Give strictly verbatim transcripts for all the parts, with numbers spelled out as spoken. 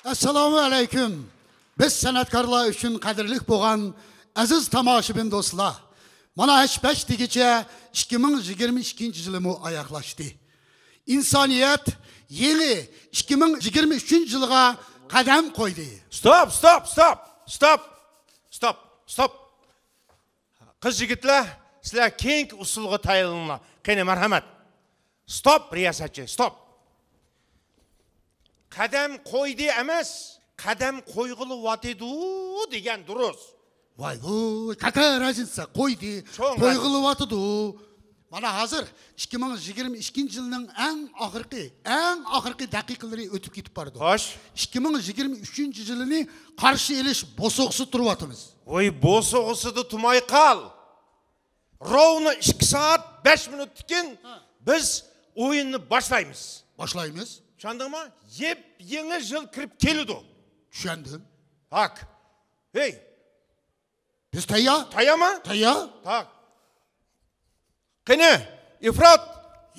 ئەسسالامۇ ئەلەيكۇم. بىز سەنئەتكارلار ئۈچۈن قەدىرلىك بولغان ئەزىز تاماشىبىن دوستلار، مانا ھەش-پەش دېگىچە ئىككى مىڭ يىگىرمە ئىككىنچى يىلىمۇ ئاياغلاشتى. ئىنسانىيەت يېڭى ئىككى مىڭ يىگىرمە ئۈچىنچى يىلغا قەدەم قويدى. ستوپ، ستوپ، ستوپ، ستوپ، ستوپ، ستوپ. قىز يىگىتلەر، سىلەر كېيىنكى ئۇسسۇلغا تەييارلىنىڭلار. قېنى، مەرھەمەت. ستوپ، رىياسەتچى، ستوپ. قەدەم قويدى ئەمەس، قەدەم قويغىلى ۋاتىدۇ دېگەن دۇرۇس. ۋاي ۋۇي، какая разница، قويدى، چوڭ قويغىلى ۋاتىدۇ. مانا ھازىر ئىككى مىڭ يىگىرمە ئىككىنچى يىلنىڭ ئەڭ ئاخىرقى، ئەڭ ئاخىرقى دەقىقىلىرى ئۆتۈپ كېتىپ بارىدۇ. خوش. ئىككى مىڭ يىگىرمە ئۈچىنچى يىلىنى قارشى ئېلىش بوسۇغىسىدا تۇرۇۋاتىمىز. ۋوي، بوسۇغىسىدا تۇرماي قال. روۋنى ئىككى سائەت بەش مىنۇتتىن كېيىن ھە. بىز ئويۇننى باشلايمىز. باشلايمىز. چۈشەندىڭمۇ؟ يېپ يېڭى يىل كىرىپ كېلىدۇ. چۈشەندىم. تاك. ھەي. بىز تەييار. تەييارمۇ؟ تەييار. تاك. قېنى، ئىفرات.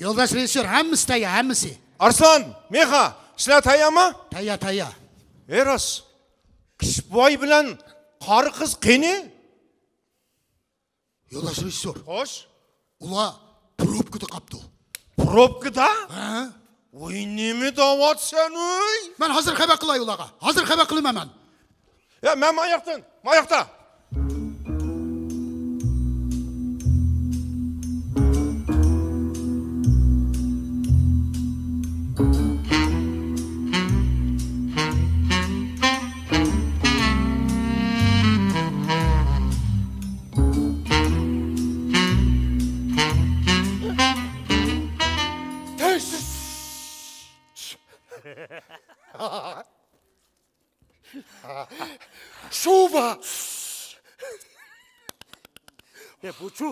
يولداش رېژىسسور، ھەممىسى تەييار، ھەممىسى. ئارسلان، مىخا، سىلەر تەييارمۇ؟ تەييار، تەييار. ھەي راست. قىشباي بىلەن قارا قىز قېنى؟ يولداش رېژىسسور. خوش. ئۇلار پروبكىدا قاپتۇ. پروبكىدا؟ ھە؟ ۋوي، نېمە دەۋاتىسەن، ۋوي؟ مەن ھازىر خەۋەر قىلاي ئۇلارغا. ھازىر خەۋەر قىلىمەن مەن. يا، مەن ماياقتىن، ماياقتا. شۇبا! ئە، بۇچۇ؟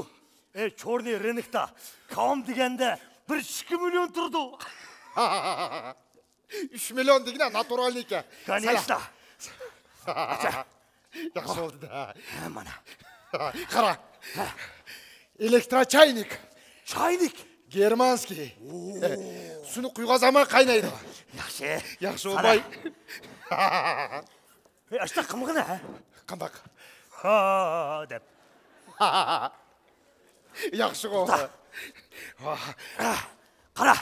ئە، چورنىي رىنوكتا كام دېگەندە بىر ئىككى مىليون تۇرىدۇ. ئۈچ مىليون دېگىنە ناتۇرالنىكى. كانېشنا. ياخشى بولدى-دە. ھە، مانا. قارا. ئېلېكتروچاينىك. چاينىك. گېرمانسكىي. سۇنى قۇيغان زامان قاينايدۇ. ياخشى. ياخشى بولدى. ھەي، ئاشتاق قىلمىغىنە، ھە؟ قانداق؟ ھا دەپ. ياخشىغۇ. قارا.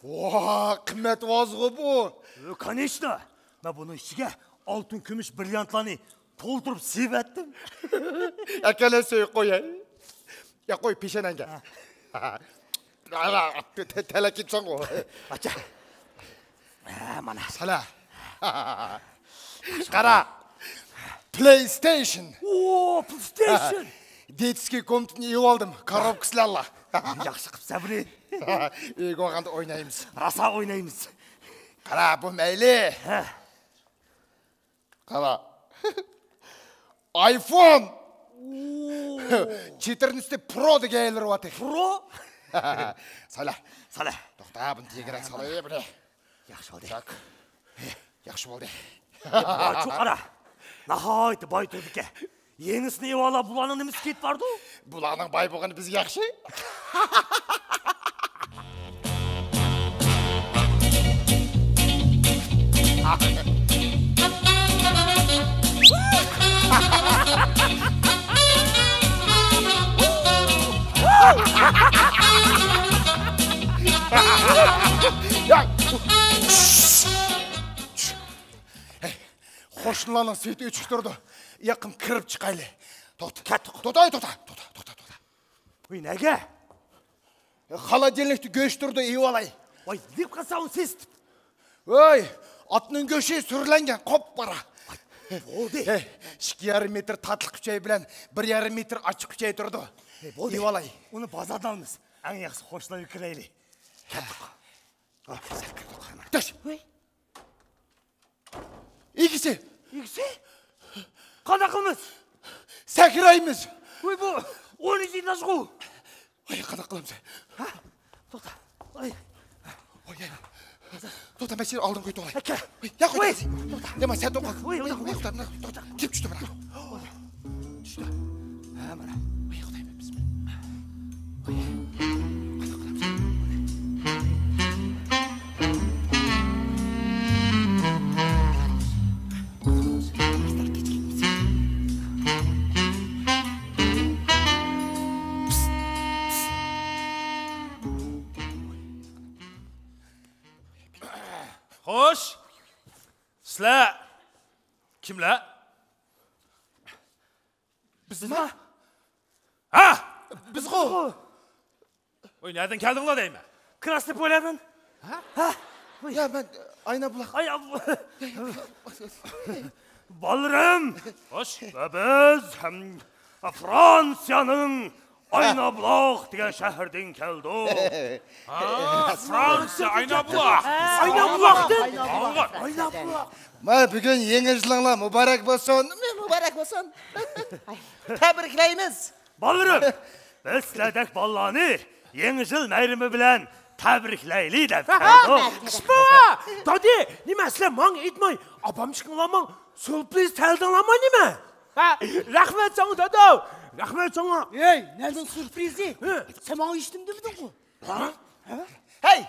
ۋا، قىممەت ۋازغۇ بۇ. كانېشنا. مەن بۇنىڭ ئىچىگە ئالتۇن، كۈمۈش، برىليانتلارنى تولدۇرۇپ سېلىۋەتتىم. ئەكەلە سۆيۈپ قوياي. يا، قوي پېشەنەڭگە. ھە. تەلەكىچاڭغۇ. ئاچا. ھە، مانا. سالا. قارا. پلەيستەيشن. ئو، پلەيستەيشن. دېتسكىي كومناتىنى ئېلىۋالدىم. كاروبكىسىلەنلا. ياخشى قىپسەن بۇنى. ئۆيگە بارغاندا ئوينايمىز. راسا ئوينايمىز. قارا، بۇ مەيلى. ھە. قارا. ئايفون. چېتىرنىسى پرو دېگەنلىرى بار. پرو؟ سالا. سالا. توختا، بۇنى تېگىرەك سالاي، بۇنى. ياخشى بولدى. تاك. ياخشى بولدى. بۇ قارا. ناھايىتى باي تۇرىدىكەن. يېڭىسىنى ئېۋالا، بۇلارنىڭ نېمىسى كېتىپ بارىدۇ؟ بۇلارنىڭ باي بولغىنى بىز ياخشى. قوشنىلارنىڭ سۈيى ئۆچۈك تۇرىدۇ. يېقىن كىرىپ چىقايلى. توختا. كەتتۇق. توختا، توختا، توختا، توختا، توختا. ۋوي، نەگە؟ خولودىلنىكتا گۆش تۇرىدۇ، ئېۋالاي. ۋاي، دېيىپ قالسا ئۇنى سېسىتىپ. ۋوي، ئاتنىڭ گۆشى سۈرلەنگەن، قوپقارا. بولدى. ھەي، ئىككى يارىم مېتىر تاتلىق ئۈچەي بىلەن بىر يارىم مېتىر ئاچچىق ئۈچەي تۇرىدۇ. ھەي، بولدى. ئېۋالاي. ئۇنى بازاردىن ئالىمىز. ئەڭ ياخشىسى قوشنىلارغا كىرەيلى. كەتتۇق. دەش. ئىگىسى. ئىگىسى؟ قانداق قىلىمىز؟ سەكرەيمىز. ۋوي، بۇ ئونىنچى ئېتاژغۇ. ۋاي، قانداق قىلىمىز؟ ھە؟ توختا. ۋاي. ۋاي، ۋاي. توختا، مەن سېنى ئالدىن قويۇپ ئالاي. ئاكا. ۋاي، يا، قوي. ۋاي. توختا. يا، مەن سەن توختا. ۋاي، ۋاي، ۋاي، ۋاي. توختا، توختا. كېلىپ چۈشتۈم مانا. چۈشتى. ھە، مانا. ۋاي، خۇدايىم، بىسمىللا. ۋاي. قانداق قىلىمىز؟ خوش. سىلەر كىملەر؟ بىزمۇ؟ ھە؟ بىزغۇ. ۋوي، نەدىن كەلدىڭلار دەيمەن؟ كراسنوي پوليادىن. ھە؟ ھە؟ ۋوي. يا، مەن ئاينابۇلاق. ئاي، ئابلا. بالىلىرىم، خوش. ۋە بىز ھەم فرانسىيەنىڭ ئاينابۇلاق دېگەن شەھەردىن كەلدۇق. ھا، فرانسىيە، ئاينابۇلاق. ئاينابۇلاقتىن. ئاڭلىغان. ئاينابۇلاق. ما، بۈگۈن يېڭى يىلىڭلار مۇبارەك بولسۇن. مۇبارەك بولسۇن. تەبرىكلەيمىز. بالىلىرىم، بىز سىلەردەك بالىلارنى يېڭى يىل مەيرىمى بىلەن تەبرىكلەيلى دەپ كەلدۇق. قىش بوۋا! دادى، نېمە سىلەر ماڭا ئېيتماي، ئاپام چىقىڭلار ماڭا سۈرپرىز تەلدىڭلارمۇ نېمە؟ ھە، رەھمەت ساڭا دادا! رەھمەت ساڭا! ئەي، نەدىن سۈرپرىزى؟ ھە؟ سەن ماڭا ھېچنېمە دېمىدىڭغۇ؟ ھە؟ ھەي،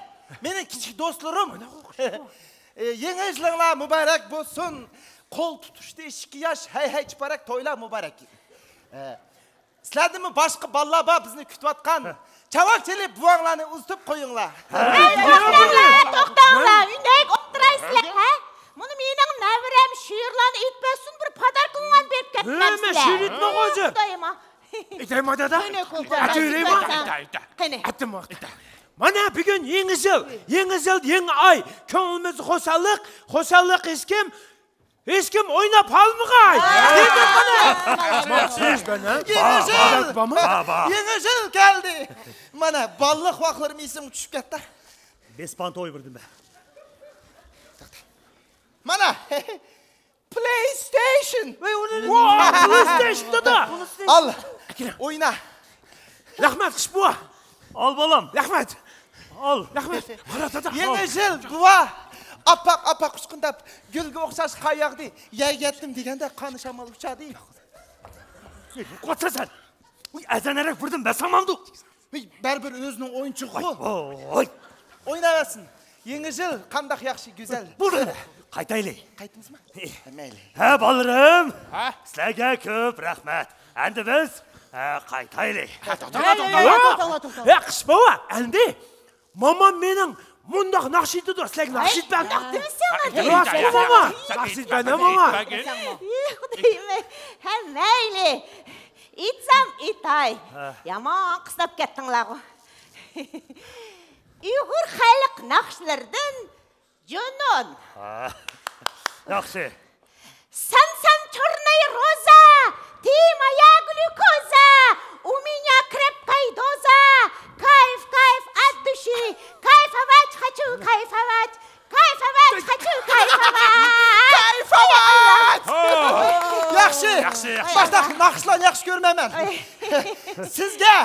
مېنىڭ كىچىك دوستلىرىم. ئى، يېڭى يىلىڭلار مۇبارەك بولسۇن. قول تۇتۇشتى ئىككى ياش، ھەي ھەي چىپارەك، تويلار مۇبارەك. ئە، سىلەردىنمۇ باشقا بالىلار بار بىزنى كۈتۈۋاتقان. چاۋاك چېلىپ بوۋاڭلارنى ئۇزىتىپ قويۇڭلار. ھەي، توختاڭلار، توختاڭلار، ئۈندەك ئولتۇرايسىلەر، ھە؟ مۇنۇ مېنىڭ نەۋرەم شېئىرلارنى ئېيتىپ بەرسۇن، بىر پاداركىڭلارنى بېرىپ كەتمەمسىلەر؟ شېئىر ئېيتمىغۇچى. خۇدايىم. ئېيتەيما دادا؟ قېنى، قوقۇڭ. ئەتە ئۆيلەيما؟ ئېيتە، ئېيتە، ئېيتە. قېنى. ئەتتىم ۋاقىت. مانا بۈگۈن يېڭى يىل، يېڭى يىل، يېڭى ئاي، كۆڭلىمىزدە خۇشاللىق، خۇشاللىق ھېچكىم، ھېچكىم ئويناپ ھالمىغاي. دېدىم مانا. يېڭى يىل! بابا. يېڭى يىل كەلدى. مانا بالىلىق ۋاقىتلىرىم ئېسىمگە چۈشۈپ كەتتى. بېسىپ توي بىردىن بە. مانا. پلەيستەيشن. ۋەي، ئۇنى نېمە؟ ۋاي، پلەيستەيشن، دادا. ئال. ئەكىلە. ئوينا. رەھمەت، قىش بوۋا. ئال، بالام. رەھمەت. ئال. رەھمەت. قارا، دادا. يېڭى يىل، بوۋا. ئاپئاق، ئاپئاق ئۇچقۇنداپ، گۈلگە ئوخشاش قار ياغدى. يەرگە يەتتىم دېگەندە، قان شامال ئۇچاردى. قوچا سەن. ئۇي، ئەزەنەرەك بىردىن بەسەڭ مامدۇ. ھېي، بەرىبىر ئۆزىنىڭ ئويۇنچۇقىغۇ. ۋاي، ۋاي. ئويناۋەرسۇن. يېڭى يىل قانداق ياخشى، گۈزەل. بولدى، قايتايلى. قايتىمىزمۇ؟ ھەي. مەيلى. ھە، بالىلىرىم. ھە؟ سىلەرگە كۆپ رەھمەت. ئەمدى بىز، ھە، قايتايلى. ھە، توختاڭلار، توختاڭلار. ھە، قىش بوۋا، ئەمدى مامام مېنىڭ مۇنداق ناخشا ئېيتىدۇ، سىلەرگە ناخشا ئېيتىپ بەر. ئېيتىڭلار، ئېيتىڭلار. ناخشا ئېيتىپ بەر، ماما. ئېي، خۇدايىم، ھە، مەيلى. ئېيتسام ئېيتاي. ھە. يامان قىستاپ كەتتىڭلارغۇ. ئۇيغۇر خەلق ناخشىلىرىدىن جۇنۇن. ھە. ياخشى. سەن سەن چورناي روزا، تىمايا گلوكوزا، ئۇ مېنيا كرەپكاي دوزا، كايف كايف ئەددۇشى، كايفاۋاچ خاچۇ كايفاۋاچ. كايفاۋات، قاچۇ، كايفاۋات. كايفاۋات. ياخشى. ياخشى، ياخشى. باشلاق ناخشىلارنى ياخشى كۆرمەيمەن. ئاي. سىزگە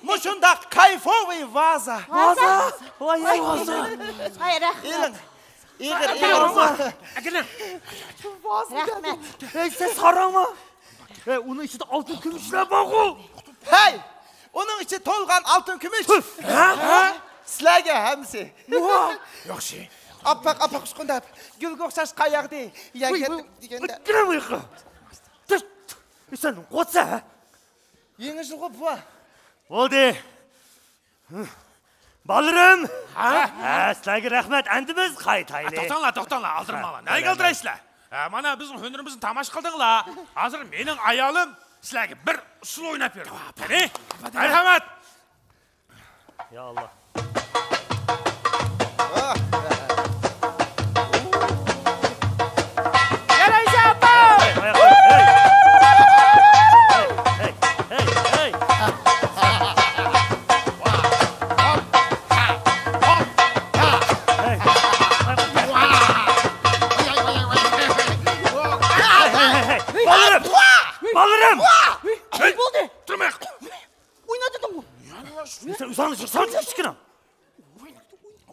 مۇشۇنداق كايفوۋىي ۋازا. ۋازا. ۋاي، ۋازا. ئاي، رەھمەت. ئېلىڭ. ئېغىر، ئېغىر. ئەكىلىڭ. ۋازا. رەھمەت. ھەي، سەن ساراڭما؟ ھەي، ئۇنىڭ ئىچىدە ئالتۇن كۈمۈشلەر بارغۇ. ھەي، ئۇنىڭ ئىچى تولغان ئالتۇن كۈمۈش. ھە؟ سىلەرگە ھەممىسى. ياخشى. ئاپئاق، ئاپئاق ئۇچقۇنداپ، گۈلگە ئوخشاش قار ياغدى. يەرگە يەتتىم دېگەندە. تۇر، تۇر، سەن قوچا. يېڭى يىلغۇ بۇ. بولدى. بالىلىرىم! ھە؟ ھە، سىلەرگە رەھمەت، ئەمدى بىز قايتايلى. توختاڭلار، توختاڭلار، ئالدىرىماڭلار. نەگە ئالدىرايسىلەر؟ ھە، مانا بىزنىڭ ھۈنىرىمىزنى تاماشا قىلدىڭلار. ھازىر مېنىڭ ئايالىم سىلەرگە بىر ئۇسسۇل ئويناپ بېرىدۇ. قېنى؟ مەرھەمەت! يا ئاللا. يارايسەن، ئاپا! ھەي، ھەي، ھەي! ھەي، ھەي، ھەي! ھەي، ھەي، ھەي، ھەي! بالىلىرىم! بالىلىرىم! نېمە بولدى؟ تۇرماي! ئويناۋاتىدىغۇ. سەن ئۇزاقنى چىقساڭ، چىقىشكىنا.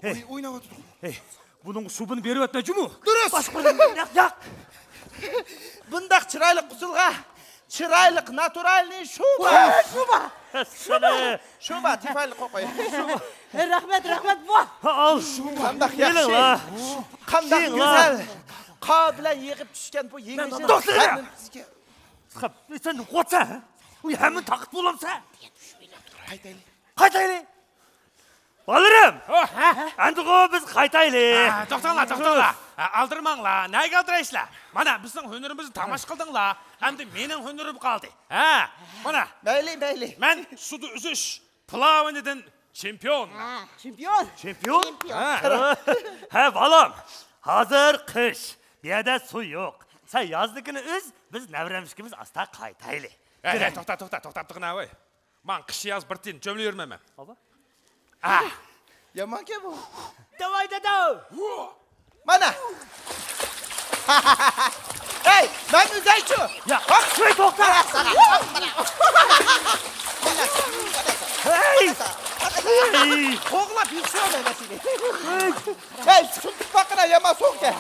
ئوي-، ئويناۋاتىدۇ. ھەي، بۇنىڭغا شۇبىنى بېرىۋەتمە جۇمۇ. دۇرۇس. باشقا بىر ياق، ياق. بۇنداق چىرايلىق ئۇسسۇلغا چىرايلىق ناتۇرالنى شۇبا. ۋاي، شۇبا. شۇبا. شۇبا، تىفايلىق قوقاي. ھەي، رەھمەت، رەھمەت، بۇ. ئال. قانداق ياخشى. قانداق گۈزەل. قار بىلەن يېغىپ چۈشكەن بۇ يېڭى يىل. توختىلە. سەن قوچا. ئۇ ھەممىنى تاقىپ بولامسەن؟ قايتايلى. قايتايلى. بالىلىرىم! ھە؟ ئەمدىغۇ بىز قايتايلى. ھە، توختاڭلار، توختاڭلار. ھە، ئالدىرىماڭلار. نەگە ئالدىرايسىلەر؟ مانا بىزنىڭ ھۈنىرىمىزنى تاماشا قىلدىڭلار. ئەمدى مېنىڭ ھۈنىرىم قالدى. ھە، مانا. مەيلى، مەيلى. مەن سۇدا ئۈزۈش پىلاۋىنىدىن چېمپىيون. ھە، چېمپىيون. چېمپىيون؟ چېمپىيون. ھە. ھە، بالام. ھازىر قىش. بۇ يەردە سۇ يوق. سەن يازدىكىنى ئۈز، بىز نەۋرەمىزگە ئاستا قايتايلى. ھە، ھە، توختا، توختا، توختاپ تۇرغىن ھە ۋاي. ماڭ قىش ياز بىر تىيىن چۆمۈلە يۈرمەيمەن. ئابا. ئاھ. يامانكەن بۇ. داۋاي دادا. مانا. ھەي، مەن ئۈزەيچۇ. يا، ھوپ. ھەي، توختا. ھەي. ھەي. قوغلاپ يېتىشىۋالمايمەن سېنى. ھەي. ھەي، سۇنتۇپ باققىنا يامان سوغۇقكەن.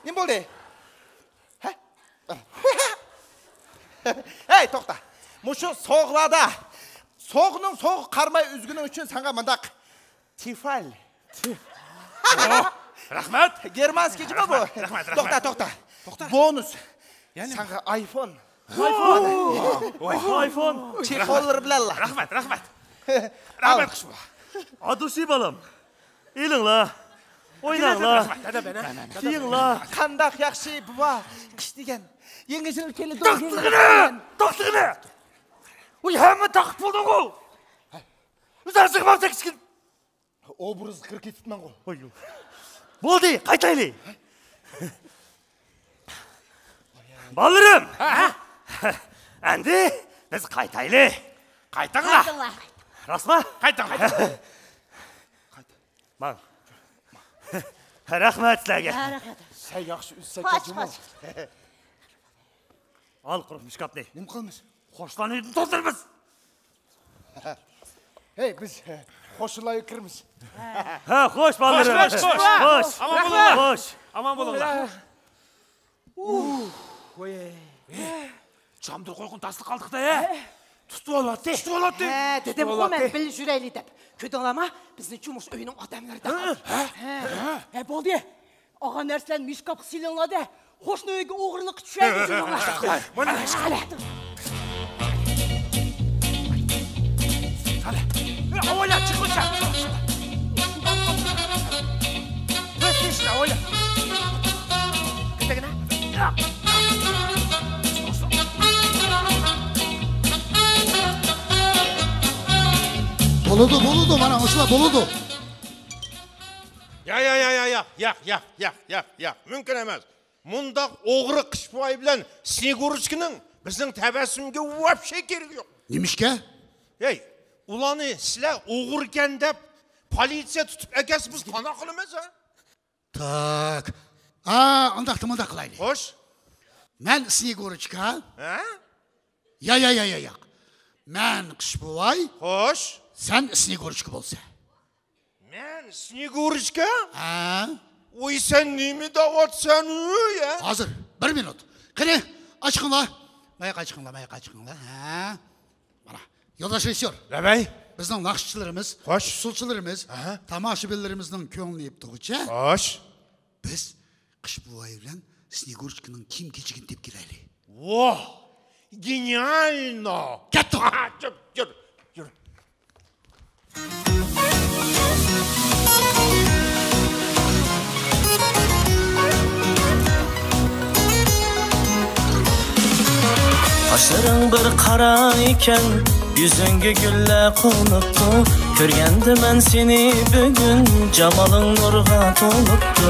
نېمە بولدى؟ ھە؟ ھەي، توختا. مۇشۇ سوغۇقلاردا سوغۇقنىڭ سوغۇقى قارىماي ئۈزگىنىڭ ئۈچۈن ساڭا مۇنداق تىفال. ئوھ، رەھمەت. گېرمانسكىيچىما بۇ؟ رەھمەت، رەھمەت، رەھمەت. توختا، توختا. توختا. بونۇس. يەنە؟ ساڭا ئايفون. ئايفون. ۋاي. ئايفون. چېخوللىرى بىلەنلا. رەھمەت، رەھمەت. ئال. رەھمەت، خۇشبۇ. ئادۇشى بالام. ئېلىڭلار. ئويناڭلار. رەھمەت، دادا، بەنە. كىيىڭلار. قانداق ياخشى بۇ قىش دېگەن. يېڭى يىل كېلىدۇ، يېڭى يىل دېگەن. توختىغىنە! توختىغىنە! ۋاي، ھەممە تاقىپ بولدۇڭغۇ؟ ئۆزۈڭ چىقماپسەن كىچىكىدىن. ئوبرازغا كىرىپ كېتىپتىمەنغۇ. بولدى، قايتايلى. بالىلىرىم! ھە؟ ئەمدى بىز قايتايلى. قايتىڭلار. قايتىڭلار. راستمۇ؟ قايتىڭ، قايتىڭ. ماڭ. رەھمەت سىلەرگە. ھە، رەھمەت. سەن ياخشى ئۈزسەك قاچ، جۇمۇ. قاچ. ئال قۇرۇق مۇشكاپنى. نېمە قىلىمىز؟ قوشلارنى ئۆيدىن توزدۇرىمىز. ھەي، بىز، ھە، قوشۇنلارغا كىرىمىز. ھە، خوش، بالىلىرىم. خوش، خوش، خوش. خوش. ئامان بولۇڭلار. خوش. ئامان بولۇڭلار. ئۇھ، ۋاي. چامدۇر قويغان تاسلىق قالدۇق-دە، ھە؟ تۇتۇۋالاتتى. تۇتۇۋالاتتى. ھە، دېدىمغۇ مەن، بىللە يۈرەيلى دەپ. كۆردۈڭلارمۇ؟ بىزنى چۇمۇش ئۆينىڭ ئادەملىرى ھە؟ ھە؟ ھە، بولدى. ئالغان نەرسىلەرنى مۇشۇ قاپقا سېلىڭلار-دە، قوشنا ئۆيگە ئوغرىلىققا چۈشەرمىسۇن. مانا، قالە. قالە. ئاۋايلا، چىقمىسا. بىر تىنچلا، ئاۋايلا. كېتىگىنە. بولىدۇ، بولىدۇ، مانا، ئاشۇلار بولىدۇ. ياق، ياق، ياق، ياق، ياق، ياق، ياق، ياق، ياق. مۇمكىن ئەمەس. مۇنداق ئوغرى قىش بوۋاي بىلەن سنېگۇرۇچكىنىڭ بىزنىڭ تەبەسسۇمگە ۋاپشې كېرىكى يوق. نېمىشقا؟ ھەي، ئۇلارنى سىلەر ئوغرىكەن دەپ پولىتسىيە تۇتۇپ ئەكەتسە بىز قانداق قىلىمىز، ھە؟ تاك. ئا، ئۇنداقتا مۇنداق قىلايلى. خوش. مەن سنېگۇرۇچكا. ھە؟ يا، يا، يا، يا، ياق. مەن قىش بوۋاي. خوش. سەن سنېگۇرۇچكا بولسا. مەن سنېگۇرۇچكا؟ ھە. ۋوي، سەن نېمە دەۋاتىسەن، ھە؟ ھازىر، بىر مىنۇت. قېنى، ئاچىقىڭلار. ماياققا چىقىڭلار، ماياققا چىقىڭلار. ھە. مانا، يولداش رېژىسسور. لەبەي. بىزنىڭ ناخشىچىلىرىمىز، خوش، ئۇسسۇلچىلىرىمىز، ئەھە، تاماشىبىنلىرىمىزنىڭ كۆڭلىنى يېپىدىغۇچە، خوش، بىز قىش بوۋاي بىلەن سنېگۇرۇچكىنىڭ كىيىم-كېچىكىنى تېپىپ كېلەيلى. ۋاھ! گېنىيالنو! كەتتۇق! يۈر، يۈر، يۈر. قاشلىرىڭ بىر قارا ئىكەن، يۈزۈڭگە گۈللەر قونۇپتۇ. كۆرگەندە مەن سېنى بۈگۈن، جامالىڭ نۇرغا تولۇپتۇ.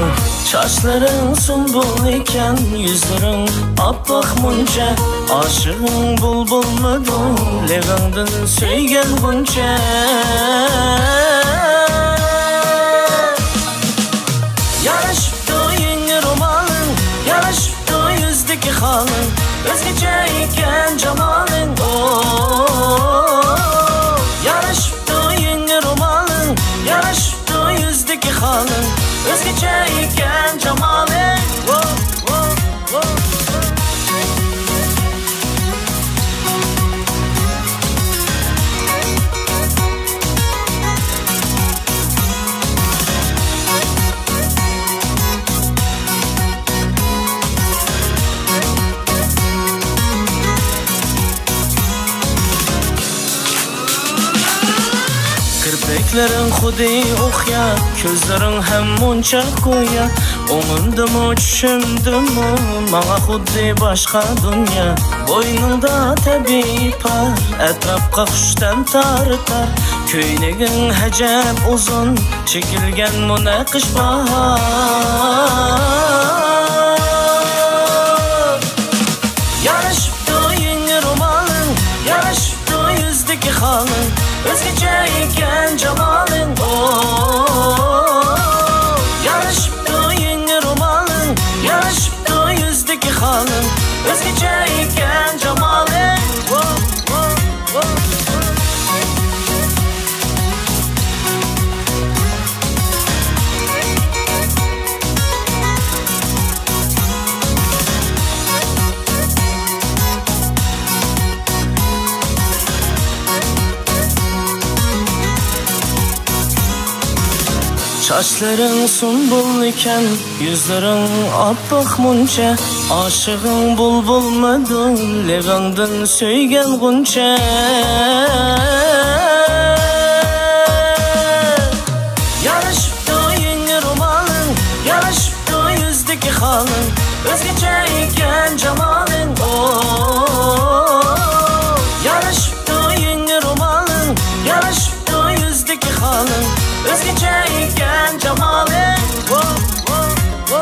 چاچلىرىڭ سۇمبۇل ئىكەن، يۈزلىرىڭ ئاپئاق مۇنچە. ئاشىقىڭ بۇلبۇلمىدۇ، لېۋىڭدىن سۆيگەن غۇنچە. يارىشىپتۇ يېڭى رومالىڭ، يارىشىپتۇ يۈزدىكى خالىڭ، ئۆزگىچە ئىكەن جامالىڭ، ئو. يارىشىپتۇ يېڭى رومالىڭ، يارىشىپتۇ يۈزدىكى خالىڭ، ئۆزگىچە ئىكەن جامالىڭ، ئو، ئو، ئو. كىرپىك چاچلىرىڭ خۇددى ئوقيا، كۆزلىرىڭ ھەم مۇنچە گويا. ئوڭۇمدىمۇ، چۈشۈمدىمۇ، ماڭا خۇددى باشقا دۇنيا. بوينۇڭدا تەبىئىي پار، ئەتراپقا خۇشتەم تارتار. كۆينىكىڭ ئەجەب ئۇزۇن، چېكىلگەن مۇنەققىش باھار. يارىشىپتۇ يېڭى رومالىڭ، يارىشىپتۇ يۈزدىكى خالىڭ، ئۆزگىچە ئىكەن جامالىڭ. ئو، يارىشىپتۇ يېڭى رومالىڭ، يارىشىپتۇ يۈزدىكى خالىڭ، ئۆزگىچە ئىكەن جامالىڭ. ئو، ئو، ئو، ئو. چاچلىرىڭ سۇمبۇل ئىكەن، يۈزلىرىڭ ئاپئاق مۇنچە. ئاشىقىڭ بۇلبۇلمىدۇ، لېۋىڭدىن سۆيگەن غۇنچە. يارىشىپتۇ يېڭى رومالىڭ، يارىشىپتۇ يۈزدىكى خالىڭ، ئۆزگىچە ئىكەن جامالىڭ. ئو، يارىشىپتۇ يېڭى رومالىڭ، يارىشىپتۇ يۈزدىكى خالىڭ، ئۆزگىچە ئىكەن جامالىڭ. ئو، ئو، ئو، ئو.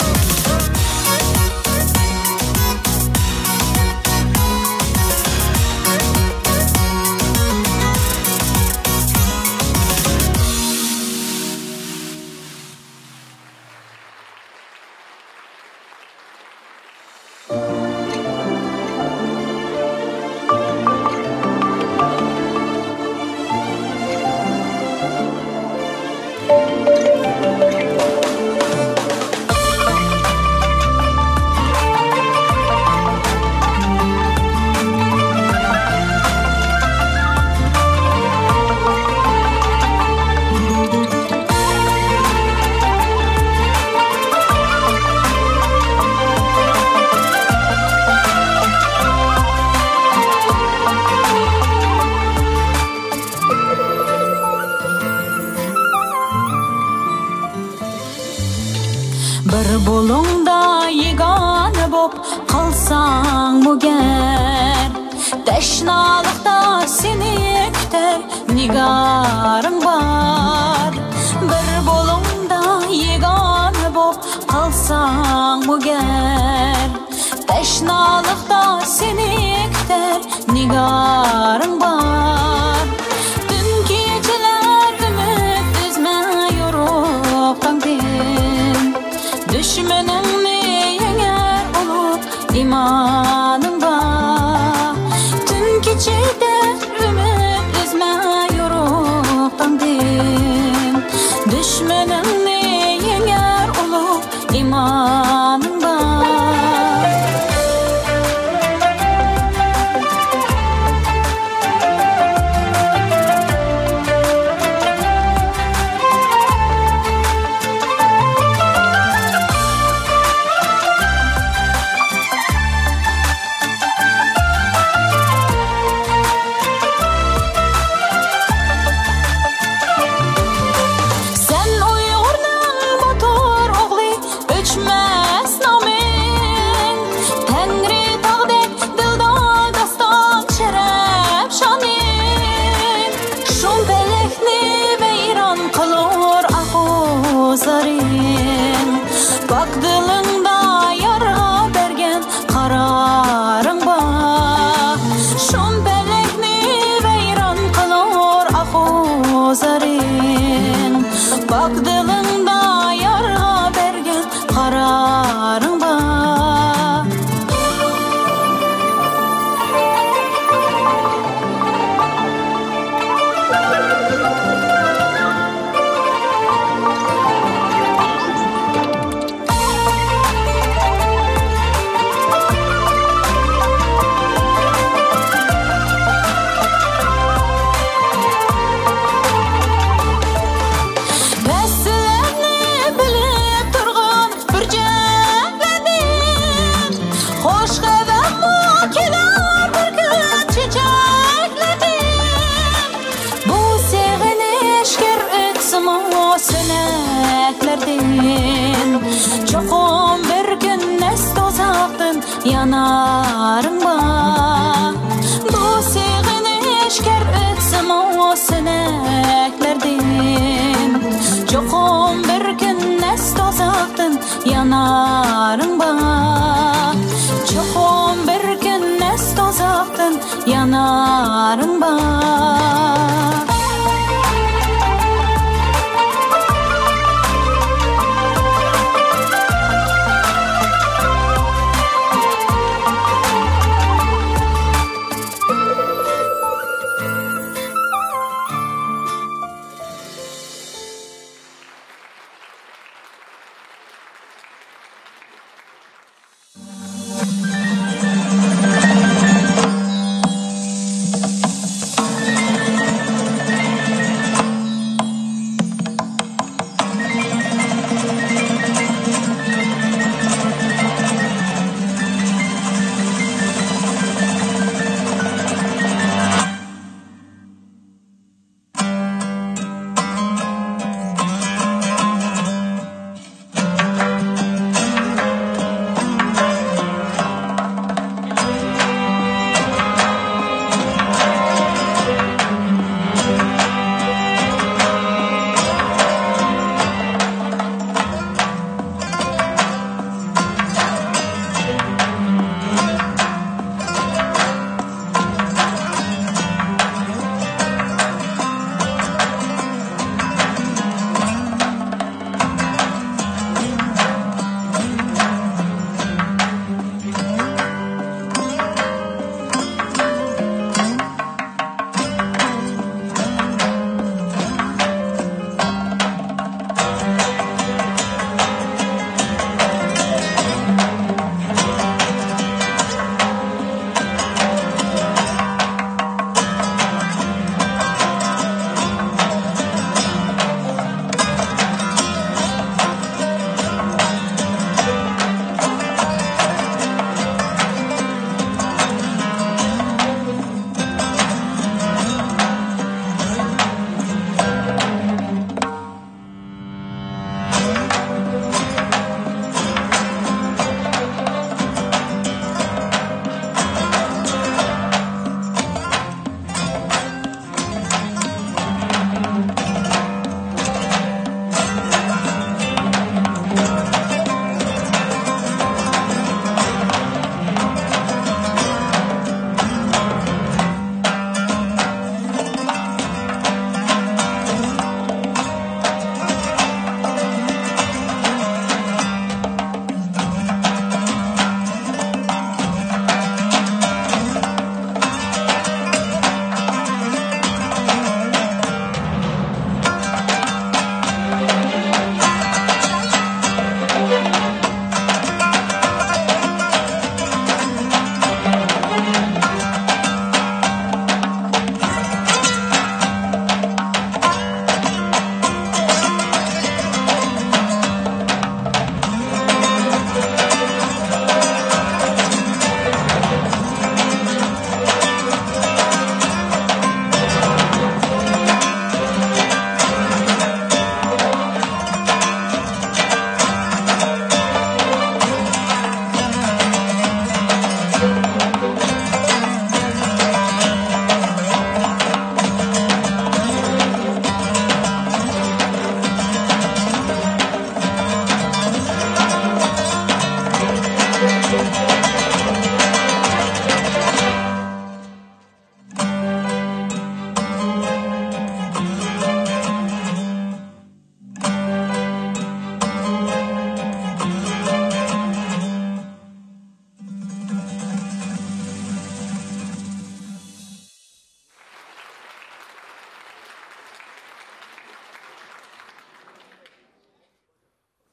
بىر بۇلۇڭدا يېگانە بوپ قالساڭمۇ گەر، تەشنالىقتا سېنى كۈتەر نىگارىڭ بار. بىر بۇلۇڭدا يېگانە بوپ قالساڭمۇ گەر، تەشنالىقتا سېنى كۈتەر نىگارىڭ بار. تۈن كېچىلەر ئۈمىد ئۈزمە يورۇق تاڭدىن، دۈشمىنىڭنى يېڭەر ئۇلۇغ ئىمانىڭ بار. تۈن كېچىدە ئۈمىد ئۈزمە يورۇق تاڭدىن، دۈشمىنىڭنى يېڭەر ئۇلۇغ ئىمانىڭ بار. سەن ئۇيغۇرنىڭ باتۇر ئوغلى، ئۆچمەس نامىڭ، تەڭرى تاغدەك دىلدار داستان شەرەپ شانىڭ. شۇم پەلەكنى ۋەيران قىلۇر ئاھۇ زارىڭ، پاك دىلىڭدا يارغا بەرگەن قارارىڭ بار. شۇم پەلەكنى ۋەيران قىلۇر ئاھۇ زارىڭ، پاك دىلىڭدا يارغا بەرگەن قارارىڭ بار. ئىقتىدارىڭ بار.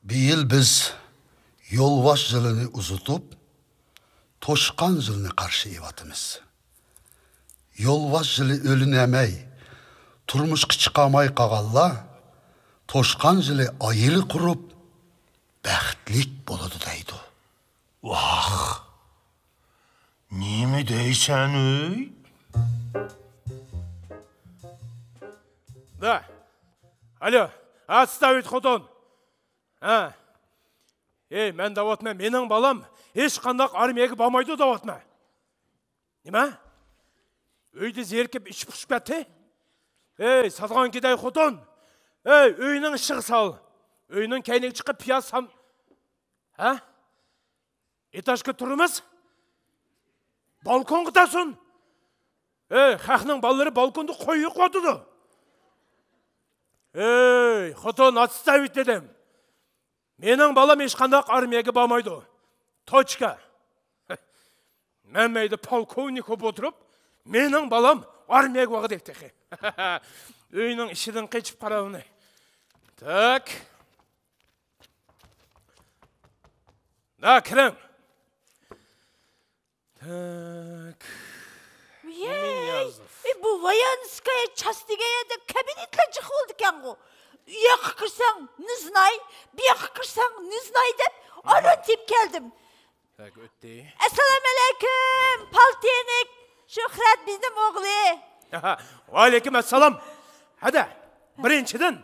بىيىل بىز يولۋاس يىلىنى ئۇزىتىپ، توشقان يىلىنى قارشى ئېلىۋاتىمىز. يولۋاس يىلى ئۆيلىنەلمەي، تۇرمۇشقا چىقالماي قالغانلار توشقان يىلى ئائىلە قۇرۇپ، بەختلىك بولىدۇ دەيدۇ. ۋاھ، نېمە دەيسەن ئۆي؟ دە، ئالو، ھە، ستاۋىت خوتۇن. ھە. ئەي، مەن دەۋاتىمەن، مېنىڭ بالام ھېچقانداق ئارمىيەگە بارمايدۇ دەۋاتىمەن. نېمە؟ ئۆيدە زېرىكىپ ئىچىپ پۇشۇپ كەتتى؟ ئەي، ساتغان گېدەي خوتۇن! ئەي، ئۆينىڭ ئىشىغا سال. ئۆينىڭ كەينىگە چىقىپ پىياز سام-، ھە؟ ئېتاژغا تۇرىمىز. بالكونغا تەرسۇن. ئەي، خەقنىڭ بالىلىرى بالكوندا قوي يۇقۇۋاتىدۇ. ئەي، خوتۇن، ئاتستاۋىت دېدىم. مېنىڭ بالام ھېچقانداق ئارمىيەگە بارمايدۇ. توچكا. مەن مەيدە پولكوۋنىك بولۇپ ئولتۇرۇپ، مېنىڭ بالام ئارمىيەگە بارغۇدەك تېخى. ئۆينىڭ ئىچىدىن قېچىپ قاراۋۇنى. تاك. دا، كىرىڭ. تاك. ۋىيەي، ئەمىنىيازوف. ئى، بۇ ۋايانسكايا چاس دېگەن يەردە كابىنېتلار جىق بولىدىكەنغۇ. ئۇ ياققا كىرسەڭ، نېزناي، بۇ ياققا كىرسەڭ، نېزناي دەپ، ئاران تېپىپ كەلدىم. تاك، ئۆتتى. ئەسسالامۇئەلەيكۇم، پالتىنىك شۆھرەت بىزنىڭ ئوغلى. ۋەئەلەيكۇم ئەسسالام. ھەدە، بىرىنچىدىن،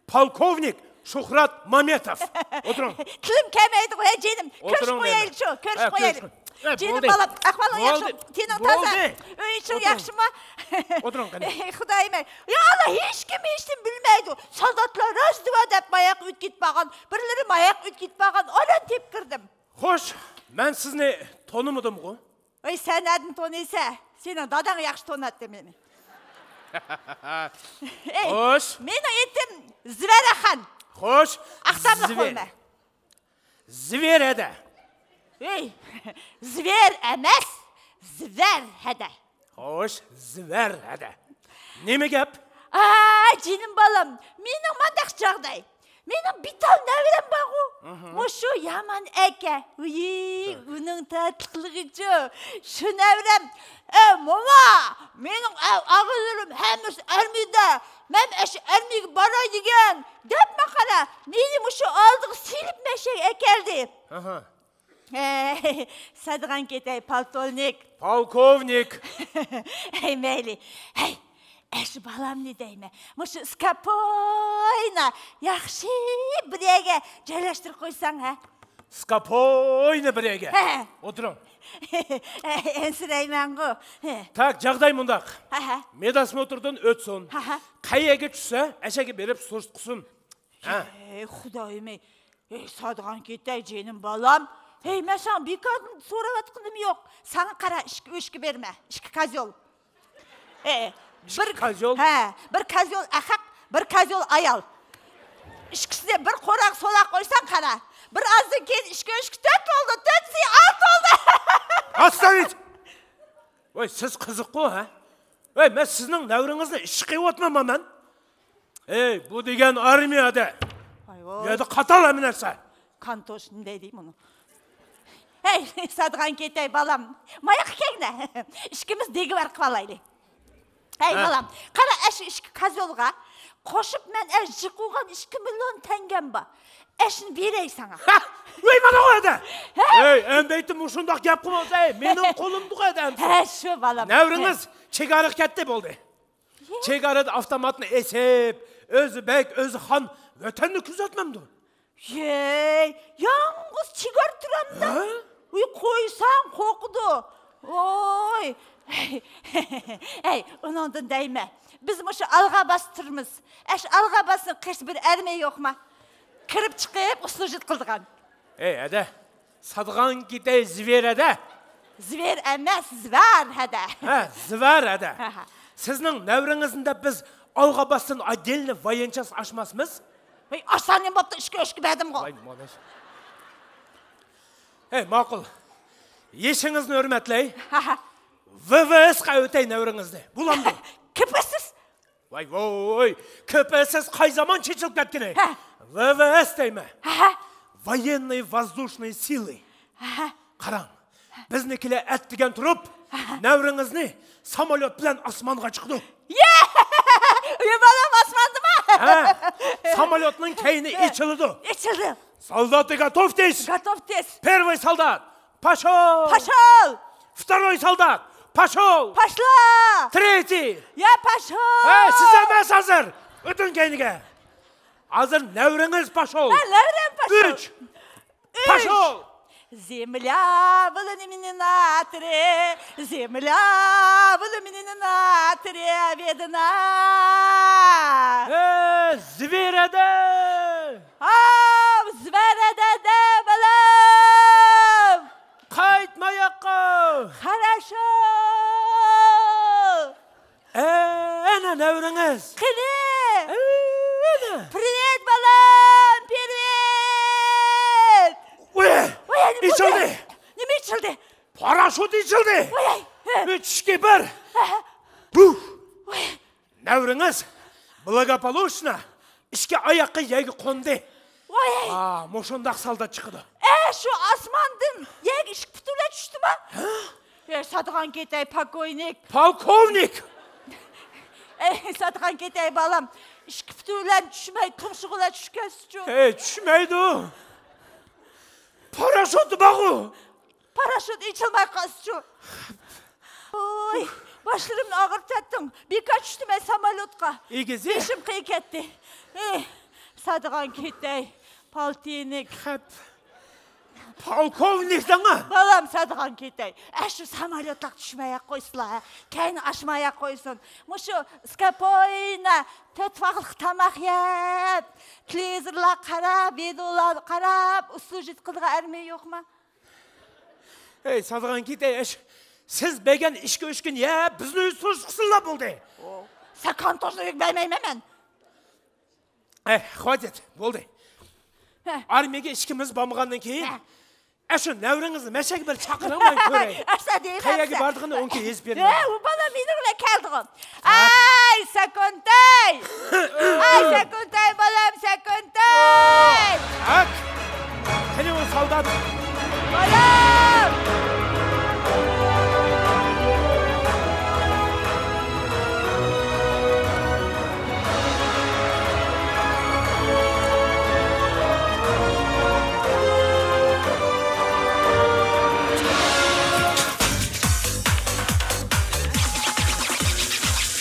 پولكوۋنىك شۇھرات مامېتوف. ئولتۇرۇڭ. تىلىم كەلمەيدىغۇ، ھە، جېنىم. كۆرۈشۈپ قويايلىچۇ، كۆرۈشۈپ قويايلى. جېنىم بالام، ئەھۋالىڭ ياخشىمۇ؟ تېنىڭ تازا؟ ئۆيۈڭ ياخشىمۇ؟ ئولتۇرۇڭ قېنى. ئەي، خۇدايىم ئەي. يا ئاللا، ھېچكىم ھېچنېمە بىلمەيدۇ. سالداتلار راست دەۋا دەپ ماياق ئۆتكۈزۈپ بارغان، بىرلىرى ماياق ئۆتكۈزۈپ بارغان، ئاران تېپىپ كىردىم. خوش، مەن سىزنى تونۇمىدىمغۇ؟ ۋاي، سەن نەدىن تونۇيسەن؟ سېنىڭ داداڭ ياخشى تونۇيتتى مېنى. ئەي، خوش. مېنىڭ ئېتىم زىۋەرەخان. خوش. ئاقساملىق بولما. زىۋېر ھەدە. ئەي، زىۋېر ئەمەس، زىۋەر ھەدە. خوش، زىۋەر ھەدە. نېمە گەپ؟ ئا، جېنىم بالام، مېنىڭ مانداق جاغداي. مېنىڭ بىتال نەۋرەم بارغۇ. مۇشۇ يامان ئەكە. ۋىي، ئۇنىڭ تاتلىقلىقىچۇ. شۇ نەۋرەم، ئە، موما، مېنىڭ ئە، ئاغىنىلىرىم ھەممىسى ئارمىيىدا. مەن ئەشۇ ئارمىيىگە باراي دېگەن. دەپمۇ قارا، مېنى مۇشۇ ئالدىغا سېلىپ مەشەگە ئەكەلدى. ئەي، سادىغان كېتەي، پالتولنىك. پولكوۋنىك. ئەي، مەيلى. ھەي، ئەشۇ بالامنى دەيمەن. مۇشۇ سكاپوينا ياخشى بىر يەرگە جايلاشتۇرۇپ قويساڭ، ھە؟ سكاپوينا بىر يەرگە. ھە. ئولتۇرۇڭ. ئەنسىرەيمەنغۇ. ھە. تاك، جاغداي مۇنداق. ھە، ھە. مېداسموتىردىن ئۆتسۇن. ھە، ھە. قەيەرگە چۈشسە، ئەشەگە بېرىپ سۇرۇشتۇرسۇن. ھە. ئەي، خۇدايىم ئەي. ئەي، سادىغان كېتەي، جېنىم بالام. ھەي، مەن ساڭا بىكاردىن سوراۋاتقىنىم يوق. ساڭا قارا، ئىككى ئۆچكە بېرىمەن. ئىككى كازيول. ئەي، بىر كازيول؟ ھە، بىر كازيول ئەخەق، بىر كازيول ئايال. ئىككىسىنى بىر قوراغ سولاپ قويساڭ قارا. بىر ئازدىن كېيىن ئىككى ئۆچكە تۆت بولدى، تۆتىسى ئالتە بولدى. ئاستاغفىرۇللا. ۋاي، سىز قىزىققۇ، ھە؟ ۋاي، مەن سىزنىڭ نەۋرىڭىزنى ئىش قىلىۋاتمايمەن مەن. ئەي، بۇ دېگەن ئارمىيەدە. ئايۋاي. بۇ يەردە قاتال ھەممە نەرسە. كانتوش، نېمە دەيدۇ مۇنى؟ ھەي، سادىغان كېتەي، بالام. ماياققا كەلگىنە. ئىككىمىز دېگۈۋەر قىلالايلى. ھەي، ھە. بالام، قارا، ئەشۇ ئىككى كازيولغا قوشۇپ مەن ئەش يىغقان ئىككى مىليون تەڭگەم بار. ئەشنى بېرەي ساڭا. ھە؟ ۋەي، مانا ئۇ يەردە. ھە؟ ھەي، ئەمدى مۇشۇنداق گەپ قىلماڭ، ھەي، مېنىڭ قولۇمدا ئەدەم. ھە، شۇ بالام. نەۋرىڭىز چېگرىغا كەتتى بولدى. چېگرىدا ئاپتوماتنى ئېسىپ، ئۆزى بەگ، ئۆزى خان، ۋەتەننى كۆزەتمەمدۇ؟ يەي، يالغۇز چېگرا تۇرامدا. ھە؟ ئۇي، قويساڭ قورقىدۇ. ۋوي. ھەي، ئۇنىڭدىن دەيمەن. بىز مۇشۇ ئالغا باستۇرىمىز. ئەش ئالغا باستۇرۇپ قېرىسى بىر ئەرمەي يوقما؟ كىرىپ چىقىپ ئۇسلۇژىت قىلىدىغان. ئەي، ھەدە. سادىغان كېتەي زىۋېر ھەدە. زىۋېر ئەمەس، زىۋار ھەدە. ھە، زىۋار ھەدە. ھە، ھە. سىزنىڭ نەۋرىڭىزنى دەپ بىز ئالغا باستىن ئاددىلنى ۋايېنچاس ئاشماسمىز؟ ۋاي، ئاشسا نېمە بوپتۇ، ئىككى ئۆچكە بەردىمغۇ. ۋاي، مانا شۇ. ھەي، ماقۇل. يېشىڭىزنى ھۆرمەتلەي. ھە، ھە. ۋ ۋ ئېسقا ئۆتەي نەۋرىڭىزنى. بولامدۇ؟ كېپىسىز. ۋاي، ۋوي، كېپىسىز قاي زامان چېچىلىپ كەتكىنى؟ ھە. ۋ ۋ ئېس دەيمەن. ھە، ھە. Военные воздушные силы. ھە، ھە. قاراڭ، بىزنىڭكىلەر ئەتىگەن تۇرۇپ، ھە، ھە، نەۋرىڭىزنى ساموليوت بىلەن ئاسمانغا چىقىدۇ. يە! ئۆي بالام ئاسماندىمۇ؟ ھە، ساموليوتنىڭ كەينى ئېچىلىدۇ. ئېچىلدى. Солдаты, готовьтесь! Готовьтесь! Первый солдат, пошёл! Пошёл! Второй солдат, пошёл! Пошла! Третий! يا، пошёл! ھە، سىز ھەممىسى ھازىر! ئۆتۈڭ كەينىگە! ھازىر نەۋرىڭىز پاشول! ھە، نەۋرەم پاشول! ئۈچ! ئۈچ! پاشول! Земля, выль минина три, земля, выль минина три, ведна. ھە، زىۋېر ھەدە! ھاۋ، زىۋېر ھەدە دە، بالام! قايتما ياققا! خاراشو! ئېچىلدى. نېمە ئېچىلدى؟ پاراشوت ئېچىلدى. ۋاي، ھە. ئۈچ، ئىككى، بىر. ھە. بۇ. ۋاي. نەۋرىڭىز благополучно ئىككى ئاياققا يەرگە قوندى. ۋاي. ئا، مۇشۇنداق سالدا چىقىدۇ. ئە، شۇ ئاسماندىن يەرگە ئىككى پۇت بىلەن چۈشتىما؟ ھە؟ ئە، ساتىغان كېتەي، پاكوينىك. پالكوۋنىك. ئەي، ساتىغان كېتەي، بالام. ئىككى پۇتى بىلەن چۈشمەي، تۇمشۇقى بىلەن چۈشكەنسىچۇ؟ ھەي، چۈشمەيدۇ. پاراشوتى بارغۇ. پاراشوت ئېچىلماي قالسىچۇ؟ ۋوي، باشلىرىمنى ئاغرىتىۋەتتىڭ. بىكار چۈشتۈم مەن ساماليوتقا. ئېگىزى. بېشىم قېيىپ كەتتى. ئېھ، ساتىغان كېتەي، پالتىنىك. خەپ. پالكوۋنىك دەڭا. بالام، ساتىغان كېتەي. ئەشۇ ساماليوتلار چۈشمەي قويسىلا، ھە؟ كەينى ئاچماي قويسۇن. مۇشۇ سكاپوينا تۆت ۋاقىتلىق تاماق يەپ، تېلېۋىزورلارغا قاراپ، ۋىدېئولارغا قاراپ، ئۇسسۇل قىلىدىغان ئەرمەن يوقما؟ ئەي، ساتىغان كېتەي، ئەش-، سىز بەرگەن ئىككى ئۈچ كۈن يەپ، بىزنى ئۆزى تۇرۇشقا قىلسىلا بولدى. ساكان توشنى يۈك بەرمەيمەن مەن. ئەي، خاجەت، بولدى. ھە. ئارمىيەگە ئىككىمىز بارمىغاندىن كېيىن، ھە. ئەشۇ نەۋرىڭىزنى مەشەگە بىر چاقىرىڭ، مەن كۆرەي. ئەسلا دەيمەن، قەيەرگە ئەسلا. بارىدىغىنىنى ئۇنىڭغا يېزىپ بېرىڭ. ھە، ئۇ بالا مېنىڭ بىلەن كەلدىغۇ. ئاي، سەكۈنتەي! ئاي، سەكۈنتەي، بالام، سەكۈنتەي! ئاك! قېنى ئۇ سالدات؟ بالام!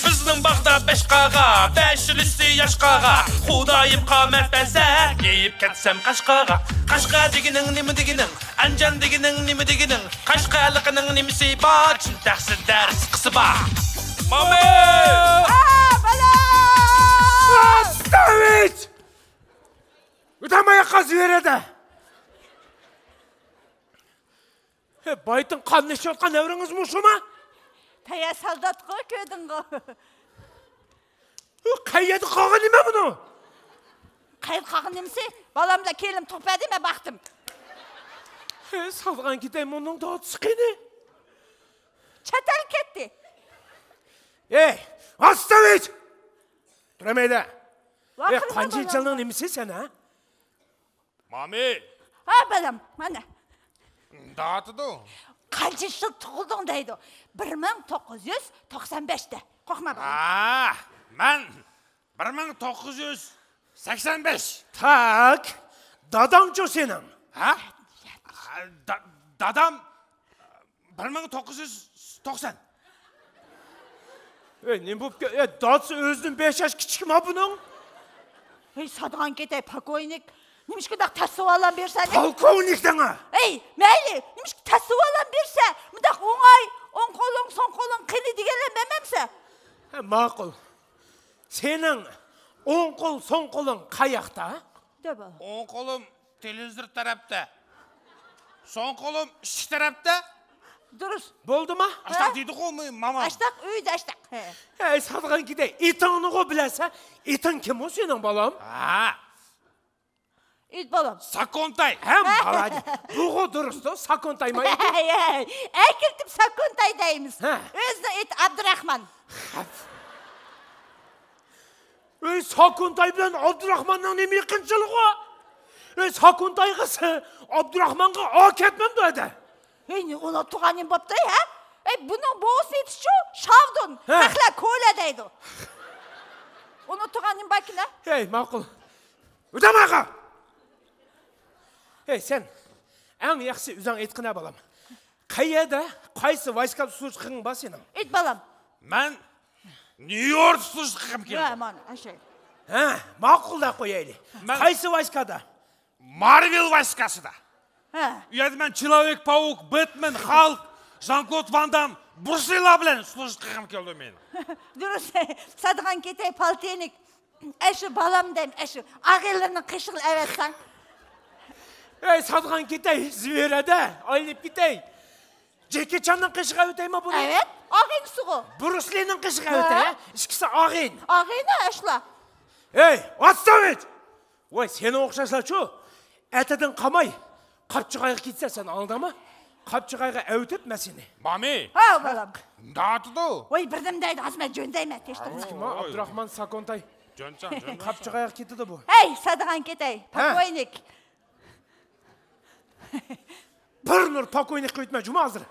بىزنىڭ باغدا بەش قاغا، بەشىنچىسى ياش قاغا. خۇدايىم قامەت بەرسە، كېيىپ كەتسەم قەشقەرگە. قەشقەر دېگىنىڭ نېمە دېگىنىڭ؟ ئەنجان دېگىنىڭ نېمە دېگىنىڭ؟ قەشقەرلىقنىڭ نېمىسى بار؟ چىن تەخسىدە رىزقىسى بار. مامى! ئا، بالا! ئاستاۋىچ! ئۆتەماياققا زىيارەتە! ھە، بايىتىن قاملىشىۋاتقان نەۋرىڭىز مۇشۇما؟ تايا سالداتقۇ، كۆردۈڭغۇ. ئۇ قەيەردە قالغان نېمە بۇنىڭ؟ قەيەردە قالغان نېمىسى؟ بالام بىلەن كېلىن تۇغۇپ بەردى، مەن باقتىم. ھە، سالغان كېتەي مۇنىڭ دادىسى قېنى؟ چەت ئەل كەتتى. ئەي، ئاستاۋىچ! تۇرمايدۇ. ئەي، قانچە يىلنىڭ نېمىسى سەن، ھە؟ مامى! ھە، بالام، مانا. داتىدۇ. قانچە يىل تۇغۇلدۇڭ دەيدۇ. بىر مىڭ توققۇز يۈز توقسان بەشتە. قورقما، بالام. ھا، مەن بىر مىڭ توققۇز يۈز سەكسەن بەش. تاك، داداڭچۇ سېنىڭ؟ ھە؟ دا-، دادام بىر مىڭ توققۇز يۈز توقسان. ئەي، نېمە بوپتۇ؟ ئەي، دادىسى ئۆزىدىن بەش ياش كىچىكما بۇنىڭ؟ ھەي، ساتىغان كېتەي، پاكوينىك. نېمىشقا ئۇنداق تەس سوئاللارنى بېرىسەن؟ پالكوۋنىك دەڭە. ئەي، مەيلى، نېمىشقا تەس سوئاللارنى بېرىسەن؟ مۇنداق ئوڭاي، ئوڭ قولۇڭ، سوڭ قولۇڭ قېنى دېگەنلەرنى بەرمەمسەن؟ ھە، ماقۇل. سېنىڭ ئوڭ قول، سوڭ قولۇڭ قاياقتا؟ دەپ ئال. ئوڭ قولۇم تېلېۋىزور تەرەپتە. سوڭ قولۇم ئىشىك تەرەپتە. دۇرۇس. بولدىما؟ ئاشتاق ھە؟ دېدىغۇ ماما. ئاشتاق ئۆيدە ئاشتاق. ھە. ھەي، ساتىغان كېتەي، ئېتىڭنىغۇ بىلەسەن. ئېتىڭ كىمۇ سېنىڭ، بالام؟ ھا. ئېيت، بالام. ساكونتاي. ھە، مالاجىك. بۇغۇ دۇرۇستۇ، ساكونتايما ئېتىڭ. ھەي، ھەي. ئەكىلتىپ ساكونتاي دەيمىز. ھە. ئۆزىنىڭ ئېتى ئابدۇراخمان. ئۆي، ساكونتاي بىلەن ئابدۇراخماننىڭ نېمە يېقىنچىلىقى؟ ئۆي، ساكونتايغا سە-، ئابدۇراخمانغا ئا كەتمەمدۇ ئەدە؟ ھەي، نېمە ئۇنى تۇغانىم بوپتۇ، ھە؟ ئەي، بۇنىڭ بوۋىسى ئېتىشۇ شاۋدۇن. ھە. خەقلەر كولە دەيدۇ. ئۇنى تۇغانىم باركىنە. ھەي، ماقۇل. ئۆتەمايغا! ھەي، سەن ئەڭ ياخشىسى ئۆزۈڭ ئېيتقىنە، بالام. قەيەردە، قايسى ۋايسكادا سلۇژكا قىلغىنىڭ بار سېنىڭ؟ ئېيت، بالام. مەن نيۇ يوركتا سلۇژكا قىلغىم ھە، كېلىدۇ. مانا، ئاشۇ. ھە، ماقۇل دەپ قويايلى. مەن قايسى ۋايسكادا؟ مارۋېل ۋايسكاسىدا. ھە. ئۇ يەردە مەن چىللاۋېك پاۋۇك، بېتمېن، خالك، ژان كلود ۋان دام، بروس لىلار بىلەن سلۇژكا قىلغىم كېلىدۇ مېنىڭ. دۇرۇس، ساتىغان كېتەي، پالتىنىك. ئەشۇ بالام دەيمەن، ئەشۇ ئاغىنىلىرىنىڭ قېشىغا ئەۋەتسەڭ. ئەي، ساتىغان كېتەي، زىۋېرەدە، ئايلىنىپ كېتەي. جېكى چاننىڭ قېشىغا ئەۋەتەيمۇ بۇنى؟ ئەۋەت، ئاغىنىسىغۇ. بروس لىنىڭ قېشىغا ھە؟ ئەۋەتەي، ھە؟ ئىككىسى ئاغىن. ئاغىنى ئەشۇلار. ئەي، ئاتساۋىچ! ۋاي، سېنىڭ ئوخشاشلارچۇ، ئەتىدىن قالماي، قاپچىغايغا كېتىسەن سەن، ئاڭلىدىڭمۇ؟ قاپچىغايغا ئەۋېتىپ مەن سېنى. مامى! ھاۋ، بالام. ناتىدۇ. ۋاي، بىردەم دەيدۇ، ھازىر مەن جۆندەيمەن، تېشتىم. ئىككى ما، ئابدۇراخمان ساكونتاي. جۆنچاڭ، جۆنچاڭ. قاپچىغايغا كېتىدۇ بۇ. ھەي، سادىغان كېتەي، ھە؟ پاكوينىك. بىر نۇر پاكوينىك قويۇتما جۇما ھازىر.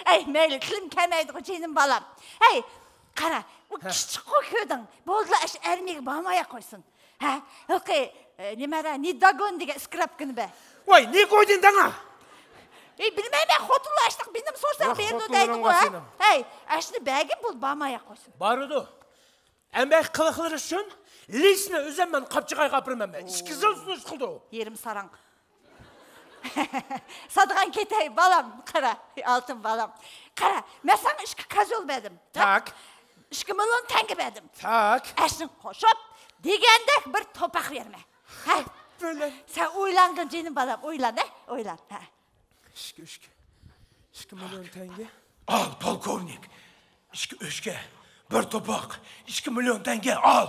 ئەي، مەيلى، تىلىم كەلمەيدىغۇ، جېنىم بالام. ئەي، قارا، ئۇ ھە. كىچىكقۇ كۆردۈڭ. بولدىلا، ئەش ئەرمىگە بارمايا قويسۇن. ھە، ھېلىقى، ئە، نېمە، نىداگون دېگەن ئىسكرابكىنى بەر. ۋاي، نېگودىن دەڭا. ئەي، بىلمەيمەن، خوتۇنلار ئاشتاق بىنىم سورسا ياق، بېرىدۇ خوتۇنلىرىڭ دەيدىغۇ، بار ھە؟ سېنىڭ. ئەي، ئەشنى بەرگىن بولدى، بارمايا قويسۇن. بارىدۇ. ئەمەك قىلىقلىرى ئۈچۈن لىسنى ئۆزۈم مەن قاپچىغايغا ئاپىرىمەن مەن. ئىككى يىل سۇنۇش قىلدى. يېرىم ساراڭ. سادىغان كېتەي، بالام، قارا، ئالتۇن بالام. قارا، مەن ساڭا ئىككى كازيول بەردىم. تاك. ئىككى مىليون تەڭگە بەردىم. تاك. ئەشنى قوشۇپ، دېگەندەك بىر توپاق بېرىمەن. ھە؟ بىلەن. سەن ئويلانغىن، جېنىم بالام، ئويلان، ھە؟ ئويلان، ھە. ئىككى ئۆچكە. ئىككى مىليون تەڭگە. ئال، پولكوۋنىك. ئىككى ئۆچكە. بىر توپاق. ئىككى مىليون تەڭگە. ئال.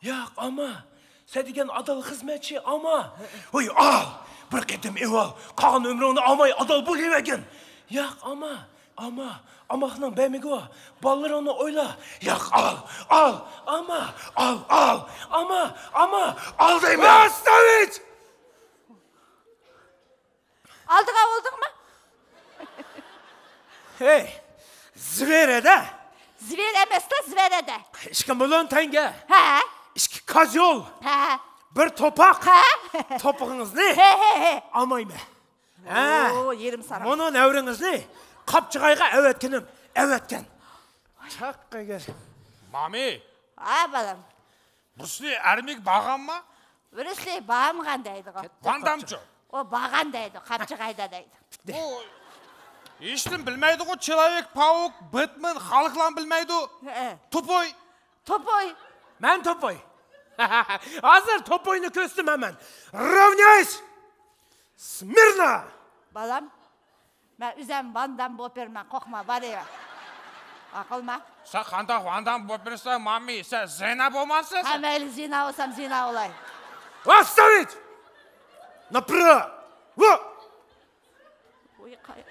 ياق، ئاما. سەن دېگەن ئادال خىزمەتچى، ئاما. ۋاي، ئال. بىر قېتىم ئېۋال. قالغان ئۆمرۈڭنى ئاماي ئادال بولۇۋەرگىن. ياق، ئاما. ئاما. ئاماقنىڭ بەرمىكى بار. بالىلىرىڭنى ئويلا. ياق، ئال. ئال. ئاما. ئال، ئال. ئاما. ئاما. ئال دەيمەن. ئاستاۋىچ! ئالدىغا بولدۇڭمۇ؟ ھەي، زىۋېرەدە. زىۋېر ئەمەستە، زىۋېرەدە. ئىككى مىليون تەڭگە. ھە. ئىككى كازيول. ھە. بىر توپاق. ھە. توپىقىڭىزنى ھە، ھە، ھە. ئالمايمەن. ھە. ئو، يېرىم ساراڭ. مانا نەۋرىڭىزنى قاپچىغايغا ئەۋەتكىنىم، ئەۋەتكەن. چاق ئەگەر. مامى. ھە، بالام. بۇرۇسلى ئەرمىگە بارغانما؟ بۇرۇسلى بارمىغان دەيدىغۇ. ۋان دامچۇ؟ ئۇ بارغان دەيدۇ، قاپچىغايدا دەيدۇ. ئۇ ھېچنېمە بىلمەيدىغۇ، چىلاۋىك، پاۋۇك، بېتمېن، خالىقلارمۇ بىلمەيدۇ. ھە. توپوي. توپوي. مەن توپوي. ھازىر توپوينى كۆرسىتىمەن مەن. Равняйсь! Смирно! بالام. مەن ئۆزەم ۋان دام بوپېرىمەن، قورقما، بارىۋەر. ئاقىلما. سەن قانداق ۋان دام بوپېرىسەن، مامى؟ سەن زىنا بولمامسەن ھە، سەن؟ مەيلى، زىنا بولسام، زىنا بولاي. Отставить! Направо! ۋۇ! ۋوي، قاي-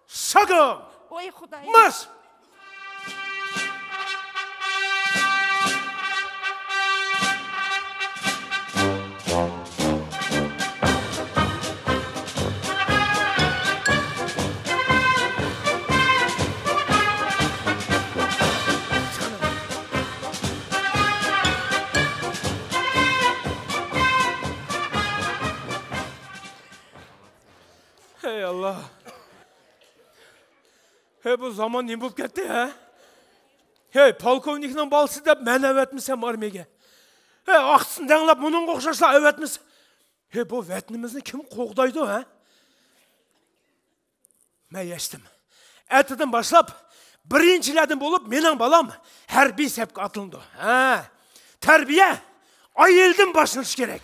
شاگام! ۋوي، خۇدايىم. مارش! ھەي ئاللا. ھەي، بۇ زامان نېمە بولۇپ كەتتى، ھە؟ ھەي، پولكوۋنىكنىڭ بالىسى دەپ مەن ئەۋەتمىسەم ئارمىيەگە. ھەي، ئاقسىن دەڭلەپ مۇنىڭغا ئوخشاشلار ئەۋەتمىسە. ھەي، بۇ ۋەتىنىمىزنى كىم قوغدايدۇ، ھە؟ مەن يەشتىم. ئەتىدىن باشلاپ بىرىنچىلەردىن بولۇپ مېنىڭ بالام ھەربىي سەپكە ئاتلىنىدۇ. ھە، تەربىيە ئائىلىدىن باشلىنىشى كېرەك.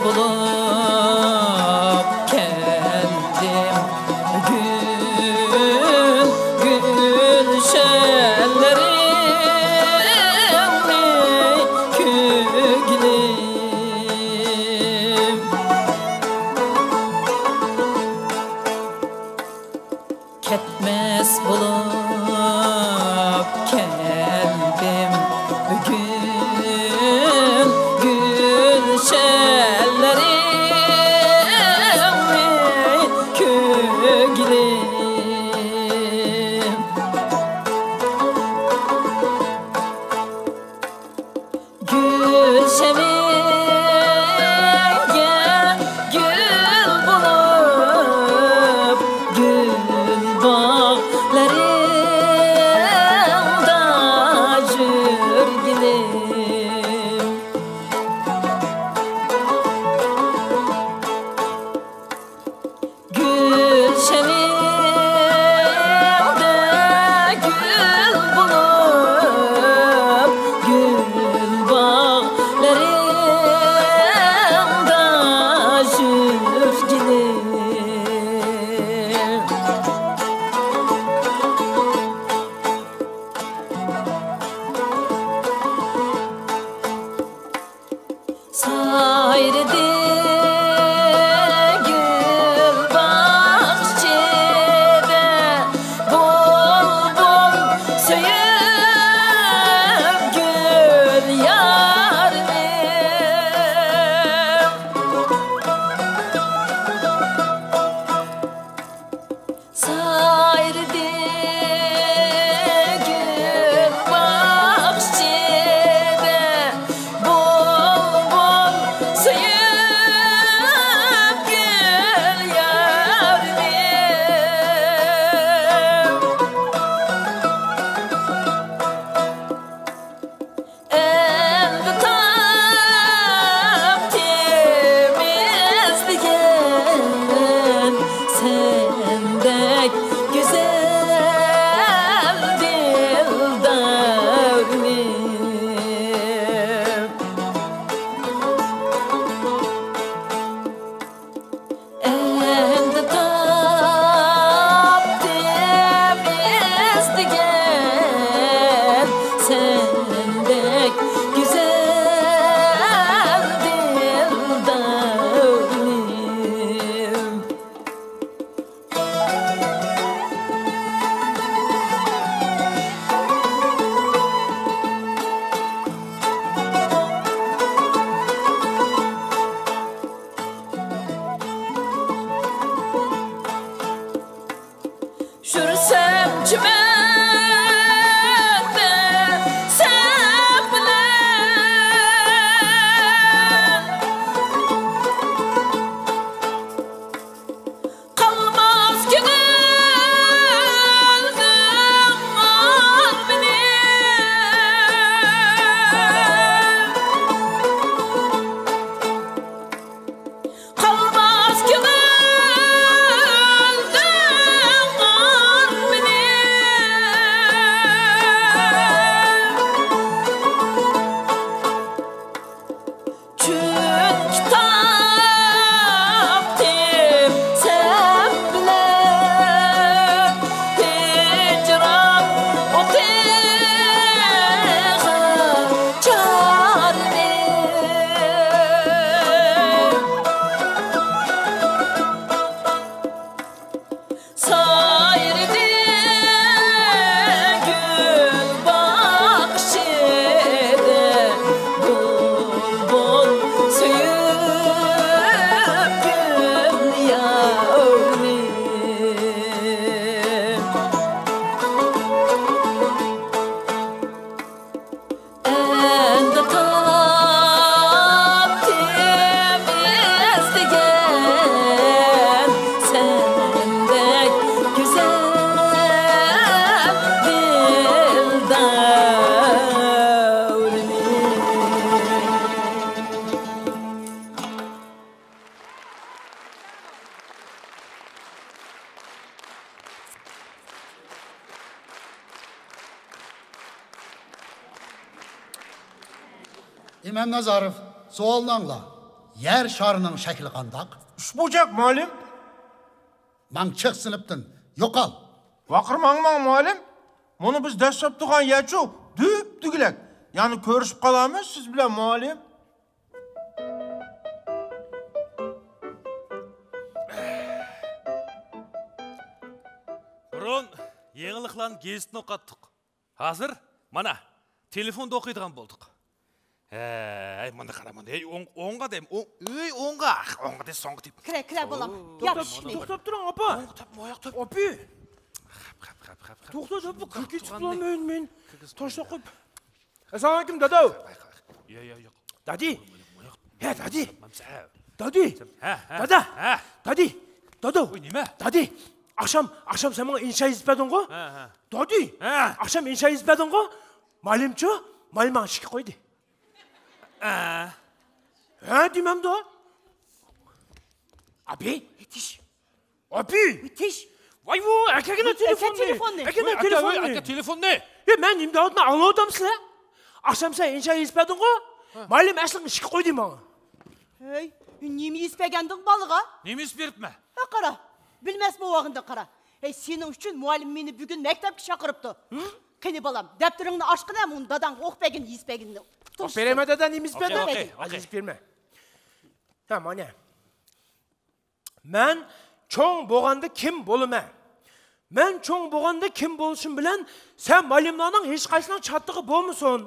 بولۇپ كەلدىم بۈگۈن گۈلشەنلىرىڭنى كۆگلەپ. كەتمەس بولۇپ كەلدىم بۈگۈن گۈلشەنلىرىڭنى كۆگلەپ. گۈلشەنگە گۈل بولۇپ، گۈل باغلىرىڭدا يۈرگىنىم. گۈلشەنىڭدە گۈل بولۇپ، گۈل باغلىرىڭدا يۈرگىنىم. سايرىدى گۈل باغچىدا بۇلبۇل سۆيۈپ گۈل يارنى. سايرىدى گۈل باغچىدا بۇلبۇل سۆيۈپ گۈل يارنى. ئەمدى تاپتىم ئىزدىگەن سەندەك گۈزەل دىلدارنى. ئەمدى تاپتىم ئىزدىگەن سەندەك گۈزەل دىلدارنى. يۈرسەم چۈمەندە سەن بىلەن، قالماس كۆڭۈلنىڭ ئارمىنى. قالماس كۆڭۈلدىن ئارمىنىم. چۈنكى تاپتىم سەن بىلەن ھىجران ئوتىغا چارنى. سايرىدى گۈل باغچىدا بۇلبۇل سۆيۈپ گۈل يارنى. ئەمدى تاپتىم ئىزدىگەن سەندەك گۈزەل دىلدارنى. ئىمام نازاروف، سوئالنى ئاڭلا. يەر شارىنىڭ شەكلى قانداق؟ ئۈچبۇرجەك، مۇئەللىم. ماڭ چىق سىنىپتىن، يوقال! ۋارقىرىماڭ، ماڭ، مۇئەللىم. مۇنى بىز دەسسەپ تۇرغان يەرچۇ، دۈپدۈگىلەك. يەنە كۆرۈشۈپ قالارمىز سىز بىلەن، مۇئەللىم. بۇرۇن يېڭىلىقلارنى گېزىتتىن ئوقۇتتۇق. ھازىر، مانا، تېلېفوندا ئوقۇيدىغان بولدۇق. ھەي، مانا قارا، مانا، ھەي، ئوڭ-، ئوڭغا دەيمەن، ئوڭ-، ئۆي ئوڭغا، ئوڭغا دەي، سوڭغا دەيمەن. كىرە، كىرە، بالام. ياپىشىشنى. توختاپ تۇرۇڭ، ئاپا. ئوڭغا تاپ، ماياق تاپ. ئاپى. خەپ، خەپ، خەپ، خەپ، خەپ. توختا، بۇ كىركىچىك بولالمايمەن مەن. تاشلاپ قويۇپ. ئەسسالامۇئەلەيكۇم، دادا. يا، يا، يا. دادى. ھە، دادى. دادى. ھە، ھە. دادا. ھە. دادى. دادا. ۋاي، نېمە؟ دادى. ئاخشام، ئاخشام سەن ماڭا ئىنشا يېزىپ بەردىڭغۇ؟ ھە، ھە. دادى. ھە. ئاخشام ئىنشا يېزىپ بەردىڭغۇ؟ مۇئەللىمچۇ؟ مۇئەللىم ماڭا ئىشىككە قويدى. ھە. ھە دېمەمدۇ؟ ئابى. يېتىش. ئابى! يېتىش! ۋاي ۋۇ، ئەكەگىنە تېلېفوننى! ئەكە تېلېفوننى! ئەكەگىنە تېلېفوننى! ئەكە تېلېفوننى! ئە، مەن نېمە دەۋاتىمەن، ئاڭلاۋاتامسىلەر؟ ئاخشام سەن ئىنشا يېزىپ بەردىڭغۇ؟ ھە. مۇئەللىم ئەسلىڭ ئىشىككە قويدى ماڭا. ھەي، نېمە يېزىپ بەرگەندىڭ بالىغا؟ نېمە يېزىپ بېرىپمەن؟ ھە، قارا، بىلمەس بولغىنىدىڭ قارا. ھەي، سېنىڭ ئۈچۈن مۇئەللىم مېنى بۈگۈن مەكتەپكە چاقىرىپتۇ. ھە؟ قېنى بالام، دەپتىرىڭنى ئاچقىنە، مۇنۇ داداڭغا ئوقۇپ بەرگىنىنى يېزىپ بەرگىنىنى. ئوقۇپ بېرەيمەن دادا، نېمە يېزىپ بەردىڭ؟ ئوقۇي، ئوقۇي. يېزىپ بېرىمەن. ھە، مانا. مەن چوڭ بولغاندا كىم بولىمەن؟ مەن چوڭ بولغاندا كىم بولۇشۇم بىلەن سەن مۇئەللىملارنىڭ ھېچقايسىنىڭ چاتىقى بولمىسۇن.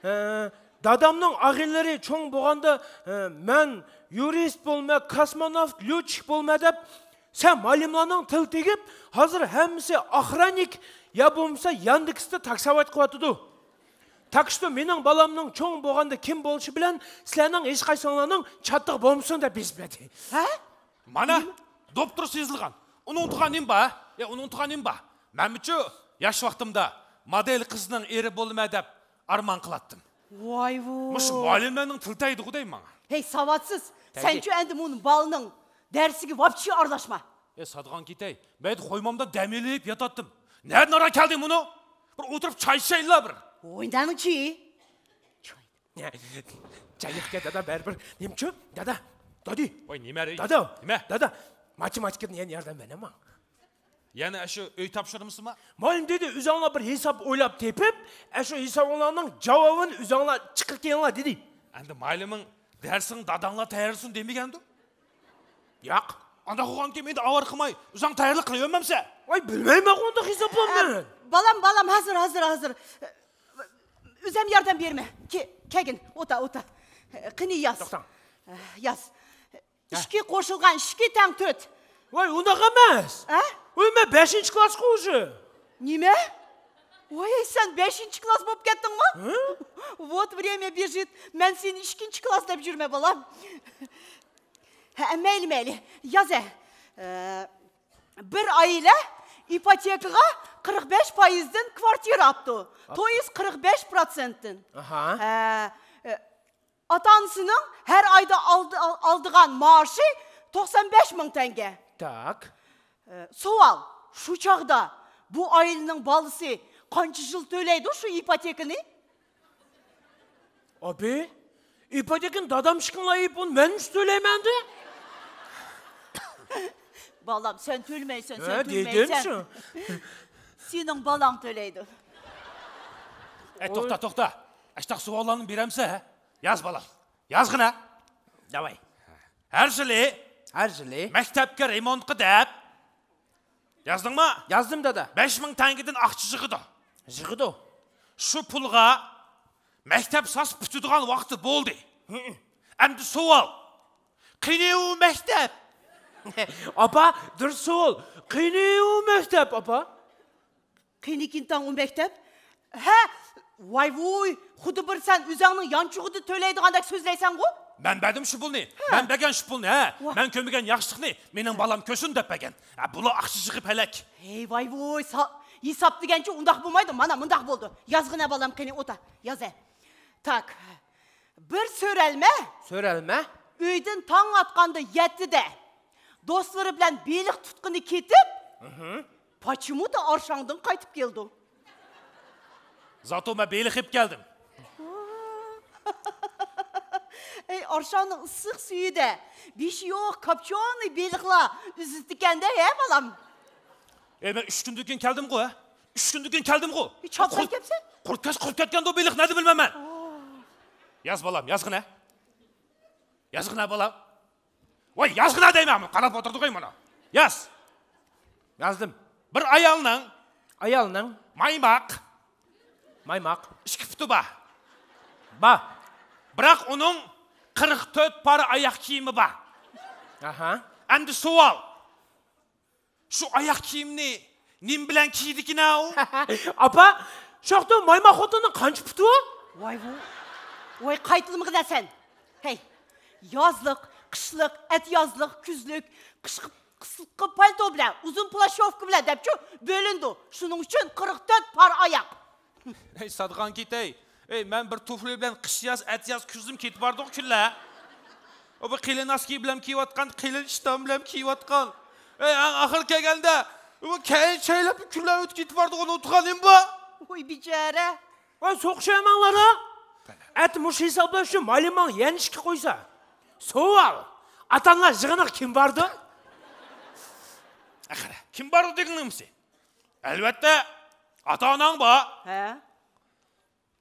ئە، دادامنىڭ ئاغىنىلىرى چوڭ بولغاندا، ئە، مەن يۇرىست بولىمەن، كوسموناۋت، ليۇتچىك بولىمەن دەپ، سەن مۇئەللىملارنىڭ تىلى تېگىپ، ھازىر ھەممىسى ئاخراننىك يا بولمىسا ياندېكىستا تاكساۋات قىلىۋاتىدۇ. تاكشىتو مېنىڭ بالامنىڭ چوڭ بولغاندا كىم بولۇشى بىلەن سىلەرنىڭ ھېچقايسىڭلارنىڭ چاتىقى بولمىسۇن دەپ يېزىپ بەردى. ھە؟ مانا، دوپتۇرسى يېزىلغان. ئۇنىڭ ئۇنتۇغان نېمە بار؟ يا، ئۇنىڭ ئۇنتۇغان نېمە بار؟ مەنمۇچۇ ياش ۋاقتىمدا مودېل قىزنىڭ ئېرى بولىمەن دەپ ئارمان قىلاتتىم. ۋاي ۋۇ. مۇشۇ مۇئەللىملەرنىڭ تىلى تەگدىغۇ دەيمەن ماڭا. ھەي، ساۋاتسىز! تەگدى. سەنچۇ ئەندى مۇنۇ بالىنىڭ دەرسىگە ۋاپچى ئارىلاشما. ئە، سادىغان كېتەي. مەيدە قويمامدا دەم ئېلىپ ياتاتتىم. نەدىن ئارا كەلدى مۇنۇ؟ بىر ئولتۇرۇپ چاي ئىچەيلا بىر. ئويناڭچى. چاي يوقكەن دادا، بەرىبىر. نېمىچۇ؟ دادا. دادى. ۋاي، نېمە رەي؟ دادا. نېمە؟ دادا. ماتېماتىكىدىن يەنە ياردەم بېرىمەن. يەنە ئاشۇ ئۆي تاپشۇرمىسىما؟ مۇئەللىم دېدى، ئۆزۈڭلار بىر ھېساب ئويلاپ تېپىپ، ئاشۇ ھېسابىڭلارنىڭ جاۋابىنى ئۆزۈڭلار چىقىرىپ كېلىڭلار دېدى. ئەمدى مۇئەللىمىڭ دەرسىڭ داداڭلار تەييارلىسۇن دېمىگەندۇ؟ ياق. ئانداق بولغانكىن مېنى ئاۋارە قىلماي، ئۆزۈڭ تەييارلىق قىلىۋەرمەمسەن؟ ۋاي، بىلمەيمەن ئۇنداق ھېسابلارنى. ئە، بالام، بالام، ھازىر، ھازىر، ھازىر. ئۆزۈم ياردەم بېرىمەن. كە-، كەلگىن، ئوتا، ئوتا. قېنى ياز. توختاڭ. ياز. ھە. ئىككى قوشۇلغان ئىككى تەڭ تۆت. ۋاي، ئۇنداق ئەمەس. ھە؟ ۋاي، مەن بەشىنچى كىلاسقا ئۇژى. نېمە؟ ۋاي، سەن بەشىنچى كىلاس بولۇپ كەتتىڭمۇ؟ ھە؟ Вот время бежит. مەن سېنى ئىككىنچى كىلاس دەپ يۈرمە، بالام. ھە، مەيلى، مەيلى. ياز، ھە. ئە، بىر ئائىلە ئىپوتېكىغا قىرىق بەش پايىزدىن كۋارتىرا ئاپتۇ. ئاپتۇ. То есть قىرىق بەش پىروتسېنتتىن. ئاھا. ھە، ئە، ئاتا-ئانىسىنىڭ ھەر ئايدا ئالدى-، ئالىدىغان مائاشى توقسان بەش مىڭ تەڭگە. Так. ئە، سوئال، شۇ چاغدا بۇ ئائىلىنىڭ بالىسى قانچە يىل تۆلەيدۇ شۇ ئىپوتېكىنى؟ ئابى، ئىپوتېكىنى دادام ئىككىڭلار يېپىپ، ئۇنى مەنمۇ تۆلەيمەن دە. بالام، سەن تۆلىمەيسەن، ھە، سەن دېدىم تۆلىمەيسەن. شۇ. سېنىڭ بالاڭ تۆلەيدۇ. ئەي، توختا، توختا. ئاشتاق سوئاللارنى بېرەمسە، ھە؟ ياز، بالام. يازغىنا. داۋاي. ھەر يىلى. ھەر يىلى. مەكتەپكە رېمونتقا دەپ. يازدىڭمۇ؟ يازدىم، دادا. بەش مىڭ تەڭگىدىن ئاقچا يىغىدۇ. يىغىدۇ. شۇ پۇلغا مەكتەپ ساس پۈتىدىغان ۋاقتى بولدى. ھە. ئەمدى سوئال. قېنى ئۇ مەكتەپ؟ ئاپا، دۇرۇس سوئال. قېنى ئۇ مەكتەپ، ئاپا؟ قېنىكىن تاڭ ئۇ مەكتەپ؟ ھە؟ ۋاي ۋۇي، خۇددى بىر سەن ئۆزۈڭنىڭ يانچۇقىدا تۆلەيدىغاندەك سۆزلەيسەنغۇ؟ مەن بەردىم شۇ پۇلنى. ھە. مەن بەرگەن شۇ پۇلنى، ھە. ۋاھ. مەن كۆرمىگەن ياخشىلىقنى مېنىڭ بالام كۆرسۇن دەپ بەرگەن. ھە، بۇلار ئاقچا يىغىپ ھەلەك. ھەي، ۋاي ۋۇي، سا-، ھېساب دېگەنچە ئۇنداق بولمايدۇ. مانا مۇنداق بولىدۇ. يازغىنە بالام، قېنى ئوتا. ياز ھە. تاك. بىر سۆرەلمە. سۆرەلمە. ئۆيدىن تاڭ ئاتقاندا يەتتىدە دوستلىرى بىلەن بېلىق تۇتقىنى كېتىپ، مھم. پاچىمۇدا ئارشاڭدىن قايتىپ كېلىدۇ. زاتو مەن بېلىق يەپ كەلدىم. ھەي، ئارشاڭنىڭ ئىسسىق سۈيىدە بېشى يوق كاپچونى بېلىقلار ئۈزىدىكەن-دە، ھە، بالام؟ ئەي، مەن ئۈچ كۈندىن كېيىن كەلدىمغۇ، ھە؟ ئۈچ كۈندىن كېيىن كەلدىمغۇ. ئەي، چاپسان قۇرۇپ، كەپسەن. قۇرۇپ كەت-، قۇرۇپ كەتكەندۇ بېلىق، نەدە بىلمەيمەن. ئوو. ياز، بالام، يازغىنە. يازغىنە، بالام. ۋاي، يازغىنە دەيمەن، قاراپ ئولتۇردۇق، ئەي، مانا. ياز. يازدىم. بىر ئايالنىڭ. ئايالنىڭ. مايماق. مايماق. ئىككى پۇتى بار. بار. بىراق ئۇنىڭ قىرىق تۆت پارا ئاياق كىيىمى بار. ئاھا. ئەمدى سوئال. شۇ ئاياق كىيىمنى نېمە بىلەن كىيىدىكىن ئاۋۇ؟ ئاپا، شۇ ۋاقىتتا مايماق خوتۇننىڭ قانچە پۇتى بار؟ ۋاي بۇ. ۋاي قايتىلىمىغىن سەن. ھەي، يازلىق، قىشلىق، ئەتىيازلىق، كۈزلۈك، قىشقى، قىسقا پالتو بىلەن، ئۇزۇن پلاشوفكا بىلەن دەپچۇ بۆلۈنىدۇ. شۇنىڭ ئۈچۈن قىرىق تۆت پار ئاياق. ئەي، ساتىغان كېتەي. ئەي، مەن بىر تۇفلى بىلەن قىش ياز، ئەتىياز، كۈزدىمۇ كېتىپ باردۇق كۈنلەر. ئۇ بىر قېلىن ناسكى بىلەن كىيىۋاتقان، قېلىن شتان بىلەن كىيىۋاتقان. ئەي، ئەڭ ئاخىرى كەلگەندە، بۇ كەينى چايلاپ كۈنلەر ئۆتۈپ كېتىپ باردۇق، ئۇنى ئۇنتۇغان نېمە بار؟ ۋاي بىچارە. ۋاي سوقۇشايماڭلار ھە. ئەتە مۇشۇ ھېسابلاش ئۈچۈن مايلىماڭ يەنە ئىككى قويسا. سوئال. ئاتا-ئانىلار يىغىنىغا كىم بارىدۇ؟ ئاخىرى كىم بارىدۇ دېگىنىڭ نېمىسى؟ ئەلۋەتتە، ئاتا-ئاناڭ بار. ھە؟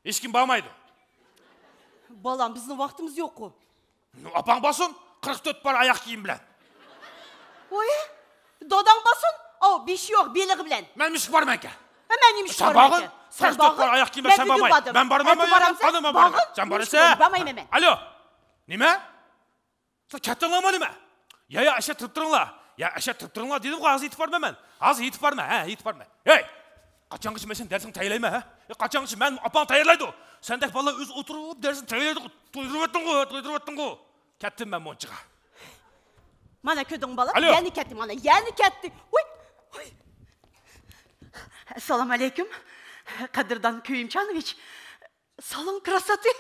ھېچكىم بارمايدۇ. بالام، بىزنىڭ ۋاقتىمىز يوققۇ. نۇ، ئاپاڭ بارسۇن، قىرىق تۆت پار ئاياق كىيىم بىلەن. ۋوي، داداڭ بارسۇن، ئاۋۇ بېشى يوق بېلىقى بىلەن. مەن نېمىشقا بارىمەنكەن؟ ھە، مەن نېمىشقا بارىمەنكەن؟ سەن بارغىن. قىرىق تۆت پار ئاياق كىيىم بىلەن سەن بارماي. مەن بارىمەن، مەن بارىمەن. سەن بارىسەن. ئالىيو، نېمە؟ سىلەر كەتتىڭلارمۇ نېمە؟ يا، يا، ئەشە تۇرۇپ تۇرۇڭلار. يا، يا، ئەشە تۇرۇپ تۇرۇڭلار دېدىمغۇ، ھازىر يېتىپ بارىمەن مەن. ھازىر يېتىپ بارىمەن، ھە، يېتىپ بارىمەن. ھەي! قاچانغىچە مەن سېنىڭ دەرسىڭنى تەييارلايمەن، ھە؟ ھەي، قاچانغىچە مەن ئاپاڭ تەييارلايدۇ؟ سەندەك بالىلار ئۆزى ئولتۇرۇپ دەرسىنى تەييارلايدىغۇ، تويدۇرۇۋەتتىڭغۇ، تويدۇرۇۋەتتىڭغۇ. كەتتىم مەن مۇنچىغا. مانا كۆردۈڭ بالام، ئالىيو. يەنە كەتتى، مانا يەنە كەتتى. ۋۇي، ۋۇي. ئەسسالامۇ ئەلەيكۇم، قەدىردان كۆيۈمچانوۋىچ. سالام كراساتى.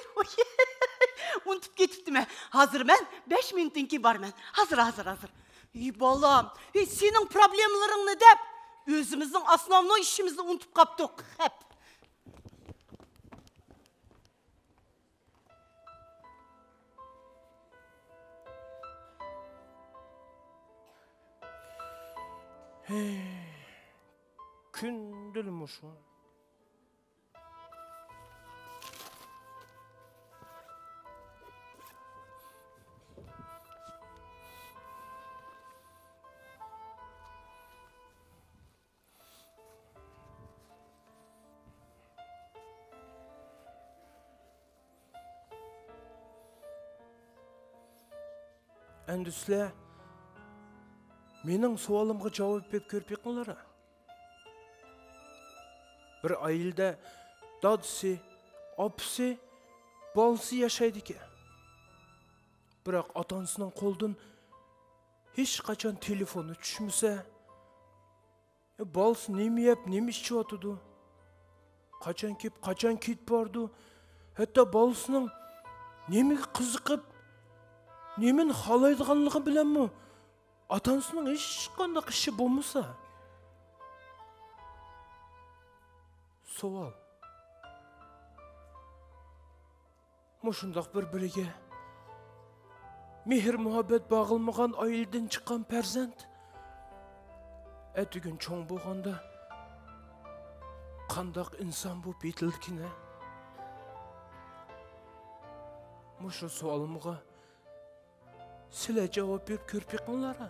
ئۇنتۇپ كېتىپتىمەن. ھازىر مەن بەش مىنۇتتىن كېيىن بارىمەن. ھازىر، ھازىر، ھازىر. ئى بالام، ئى سېنىڭ پروبلېمىلىرىڭنى دەپ، ئۆزىمىزنىڭ ئاسناۋنوي ئىشىمىزنى ئۇنتۇپ قاپتۇق. خەپ. ھەي، كۈندىلا مۇشۇ. ئەمدى سىلەر مېنىڭ سوئالىمغا جاۋاب بېرىپ كۆرۈپ بېقىڭلار. بىر ئائىلىدە دادىسى، ئاپىسى، بالىسى ياشايدىكەن. بىراق ئاتا-ئانىسىنىڭ قولىدىن ھېچقاچان تېلېفونى چۈشمىسە، يا بالىسى نېمە يەپ، نېمە ئىچىۋاتىدۇ؟ قاچان كېلىپ، قاچان كېتىپ بارىدۇ؟ ھەتتا بالىسىنىڭ نېمىگە قىزىقىپ، نېمىنى خالايدىغانلىقى بىلەنمۇ ئاتا-ئانىسىنىڭ ھېچقانداق ئىشى بولمىسا. سوئال. مۇشۇنداق بىر-بىرىگە مېھىر-مۇھەببەت باغلىمىغان ئائىلىدىن چىققان پەرزەنت ئەتىگۈن چوڭ بولغاندا قانداق ئىنسان بولۇپ يېتىلىدىكىن ھە؟ مۇشۇ سوئالىمغا سىلەر جاۋاب بېرىپ كۆرۈپ بېقىڭلار.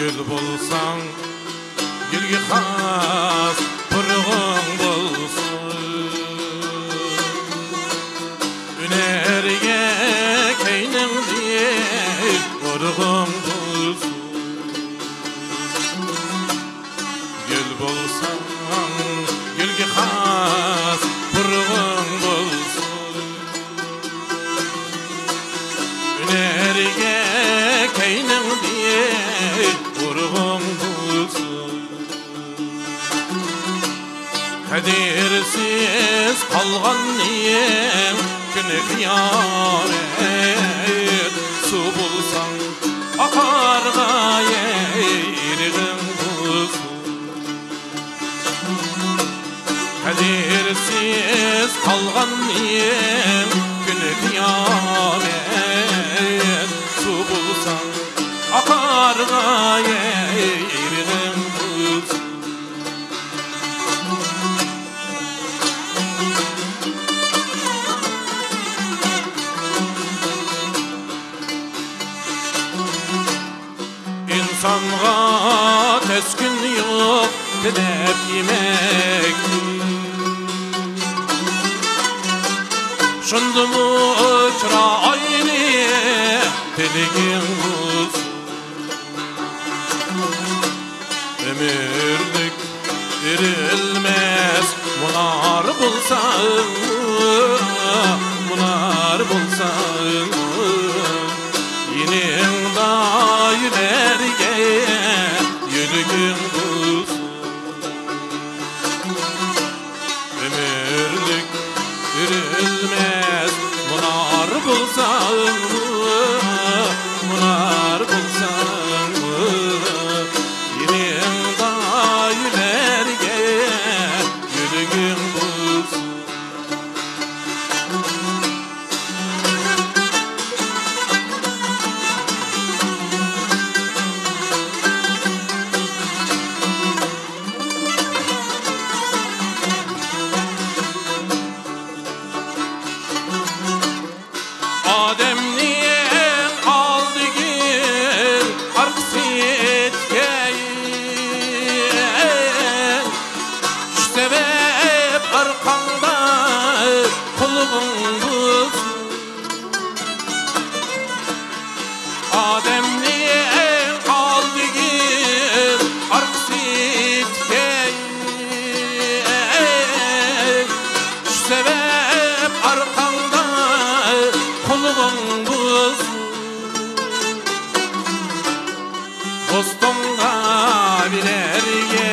گۈل بولساڭ، گۈلگە خاس پۇرىقىڭ بولسۇن. ئۈنەرگە كەينىڭدە ئۇرۇقۇڭ بولسۇن. قەدىرسىز قالغان نېمە كۈن قىيامەت، سۇ بولساڭ ئاقارغاي ئېرىغىڭ بۇزۇپ. قەدىرسىز قالغان نېمە كۈن قىيامەت، سۇ بولساڭ ئاقارغاي ئېرىغىڭ بۇزۇپ. ئىنسانغا تەسكىن يوق تىلەپ يېمەكتىن. شۇندىمۇ چىرايلىق تىلىكىڭ بولسۇن. ئۆمۈرلۈك ئۆرۈلمەس مۇنار بولساڭ، مۇنار بولساڭ، يېنىڭدا يۈرەرگە يۈرىكىڭ بولسۇن. ئۆمۈرلۈك ئۆرۈلمەس مۇنار بولساڭ، مۇنار بولساڭ، يېنىڭدا يۈرەرگە يۈرىكىڭ بولسۇن. ئادەمنىڭ ئالدىغا ئارقىسى ئېتكەي، شۇ سەۋەب ئارقاڭدا قۇلىقىڭ بۇزۇلسۇن. ئادەمنىڭ ئالدىغا ئارقىسى تىكەي، شۇ سەۋەب ئارقاڭدا قۇلىقىڭ بۇزۇلسۇن. دوستۇڭغا بېرەرگە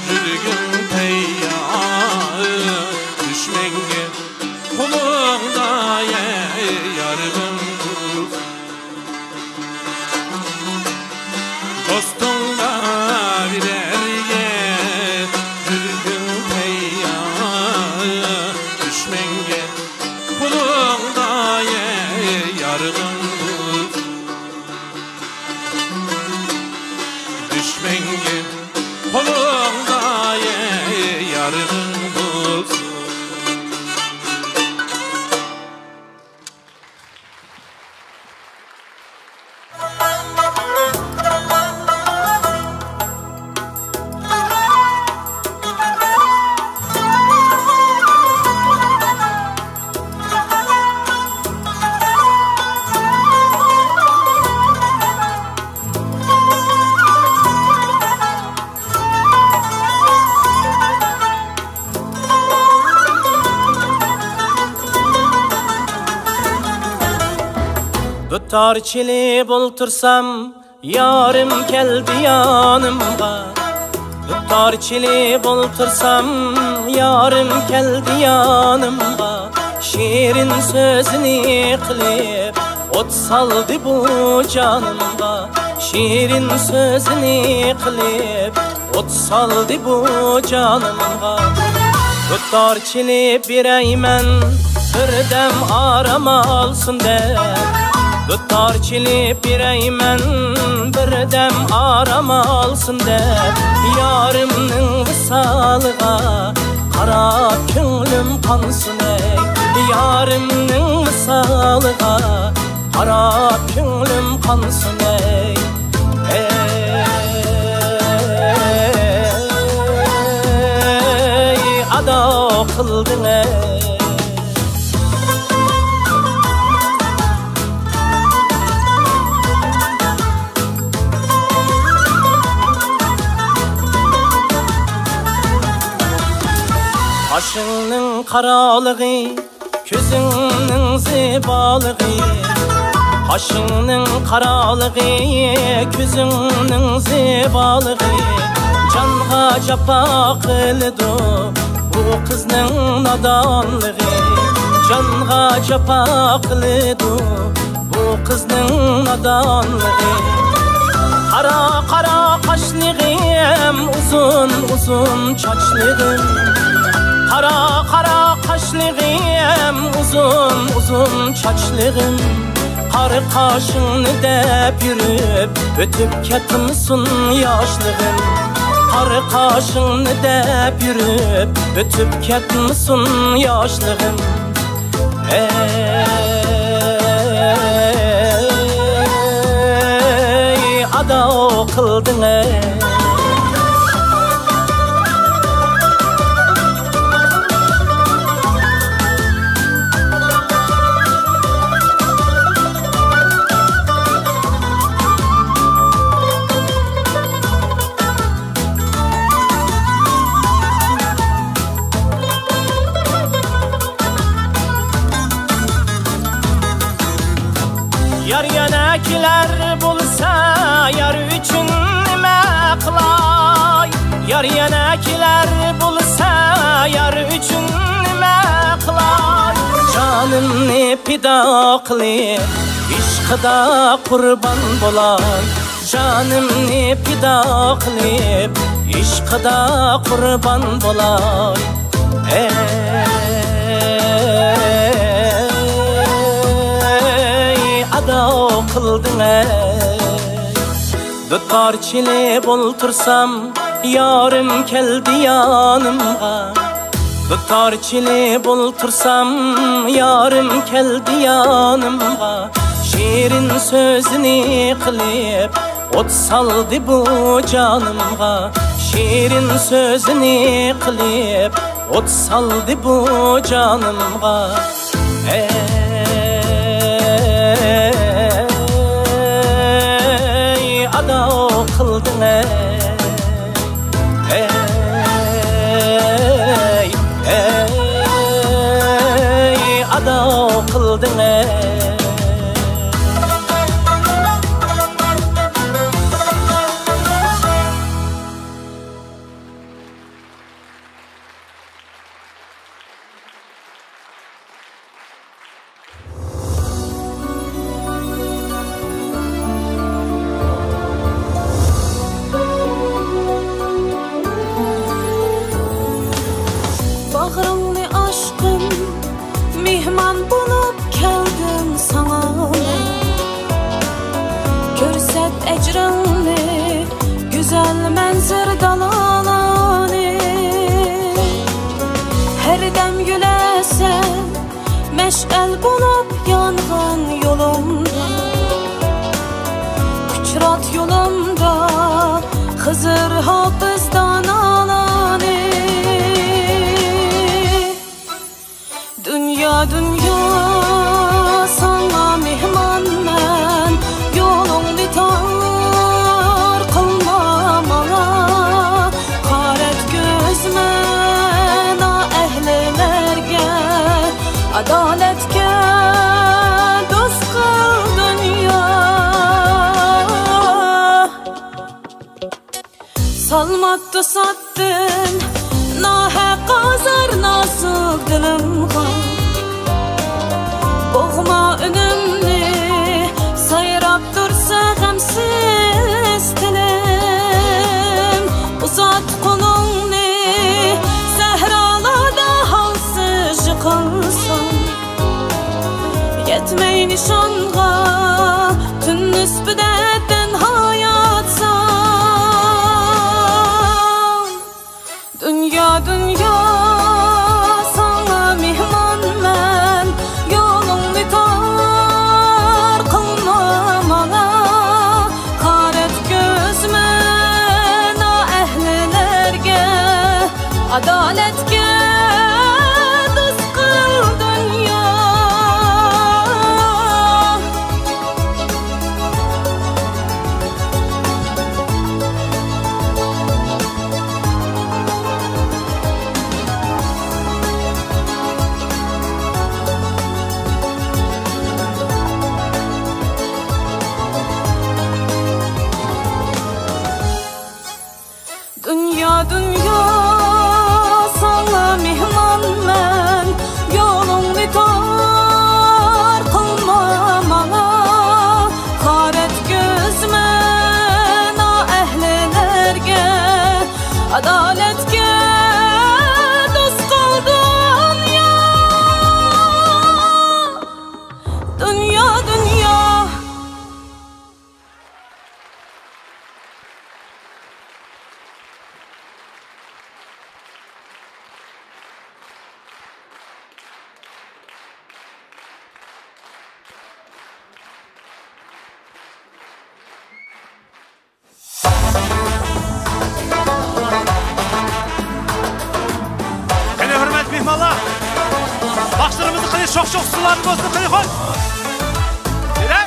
يۈرىكىڭ تەييار، دۈشمەنگە قۇلۇڭدا يارىغىڭ بولسۇن. دوستۇڭغا بېرەرگە يۈرىكىڭ تەييار، دۈشمەنگە قۇلۇڭدا يارىغىڭ بولسۇن. دۈشمەنگە قۇلۇڭدا يارىغىڭ بولسۇن. دۇتار چېلىپ ئولتۇرسام، يارىم كەلدى يانىمغا. دۇتار چېلىپ ئولتۇرسام، يارىم كەلدى يانىمغا. شېرىن سۆزىنى قىلىپ، ئوت سالدى بۇ جانىمغا. شېرىن سۆزىنى قىلىپ، ئوت سالدى بۇ جانىمغا. دۇتار چېلىپ بېرەيمەن، بىردەم ئارام ئالسۇن دەپ. دۇتار چېلىپ بېرەيمەن، بىردەم ئارام ئالسۇن دەپ. يارىمنىڭ ۋىسالىغا قاراپ كۆڭلۈم قانسۇن ئەي. يارىمنىڭ ۋىسالىغا قاراپ كۆڭلۈم قانسۇن ئەي. ئەي، ئادا قىلدىڭ ئەي. قاشىڭنىڭ قارالىقى، كۆزۈڭنىڭ زىبالىقى، قاشىڭنىڭ قارالىقى، كۆزۈڭنىڭ زىبالىقى، جانغا جاپا قىلىدۇ بۇ قىزنىڭ نادانلىقى. جانغا جاپا قىلىدۇ بۇ قىزنىڭ نادانلىقى. قارا، قارا قاشلىغىم، ئۇزۇن، ئۇزۇن چاچلىغىم. قارا، قارا قاشلىغىم، ئۇزۇن، ئۇزۇن چاچلىغىم. قارا قاشىڭنى دەپ يۈرۈپ، ئۆتۈپ كەتمىسۇن ياشلىقىم. قارا قاشىڭنى دەپ يۈرۈپ، ئۆتۈپ كەتمىسۇن ياشلىقىم. ئەي، ئاداۋ قىلدىڭ، ئەي. يار يەنە كېلەر بولسا، يار ئۈچۈن نېمە قىلاي؟ يار يەنە كېلەر بولسا، يار ئۈچۈن نېمە قىلاي؟ جانىمنى پىدا قىلىپ، ئىشقىدا قۇربان بولاي. جانىمنى پىدا قىلىپ، ئىشقىدا قۇربان بولاي. ئەي، ئاداۋ قىلدىڭ، ئەي. دۇتار چېلىپ ئولتۇرسام، يارىم كەلدى يانىمغا. دۇتار چېلىپ ئولتۇرسام، يارىم كەلدى يانىمغا. شېرىن سۆزىنى قىلىپ، ئوت سالدى بۇ جانىمغا. شېرىن سۆزىنى قىلىپ، ئوت سالدى بۇ جانىمغا. ئەي، ئاداۋ قىلدىڭ، ئەي. ئەي، ئەي، ئاداۋ قىلدىڭ، ئەي. باغرىڭنى ئاچقىن، مېھمان بولۇپ كەلدىم ساڭا. كۆرسەت ئەجرىڭنى، گۈزەل مەنزىرە دالالارنى. ھەردەم گۈلەسەن، مەشئەل بولۇپ يانغان يولۇمدا. ئۇچرات يولۇمدا خىزىر، ھاپىز دانالارنى. دۇنيا، دۇنيا، ساڭا مېھمانمەن، يولۇڭنى تار قىلما ماڭا. قارا ئەتكۈزمە نائەھلىلەرگە، ئادالەتكە دوست قىل دۇنيا. سالما توساتتىن ناھەق ئازار نازۇك دىلىمغا. بوغما ئۈنۈمنى سايراپ تۇرسا غەمسىز تىلىم. ئۇزات قولۇڭنى سەھرالاردا ھالسىز يىقىلسام. يەتمەي نىشانغا تۈن نىسپىدە تەنھا ياتسام. دۇنيا، دۇنيا، ساڭا مېھمانمەن، يولۇڭنى تار قىلما ماڭا. قارا ئەتكۈزمە نائەھلىلەرگە، ئادالەتكە دوست قىل دۇنيا. دۇنيا بالىلار، ناخشىلىرىمىزنى قىلىش، شوخ-شوخ ئۇسسۇللارنى بولسۇن، قىلىڭ، خوش. بىلەن.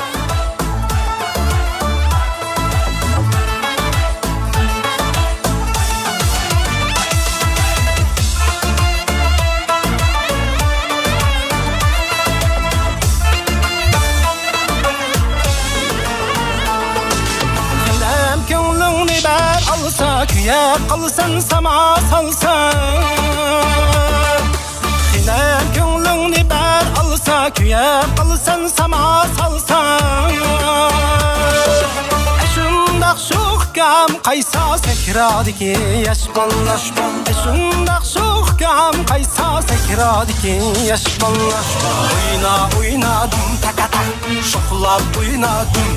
غەم كۆڭلۈڭنى بەر ئالسا، كۆيۈپ قالىسەن ساما سالسا. خىيال كۆڭلۈڭنى بەر ئالسا، كۆيۈپ قالىسەن ساما سالسا. ئەشۇنداق شوخكام قايسا سەھرادىكى ياش بالىلار. ئەشۇنداق شوخكام قايسا سەھرادىكى ياش بالىلار. ئوينا، ئوينا، دۇم تاكاتا، شوخلاپ ئوينا، دۇم.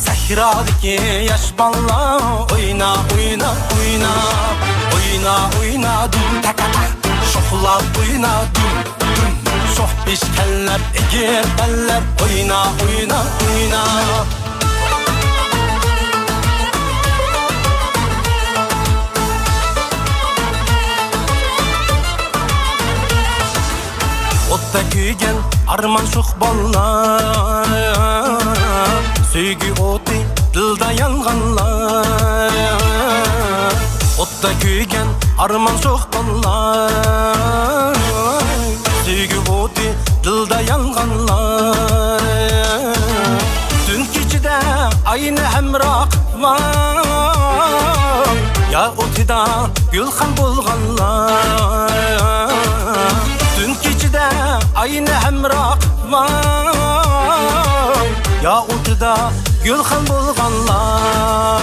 سەھرادىكى ياش بالىلار، ئوينا، ئوينا، ئوينا. ئوينا، ئوينا، دۇم تاكاتا، شوخلاپ ئوينا، دۇم، دۇم. شوخ بېشى كەللەپ، ئېگىپ بەللەپ، ئوينا، ئوينا، ئوينا. ئوتتا كۆيگەن ئارمان شوخ بالىلار، سۆيگۈ ئوتى دىلدا يانغانلار. ئوتتا كۆيگەن ئارمان شوخ بالىلار، سۆيگۈ ئوتى دىلدا يانغانلار. تۈن كېچىدە ئاينى ھەمراھ قىلغان، يا ئوتىدا گۈلخان بولغانلار. تۈن كېچىدە ئاينى ھەمراھ قىلغان، يا ئوتىدا گۈلخان بولغانلار.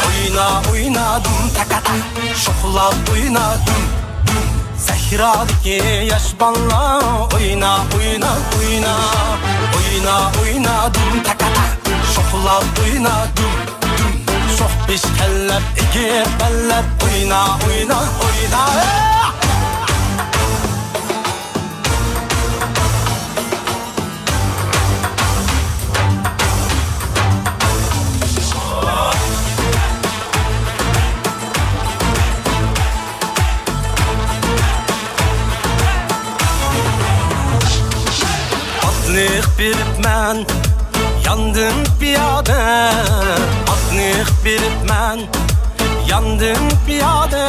ئوينا، ئوينا، دۇم تاكاتا، شوخلاپ ئوينا، دۇم، دۇم. سەھرادىكى ياش بالىلار، ئوينا، ئوينا، ئوينا. ئوينا، ئوينا، دۇم تاكاتا، شوخلاپ ئوينا، دۇم، دۇم. شوخ بېشى كەللەپ، ئېگىپ بەللەپ، ئوينا، ئوينا، ئوينا. ئاتلىق بېرىپمەن ياندىن پىيادە، ئاتلىق بېرىپمەن ياندىن پىيادە.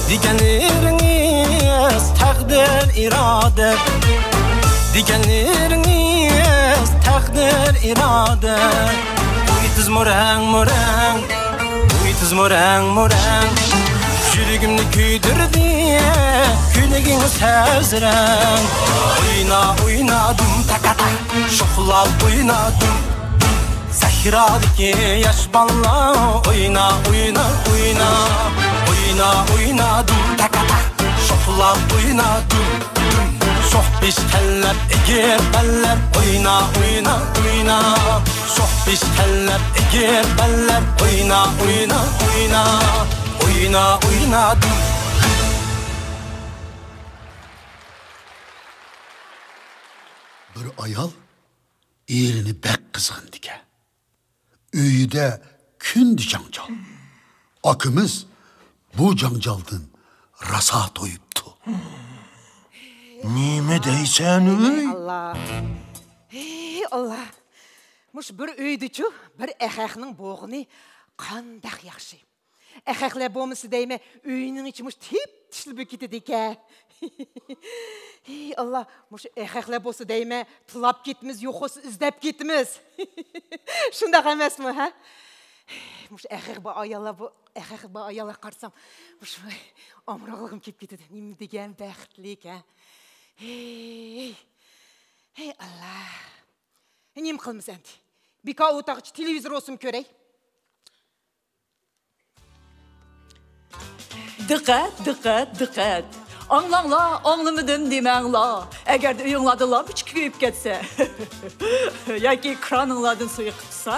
دېگەنلىرىڭىز تەقدىر ئىرادە، دېگەنلىرىڭىز تەقدىر ئىرادە. ئۇيتىز مۇرەڭ مۇرەڭ، ئۇيتىز مۇرەڭ مۇرەڭ، يۈرىكىمنى كۆيدۈردى كۈلۈگىڭىز ھەزرەڭ. ئوينا، ئوينا، دۇم تاكاتا، شوخلاپ ئوينا، دۇم، دۇم. سەھرادىكى ياش بالىلار، ئوينا، ئوينا، ئوينا. ئوينا، ئوينا، دۇم تاكاتا، شوخلاپ ئوينا، دۇم، دۇم. شوخ بېشى كەللەپ، ئېگىپ بەللەپ، ئوينا، ئوينا، ئوينا. شوخ بېشى كەللەپ، ئېگىپ بەللەپ، ئوينا، ئوينا، ئوينا. ئوينا، ئوينا، دۇم. بىر ئايال ئېرىنى بەك قىزغىنىدىكەن. ئۆيىدە كۈندە جاڭجال. ئاكىمىز بۇ جاڭجالدىن راسا تويۇپتۇ. نېمە دەيسەن، ئۆي؟ ئاللا. ھەي، ئاللا. مۇشۇ بىر ئۆيدىچۇ، بىر ئەخەخنىڭ بولغىنى قانداق ياخشى. ئەخەخلەر بولمىسا دەيمەن، ئۆينىڭ ئىچى مۇشۇ تىپتىشلا بولۇپ كېتىدىكەن. ھەي، ئاللا، مۇشۇ ئەخەخلەر بولسا دەيمەن، تىلاپ كېتىمىز، يوقالسا ئىزدەپ كېتىمىز. شۇنداق ئەمەسمۇ، ھە؟ مۇشۇ ئەخەخ بار ئاياللار، بۇ ئەخەخ بار ئاياللار قارىسام، مۇشۇ ئامراقلىقىم كېلىپ كېتىدۇ. نېمە دېگەن بەختلىك، ھە؟ ھەي، ھەي، ئاللا. نېمە قىلىمىز ئەمدى؟ بىكار ئولتۇرغۇچە تېلېۋىزور بولسىمۇ كۆرەي. دىققەت، دىققەت، دىققەت! ئاڭلاڭلار، ئاڭلىمىدىم دېمەڭلار. ئەگەردە ئۆيۈڭلاردا لامپىچە كۆيۈپ كەتسە ياكى كرانىڭلاردىن سۇ ئېقىپ تۇرسا،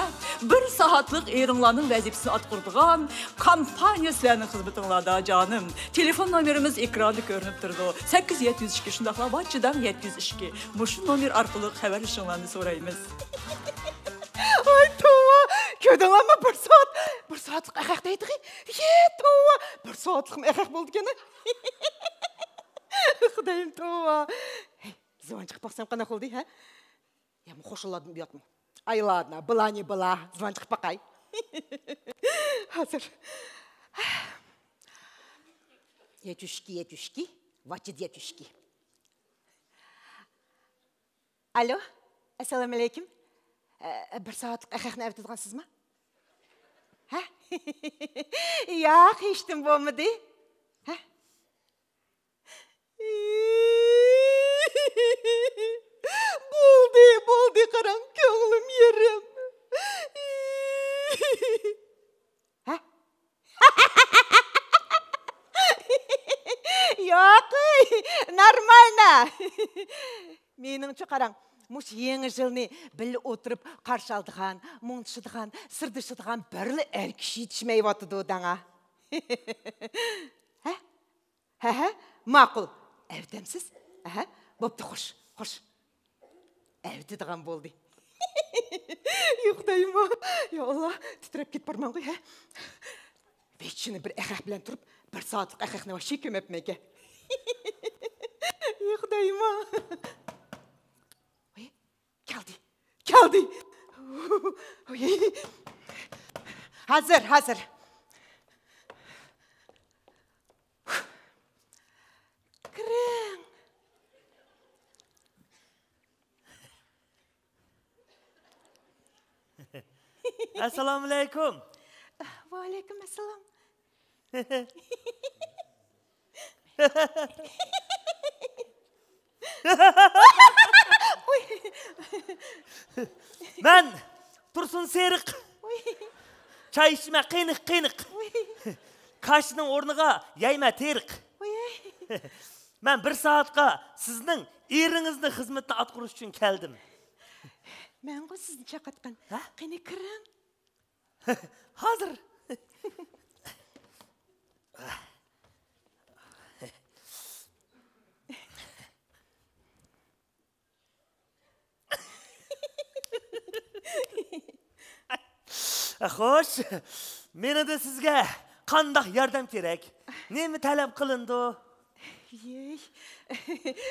بىر سائەتلىك ئېرىڭلارنىڭ ۋەزىپىسىنى ئاتقۇرىدىغان كومپانىيە سىلەرنىڭ خىزمىتىڭلاردا، جانىم. تېلېفون نومېرىمىز ئېكراندا كۆرۈنۈپ تۇرىدۇ. سەككىز يەتتە يۈز ئىككى، شۇنداقلا ۋاچچىداڭ يەتتە يۈز ئىككى. مۇشۇ نومېر ئارقىلىق خەۋەرلىشىشىڭلارنى سورايمىز. ۋاي توۋا! كۆردۈڭلارمۇ، بىر سائەت، بىر سائەتلىك ئەخەق دەيدىغى. يې، توۋا، بىر سائەتلىكمۇ ئەخەق بولىدىكەن. خۇدايىم، توۋا. ھەي، زۇۋان چىقىپ باقسام قانداق بولدى، ھە؟ يا، خوشلادىم، ئۇياتمۇ؟ ئايلادنا، بىلانى بىلا، زۇۋان چىقىپ باقاي. ھازىر. يە چۈشكى، يە چۈشكى، ۋاچىد يە چۈشكى. ئالو، ئەسسالامۇئەلەيكۇم. ئە، بىر سائەتلىك ئەخەقنى ئەۋېتىدىغان سىزما؟ ھە؟ ياق، ھېچنېمە بولمىدى. ھە؟ بولدى، بولدى، قاراڭ، كۆڭلۈم يېرىم. ھە؟ ياق، نورمالنا. مېنىڭچە قاراڭ، مۇشۇ يېڭى يىلنى بىللە ئولتۇرۇپ قارشى ئالىدىغان، مۇڭدىشىدىغان، سىردىشىدىغان بىرلا ئەر كىشى يېتىشمەيۋاتىدۇ دەڭا. ھە؟ ھە، ھە، ماقۇل. ئەۋېتەمسىز؟ ھە، بوپتۇ، خوش، خوش. ئەۋېتىدىغان بولدى. يا خۇدايىم، يا ئاللا، تىترەپ كېتىپ بارماڭغۇ، ھە؟ بېشىنى بىر ئەخەق بىلەن تۇرۇپ، بىر سائەتلىك ئەخەقنى ۋاھشىي كۆمەپمەنكەن. يا خۇدايىم. ۋاي، كەلدى، كەلدى. ھازىر، ھازىر. كىرىڭ. ئەسسالامۇئەلەيكۇم. ۋەئەلەيكۇم ئەسسالام. مەن تۇرسۇن سېرىق. چاي ئىچىمەن قېنىق، قېنىق. كاشىنىڭ ئورنىغا يەيمەن تېرىق. مەن بىر سائەتقا سىزنىڭ ئېرىڭىزنىڭ خىزمىتىنى ئاتقۇرۇش ئۈچۈن كەلدىم. مەنغۇ سىزنى چاقىرتقان. ھە؟ قېنى كىرىڭ. ھازىر. خوش، مېنىڭدىن سىزگە قانداق ياردەم كېرەك؟ نېمە تەلەپ قىلىنىدۇ؟ يەي،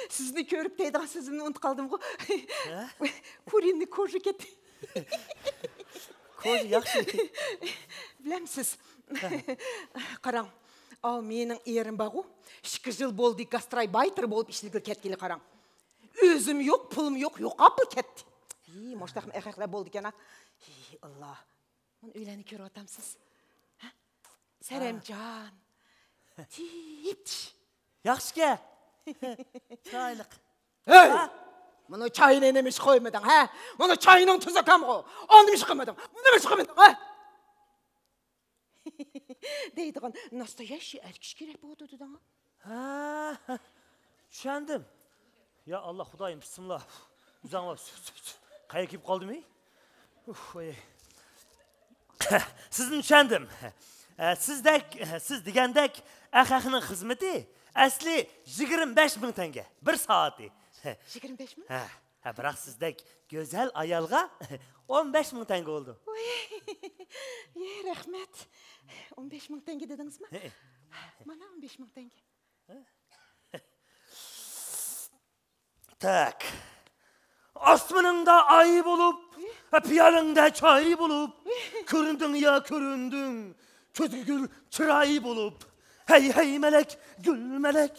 سىزنى كۆرۈپ دەيدىغان سۆزۈمنى ئۇنتۇپ قالدىمغۇ. ھە؟ كۇرىنى كوژا كەتتى. كوژا ياخشى. بىلەمسىز؟ ھە. قاراڭ، ئاۋۇ مېنىڭ ئېرىم بارغۇ، ئىككى يىل بولدى گاسترايبايتېر بولۇپ ئىشلىگىلى كەتكىلى قاراڭ. ئۆزۈم يوق، پۇلۇم يوق، يوقاپلا كەتتى. ھى، مۇشۇنداقمۇ ئەخەقلەر بولىدىكەن ھە. ھى، ئاللا. مانا ئۆيلەرنى كۆرۈۋاتامسىز؟ ھە؟ سەرەمجان. تىپتىش. ياخشىكەن. چىرايلىق. ھەي! ھە؟ مانا چاينى نېمە ئىش قويمىدىڭ، ھە؟ مانا چاينىڭ تۇزى كامغۇ؟ ئۇنى نېمە ئىش قىلمىدىڭ؟ بۇنى نېمە ئىش قىلمىدىڭ، ھە؟ دەيدىغان ناستاياششى ئەر كىشى كېرەك بولىدۇ دېدىڭ. ھە، چۈشەندىم. يا ئاللا، خۇدايىم، بىسمىللا. ئۆزۈڭلار، قايا كېلىپ قالدىم؟ ئۇھ، ۋاي. سىزنى چۈشەندىم. ئە، سىزدەك، سىز دېگەندەك ئەخەقنىڭ خىزمىتى ئەسلى يىگىرمە بەش مىڭ تەڭگە، بىر سائىتى. يىگىرمە بەش مىڭ؟ ھە، ھە، بىراق سىزدەك گۈزەل ئايالغا ئون بەش مىڭ تەڭگە بولىدۇ. ۋاي، يە، رەھمەت. ئون بەش مىڭ تەڭگە دېدىڭىزمۇ؟ ھە. مانا ئون بەش مىڭ تەڭگە. تاك. ئاسمىنىڭدا ئاي بولۇپ، پىيالىڭدە چاي بولۇپ، كۆرۈندۈڭ يا كۆرۈندۈڭ، كۆزگە گۈل چىراي بولۇپ. ھەي، ھەي، مەلەك، گۈل مەلەك.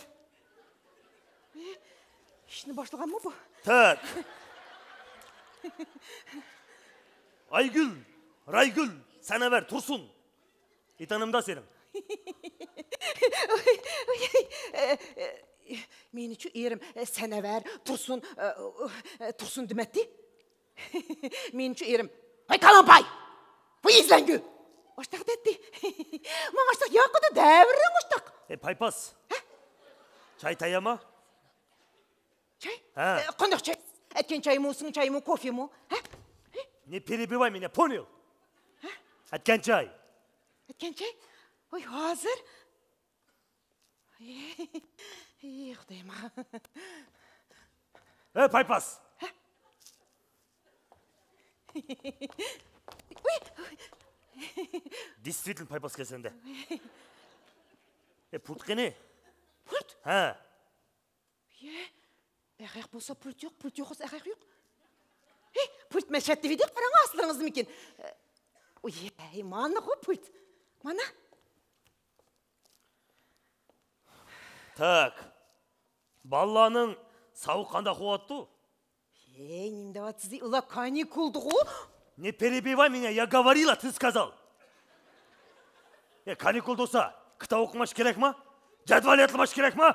ئىشنى باشلىغانمۇ بۇ؟ تاك. ئايگۈل، رايگۈل، سەنەۋەر، تۇرسۇن. ئېتىڭنى مۇنداق سېلىڭ. ئۇي، ئۇي، ئۇي، ئە، ئە، مېنىچۇ ئېرىم، ئە، سەنەۋەر، تۇرسۇن، ئە، ئە، تۇرسۇن دېمەتتى. مېنىچۇ ئېرىم، ھەي، كالامپاي! بۇ يېزىلەڭگۈ! ئاشتاق دەتتى. ماڭا ئاشتاق ياقىدۇ، دەۋرىڭ ئاشتاق. ئەي، پايپاس. ھە؟ چاي تەييارمۇ؟ چاي؟ ھە. ئە، قانداق چاي؟ ئەتكەن چايمۇ، سىڭ چايمۇ، كوفېمۇ؟ ھە؟ Не перебивай меня, понял? ھە؟ ئەتكەن چاي. ئەتكەن چاي؟ ۋاي، ھازىر. ئى، خۇدايىم. ھە، پايپاس. ھە؟ ئۇي، ئۇي. действительно پايپاس كەلسەندە. ئە، پۇرت قېنى؟ پۇرت؟ ھە. يە، ئەخەق بولسا پۇرت يوق، پۇرت يوق بولسا ئەخەق يوق. ھەي، پۇرت مەشەت دېۋىدى، قاراڭ ئاستىڭىزمىكىن. ئۇي، ھەي، مانىغۇ پۇرت. مانا. تاك. بالىلارنىڭ ساۋۇق قانداق بولۇۋاتىدۇ؟ ھەي، نېمە دەۋاتىسىز؟ ئۇلار كانىكۇلدىغۇ. Не перебивай меня, я говорила, ты сказал. يا كانىكۇل دېسە، كىتاب ئوقۇماش كېرەكما؟ جەدۋەل يادلىماش كېرەكما؟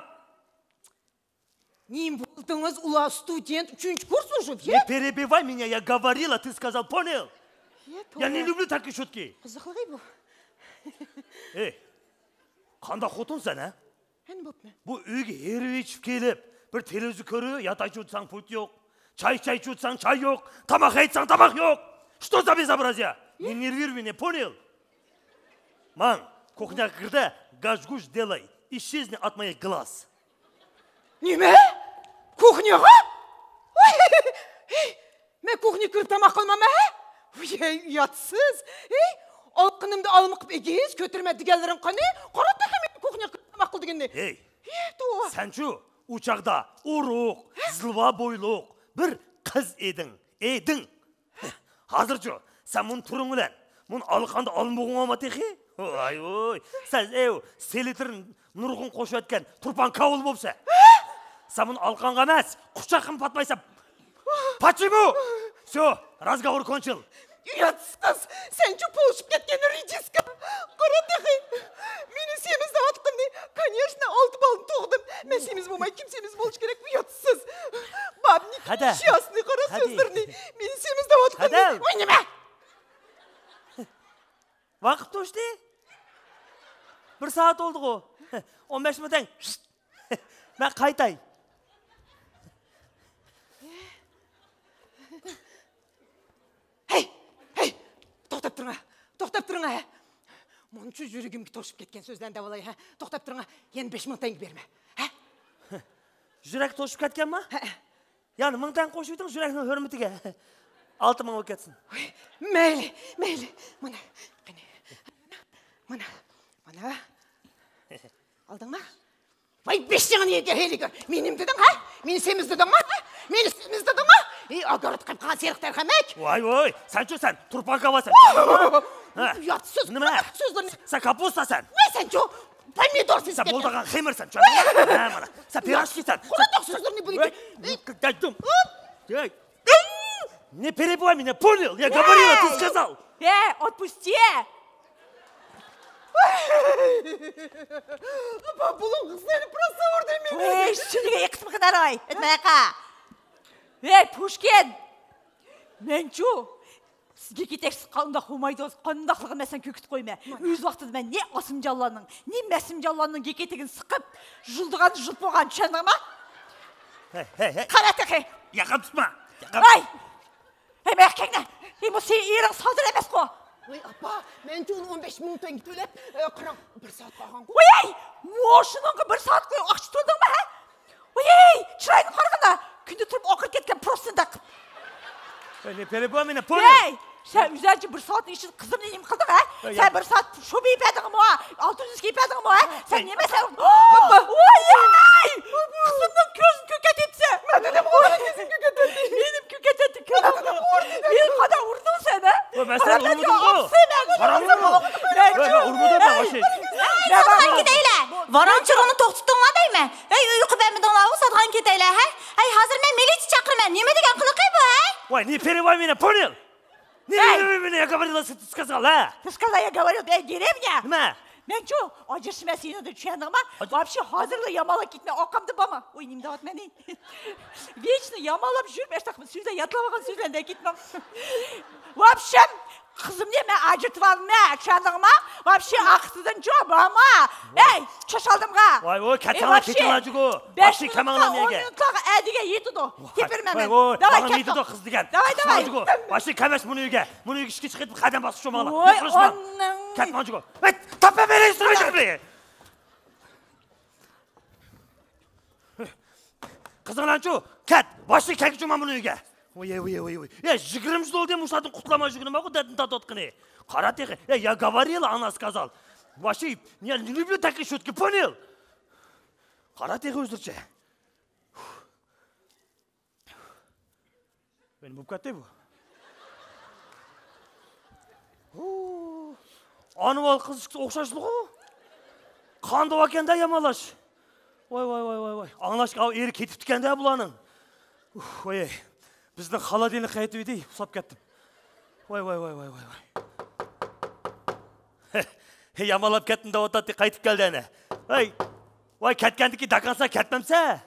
نېمە بولدىڭىز؟ ئۇلار ستۇدېنت، ئۈچىنچى كۇرس ئۇشۇ. Не перебивай меня, я говорила, ты сказал, понял? يە، يا не توۋا. Люблю такие шутки. قىزىقلىقى بۇ. ئەي، قانداق خوتۇن سەن، ھە؟ ھەنە بوپمۇ؟ بۇ ئۆيگە ھېرىپ ئىچىپ كېلىپ، بىر تېلېۋىزور كۆرۈپ ياتايچۇ دېسەڭ پۇرت يوق. چاي ئىچەيچۇ دېسەڭ چاي يوق. تاماق يەيچۇ داماق يوق. Что за безобразие? Не нервируй меня, понял? ماڭ، كوخنياغا كىردە، گاژ-گۇژ دېلاي، исчезни от моих глаз. نېمە؟ كوخنياغا؟ ۋاي! مەن كوخنياغا كىرىپ تاماق قىلمامەن، ھە؟ ۋاي، ئۇياتسىز! ھەي، ئالقىنىمدا ئالما قىپ ئېگىز كۆتۈرمە دېگەنلىرىڭ قانى؟ قارا تېخى مېنى كوخنياغا كىرىپ تاماق قىل دېگەننى. ھەي! ھەي، توۋا! سەنچۇ، ئۇ چاغدا ئورۇق، زىلۋا بويلۇق بىر قىز ئىدىڭ، ئىدىڭ. ھازىرچۇ، سەن مۇنۇ تۇرۇڭ بىلەن، مۇنۇ ئالىقاڭدا ئالما بوغۇڭ بارما تېخى؟ ۋاي ۋوي، سەن ئەۋ سېلىتىر نۇرغۇن قوشۇۋەتكەن تۇرپان كاۋۇل بوپسەن. سەن مۇنۇ ئالىقاڭغا ئەمەس، قۇچاققىمۇ پاتمايسەن. Почему? Всё, разговор кончил. ئۇياتسىز قىز، سەنچۇ پوشۇپ كەتكەن رېدىسكا. قارا تېخى. مېنى سېمىزلەۋاتقىنىنى، конечно، ئالتە بالىنى تۇغدۇم. مەن سېمىز بولماي، كىم سېمىز بولۇشى كېرەك؟ ئۇياتسىز. بابنىڭ ھەدە. شىياسىنى قارا ھەدە. سۆزلىرىنى. مېنى سېمىزلەۋاتقىنىنى. ھەدە. ۋاي نېمە؟ ۋاقىت توشتى. بىر سائەت بولدىغۇ. ئون بەش مىنۇت. مەن قايتاي. ھەي، ھەي، توختاپ تۇرۇڭ، توختاپ تۇرۇڭ، ھە. مۇنچە يۈرىكىمگە توشۇپ كەتكەن سۆزلەرنى دەۋالاي، ھە. توختاپ تۇرۇڭ، يەنە بەش مىڭ تەڭگە بېرىمەن، ھە. يۈرەك توشۇپ كەتكەنما؟ ھە. يەنە مىڭ تەڭگە قوشۇۋېتىڭ يۈرەكنىڭ ھۆرمىتىگە. ئالتە مىڭ بولۇپ كەتسۇن. مەيلى، مەيلى. مانا، قېنى. مانا، مانا. ئالدىڭما؟ ۋاي بېشىڭنى يېگەن ھېلىگە! مېنى نېمە دېدىڭ، ھە؟ مېنى سېمىز دېدىڭما، ھە؟ مېنى سېمىز دېدىڭما؟ ئى، ئاگارت قىلىپ قالغان سېرىق تەرخەمەك! ۋاي ۋوي، سەنچۇ سەن، تۇرپان كاۋا سەن. ھە؟ ياتسىز، نېمە؟ سۆزلىرىنى. سەن كاپۇستا سەن. ۋاي سەنچۇ، پەمىدور سېزىپ سەن كەتتىڭ. بولىدىغان خېمىرسەن، چۈشەندىڭمۇ؟ ھە، مانا. سەن پىراشكىسەن. قۇرۇق سۆزلىرىنى بىلگىن. ۋاي، دەيدىم. Не перебивай меня, понял? Я говорила, ты сказал. Э, отпусти! Апа, пулуң қысылып просто ұрды мені. Эй, шүліге қысым қыдар ой. Этмеқа. Эй, Пушкин. Менчу. Сізге кетексіз қандақ хумайды, қандақлығын мәсен көкіт қойма. Өз вақытыда мен не асымжанларның, не мәсімжанларның кекетігін сықып, жылдыған жыл болған, чандама? Hey, hey, hey. Қара текей. Яғам тұтма. Ай! Ей, мә, кеңне! Ей, бу сен ерің садыр емес қо! Ой, апа, мен чоң он беш мың теңге төлеп, э, қырық бір сағат қалған ғой. Ой, ей! Мошыныңғы бір сағат қой, ақша төлдің бе, хә? Ой, ей! Чырайың қарғанда, күнде тұрып оқыр кеткен просто да қып. Ой, не перебор меня, понял? Ей! Сен үзәнче бір сағаттың ішінде қызымды нем қылдың, ә? Сен бір сағат шу бейіп едің ма? Алтын жүз киіп едің ма, ә? Сен неме сен? Ой, ей! Қызымның көзін көк әтетсе. Менің көк әтетті. Менің қада ұрдың сен, ә? Ой, мен сені ұрмадым ғой. Қаралдым ғой. Ой, мен ұрмадым, вообще. Ей, сатхан кетейле. Варанчырыны тоқтыттыңла дейме? Ей, ұйқы бәмідіңла, сатхан кетейле, хә? Ей, хазір мен милиция чақырмен. Неме деген қылықы бу, ей? Ой, не перебивай меня, понял? Не, не, не, не, я говорила, что ты сказал, а? Ты сказал, я говорил, я деревня. Неме? Мен чу, ажыршыма сені де чуяндыңма? Вообще, хазірлі ямала кетме, ақамды бама. Ой, немді от мені. Вечно ямалап жүріп, әштақ сөзді ятлап алған сөзден де кетмем. В общем, қызым не, мен ажыртып алдым, мен чуяндыңма? Вообще, ақсыдан чу бама. Эй, чаш алдымға. Вай, ой, кәтсаңа кетіңлар жүгу. Бәш минутқа, он минутларға әдіге етіду. Тепермен мен. Давай, давай, давай. Вообще, кәмәш мұны үйге. Мына үйге ішке шығып, қадам басып шомала. Ой, онның. Кәт маңжыға. Эй, таппа бере, үстіме жүгірме. Қызыңнан чу, кәт, вообще кәк чума мына үйге. ۋوي، ۋوي، ۋوي، ۋوي. يا، يىگىرمە يىل بولدى، مۇشۇ سائەتتىن قۇتۇلالماي يۈرگىنىم بارغۇ، دەردىنى تارتىۋاتقىنى. قارا تېخى. يا، я говорила, она сказала. Вообще, я не люблю такие шутки, понял? قارا تېخى ئۆزلىرىچە. مېنى بوپ كەتتى بۇ. ھۇ. ئانىۋال قىز ئىككىسى ئوخشاشلىغۇ. قانداق ئىكەندە يامانلاش. ۋاي، ۋاي، ۋاي، ۋاي، ۋاي. ئاڭلاشقا ئاۋۇ ئېرى كېتىپتىكەندە بۇلارنىڭ. ئۇھ، ۋاي. بىزنىڭ خالادىلنىك قايتىۋىدى، ئۇسلاپ كەتتىم. ۋاي، ۋاي، ۋاي، ۋاي، ۋاي، ۋاي. يامانلاپ كەتتىم دەۋاتاتتى، قايتىپ كەلدى ئەنە. ۋاي، ۋاي، كەتكەندىكى داكانسا كەتمەمسە.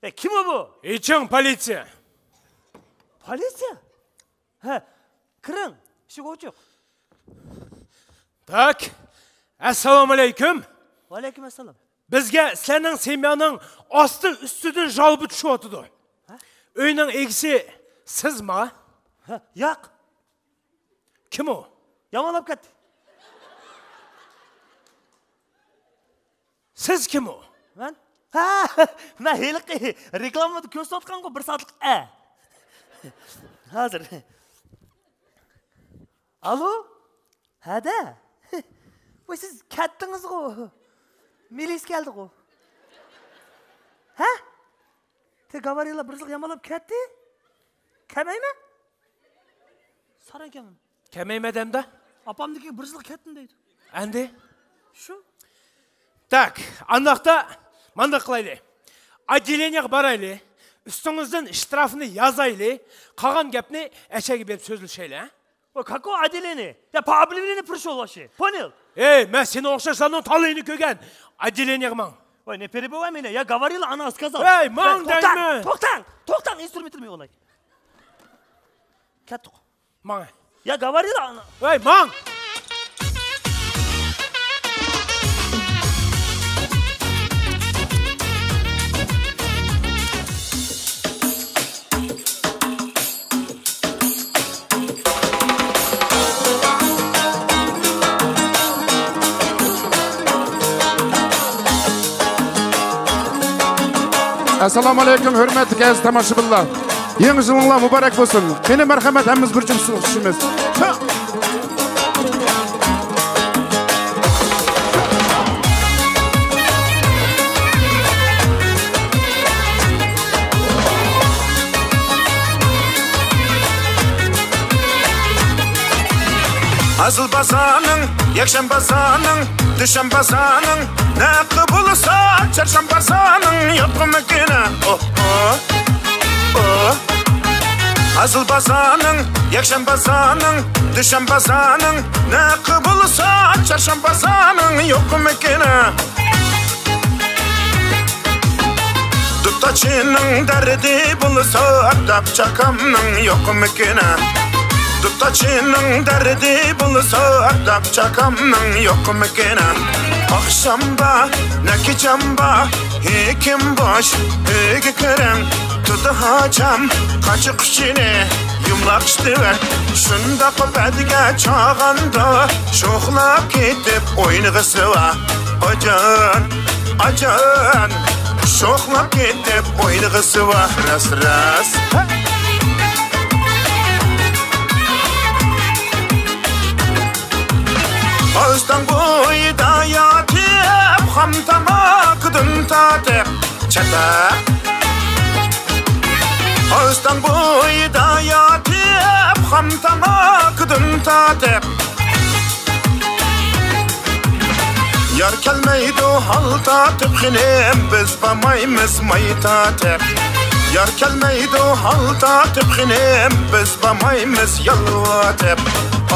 ئەي، كىم ئۇ بۇ؟ ئېچىڭ، پولىتسىيە. پولىتسىيە؟ ھە، كىرىڭ، ئىشىك ئوچۇق. تاك، ئەسسالامۇئەلەيكۇم. ۋەئەلەيكۇم ئەسسالام. بىزگە سىلەرنىڭ سېميانىڭ ئاستى ئۈستىدىن ژالبا چۈشۈۋاتىدۇ. ھە؟ ئۆينىڭ ئىگىسى سىزما؟ ھە، ياق. كىم ئۇ؟ يامانلاپ كەتتى. سىز كىم ئۇ؟ مەن؟ ھە، مەن ھېلىقى رېكلامىدا كۆرسىتىۋاتقانغۇ بىر سائەتلىك ئە. ھازىر. ئالو؟ ھەدە؟ ۋاي، سىز كەتتىڭىزغۇ. مىلىس كەلدىغۇ. ھە؟ تە گاۋارىيلار بىر يىلغا يامانلاپ كەتتى. كەلمەيمەن. ساراڭ كەلمەم. كەلمەيمەن دەمدە. ئاپامدىكى بىر يىلغا كەتتىم دەيدۇ. ئەندى؟ شۇ. تاك، ئانداقتا مانداق قىلايلى. ئوتدېلېنىيەگە بارايلى. ئۈستىڭىزدىن شترافنى يازايلى. قالغان گەپنى ئەچەگە بېرىپ سۆزلىشەيلى، ھە؟ Ой, какое отделение? Я по объявлению пришёл вообще. Понял? ئەي، مەن سېنىڭ ئوخشاشلارنىڭ تالىيىنى كۆرگەن. ئوتدېلېنىيەگە ماڭ. Ой, не перебивай меня, я говорила, она сказала. ئەي، ماڭ دەيمەن. توختاڭ، توختاڭ، توختاڭ، ئىنسترۇمېنتىمنى يوقلاي. كەتتۇق. ماڭ. يا говорила она. ۋاي، ماڭ! ئەسسالامۇ ئەلەيكۇم، ھۆرمەتلىك ئەزىز تاماشىبىنلار. يېڭى يىلىڭلار مۇبارەك بولسۇن. قېنى، مەرھەمەت، ھەممىمىز بىر جۈپ سۇ ئىچىمىز. ھازىل بازارنىڭ، يەكشەنبە بازارنىڭ، دۈشەنبە بازارنىڭ، نەقى بولسا چارشەنبە بازارنىڭ يوقمىكىن؟ ئوھ، ئوھ، ئوھ. ھازىل بازارنىڭ، يەكشەنبە بازارنىڭ، دۈشەنبە بازارنىڭ، نەقى بولسا چارشەنبە بازارنىڭ يوقمىكىن؟ دۇتاچىنىڭ دەردى بولسا، ئاپتاپ چاكامنىڭ يوقمىكىن؟ دۇتاچىنىڭ دەردى بولسا، ئاپتاپ چاكامنىڭ يوقمىكىن؟ ئاخشام بار، نەكىچام بار، ھېكىم باش، ئۆيگە كىرىڭ، تۇتى ھاچام، قاچا قۇچىنى يۇملاق ئىشتىۋەر. شۇنداق بەدگە چاغاندا، شوخلاپ كېتىپ ئوينىغۇسى بار. ئاجان، ئاجان، شوخلاپ كېتىپ ئوينىغۇسى بار، راست، راست. ئۆستەڭ بويىدا ياتىپ، خام تاماكىدىن تارتىپ، چەتە. ئۆستەڭ بويىدا ياتىپ، خام تاماكىدىن تارتىپ، يار كەلمەيدۇ ھال تارتىپ خېنىم، بىز بارمايمىز ماي تارتىپ. يار كەلمەيدۇ ھال تارتىپ خېنىم، بىز بارمايمىز يالۋاتىپ.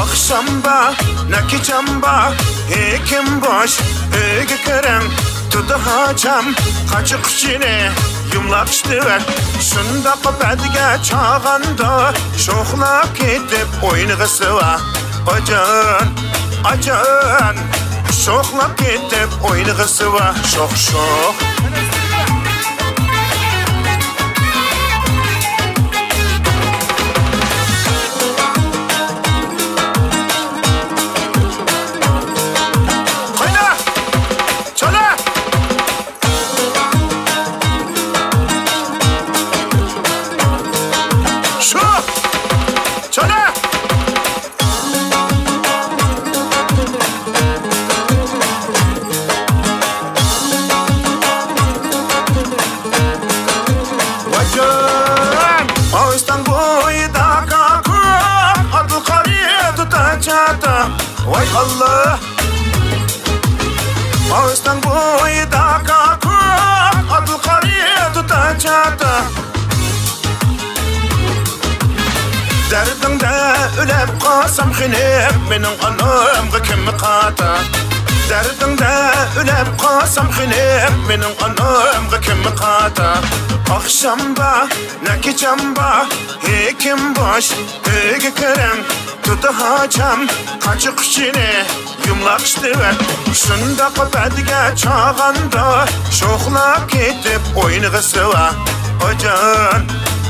ئاخشام بار، نەكىچام بار، ھېكىم باش، ئۆيگە كىرىڭ، تۇتى ھاچام، قاچا قۇچىنى يۇملاق ئىشتىۋەر. شۇنداق بەدگە چاغاندا، شوخلاپ كېتىپ ئوينىغۇسى بار. ئاجان، ئاجان، شوخلاپ كېتىپ ئوينىغۇسى بار. شوخ، شوخ. قايدا! چالا! ئاللا. ئاستاڭ بويىدا كاكۇك، ئاتلىقلار تۇتار چاتا. دەردىڭدە ئۆلۈپ قالسام خېنىم، مېنىڭ ئانامغا كىم قاتا؟ دەردىڭدە ئۆلۈپ قالسام خېنىم، مېنىڭ ئانامغا كىم قاتا؟ ئاخشام بار، نە كېچەم بار، ھېكىم باش، ئۆيگە كىرىڭ، تۇتى ھاجام، قاچا قۇچىنى يۇملاق ئىشتىۋەت. شۇنداق بەدگە چاغاندا، شوخلاپ كېتىپ ئوينىغۇسى بار. ئاجان،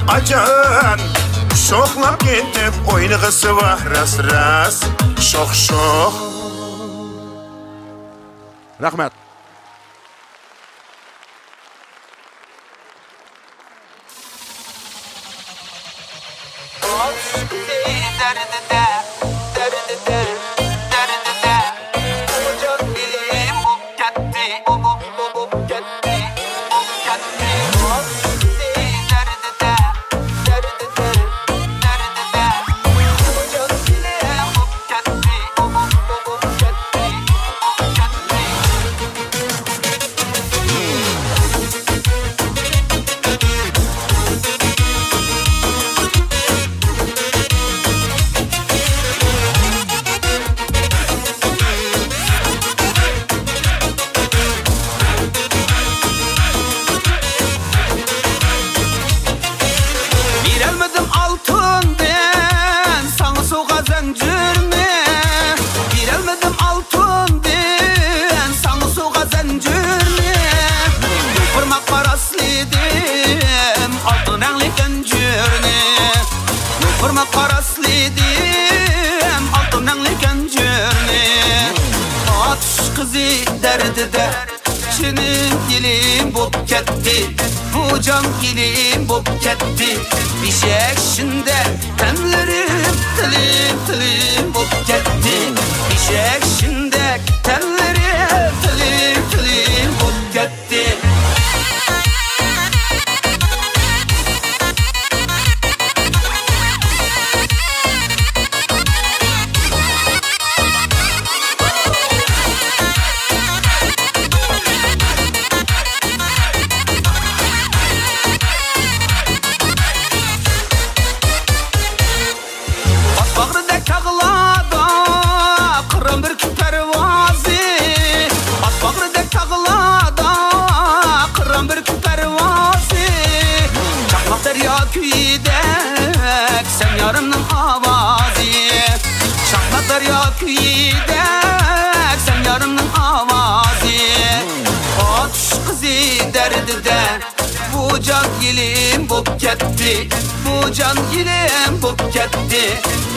ئاجان، شوخلاپ كېتىپ ئوينىغۇسى بار. راست، راست، شوخ، شوخ. رەھمەت. بېرەلمىدىم ئالتۇندىن ساڭا سوۋغا زەنجىرنى، بېرەلمىدىم ئالتۇندىن ساڭا سوۋغا زەنجىرنى. يوپۇرماققا راسلىدىم ئالتۇن رەڭلىك ئەنجۈرنى، يوپۇرماققا راسلىدىم ئالتۇن رەڭلىك ئەنجۈرنى. ئاتۇش قىزى دەردىدە جېنىم يېلىم بوپ كەتتى، بۇ جان يېلىم بوپ كەتتى. ئېشەك شىندەك تەنلىرىم تىلىم تىلىم بوپ كەتتى، ئېشەك شىندەك تەنلىرىم تىلىم تىلىم بوپ كەتتى. ئات باغرىدەك تاغلاردا قىران بۈركۈت پەرۋازى، ئات باغرىدەك تاغلاردا قىران بۈركۈت پەرۋازى. چاقماق دەريا كۈيىدەك سەن يارىمنىڭ ئاۋازى، چاقماق دەريا كۈيىدەك سەن يارىمنىڭ ئاۋازى. ئاتۇش قىزى دەردىدە بۇ جان يېلىم بوپ كەتتى، بۇ جان يېلىم بوپ كەتتى.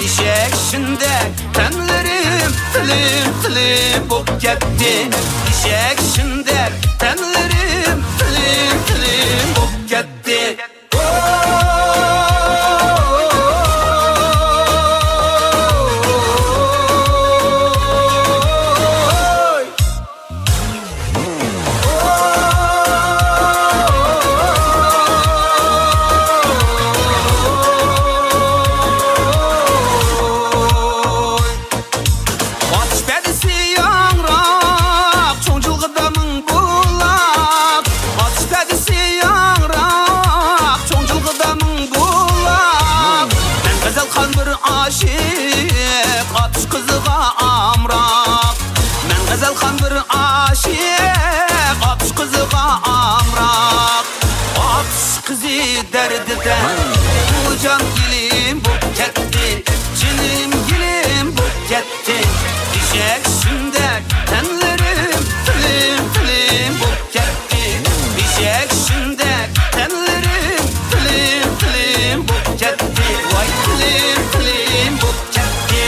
ئېشەك شىندەك تەنلىرىم تىلىم تىلىم بوپ كەتتى، ئېشەك شىندەك تەنلىرىم تىلىم تىلىم بوپ كەتتى. ئاتۇش پەدىسى ياڭراق، چوڭ جىلغىدا مىڭ بۇلاق. ئاتۇش پەدىسى ياڭراق، چوڭ جىلغىدا مىڭ بۇلاق. مەن غەزەلخان بىر ئاشىق، ئاتۇش قىزىغا ئامراق. مەن غەزەلخان بىر ئاشىق، ئاتۇش قىزىغا ئامراق. ئاتۇش قىزى دەردىدە، بۇ جان يېلىم بوپ كەتتى، جېنىم يېلىم بوپ كەتتى. ئېشەك شىندەك تەنلىرىم تىلىم تىلىم بوپ كەتتى. ئېشەك شىندەك تەنلىرىم تىلىم تىلىم بوپ كەتتى. ۋاي تىلىم تىلىم بوپ كەتتى.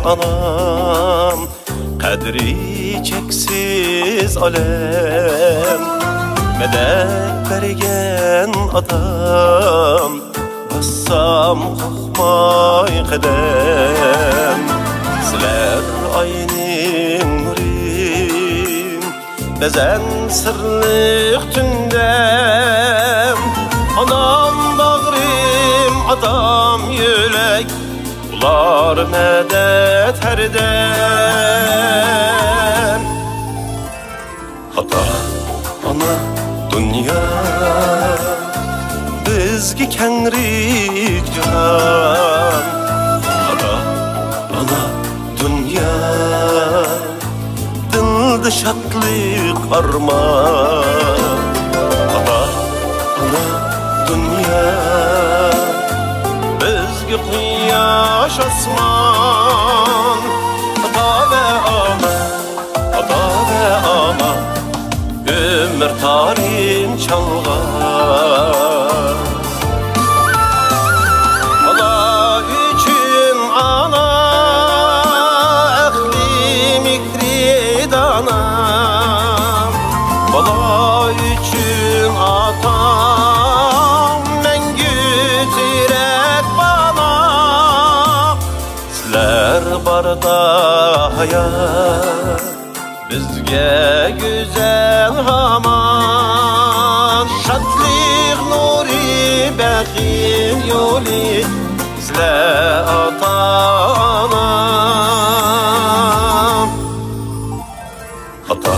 ئانام، قەدرى چەكسىز ئالەم، مەدەت بەرگەن ئاتام، باسسام قورقماي قەدەم. سىلەر ئاينىڭ نۇرى، بەزەن سىرلىق تۈندە، ئانام باغرىم، ئاتام يۆلەك، ئۇلار مەدەت ھەردەم. ئاتا، ئانا، دۇنيا، بىزگە كەڭرى جاھان. ئاتا، ئانا، دۇنيا، دىلدا شادلىق، ئارمان. ئاتا، ئانا، دۇنيا، بىزگە قۇياش، ئاسمان. ئاتا ۋە ئانا، ئاتا ۋە ئانا، ئۆمۈر تارىن چالغان. بالا ئۈچۈن ئانا، ئەقلى مېھرى دانا. بالا ئۈچۈن ئاتا، مەڭگۈ تىرەك بانا. سىلەر باردا ھايات، بىزگە گۈزەل ھامان. شادلىق نۇرى، بەخت يولى، سىلەر ئاتا-ئانا. ئاتا،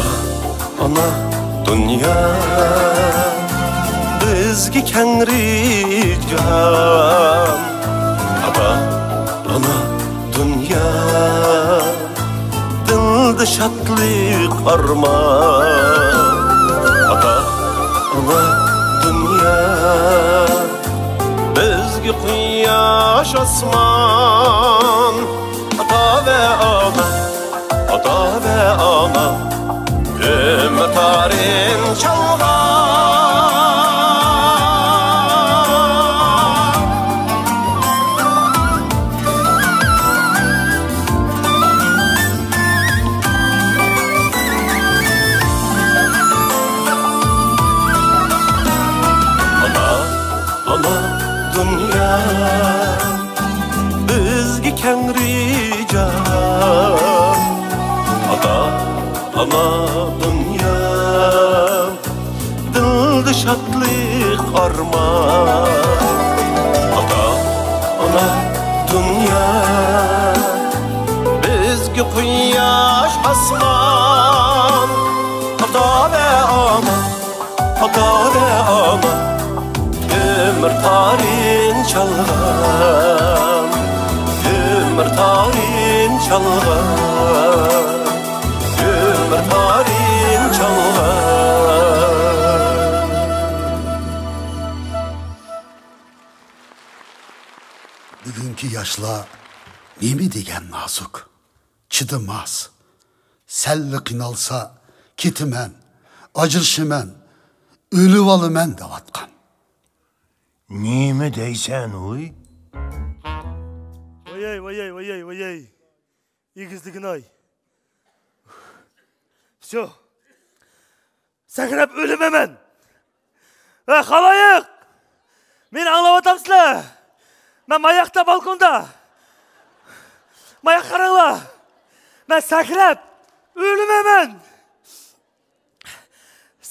ئانا، دۇنيا، بىزگە كەڭرى جاھان. ئاتا، ئانا، دۇنيا، دىلدا شادلىق، ئارمان. ئاتا، ئانا، دۇنيا، بىزگە قۇياش، ئاسمان. ئاتا ۋە ئانا، ئاتا ۋە ئانا، ئۆمۈر تارىن چالغان. ئانا، ئانا، دۇنيا، بىزگە كەڭرى جاھان. ئاتا، ئانا، دۇنيا، دىلدا شادلىق، ئارمان. ئاتا، ئانا، دۇنيا، بىزگە قۇياش، ئاسمان. ئاتا ۋە ئانا، ئاتا ۋە ئانا، ئۆمۈر تارىن چالغان، ئۆمۈر تارىن چالغان، ئۆمۈر تارىن چالغان. بۈگۈنكى ياشلار نېمە دېگەن نازۇك. چىدىماس. سەللا قىينالسا، كېتىمەن، ئاجرىشىمەن، ئۆلۈۋالىمەن دەۋاتقان. نېمە دەيسەن، ۋۇي؟ ۋاياي، ۋاياي، ۋاياي، ۋاياي. ئېگىزلىگىناي. شۇ. سەكرەپ ئۆلىمەن مەن. ۋە خالايىق! مېنى ئاڭلاۋاتامسىلەر؟ مەن ماياقتا، بالكوندا. ماياققا قاراڭلار. مەن سەكرەپ ئۆلىمەن مەن.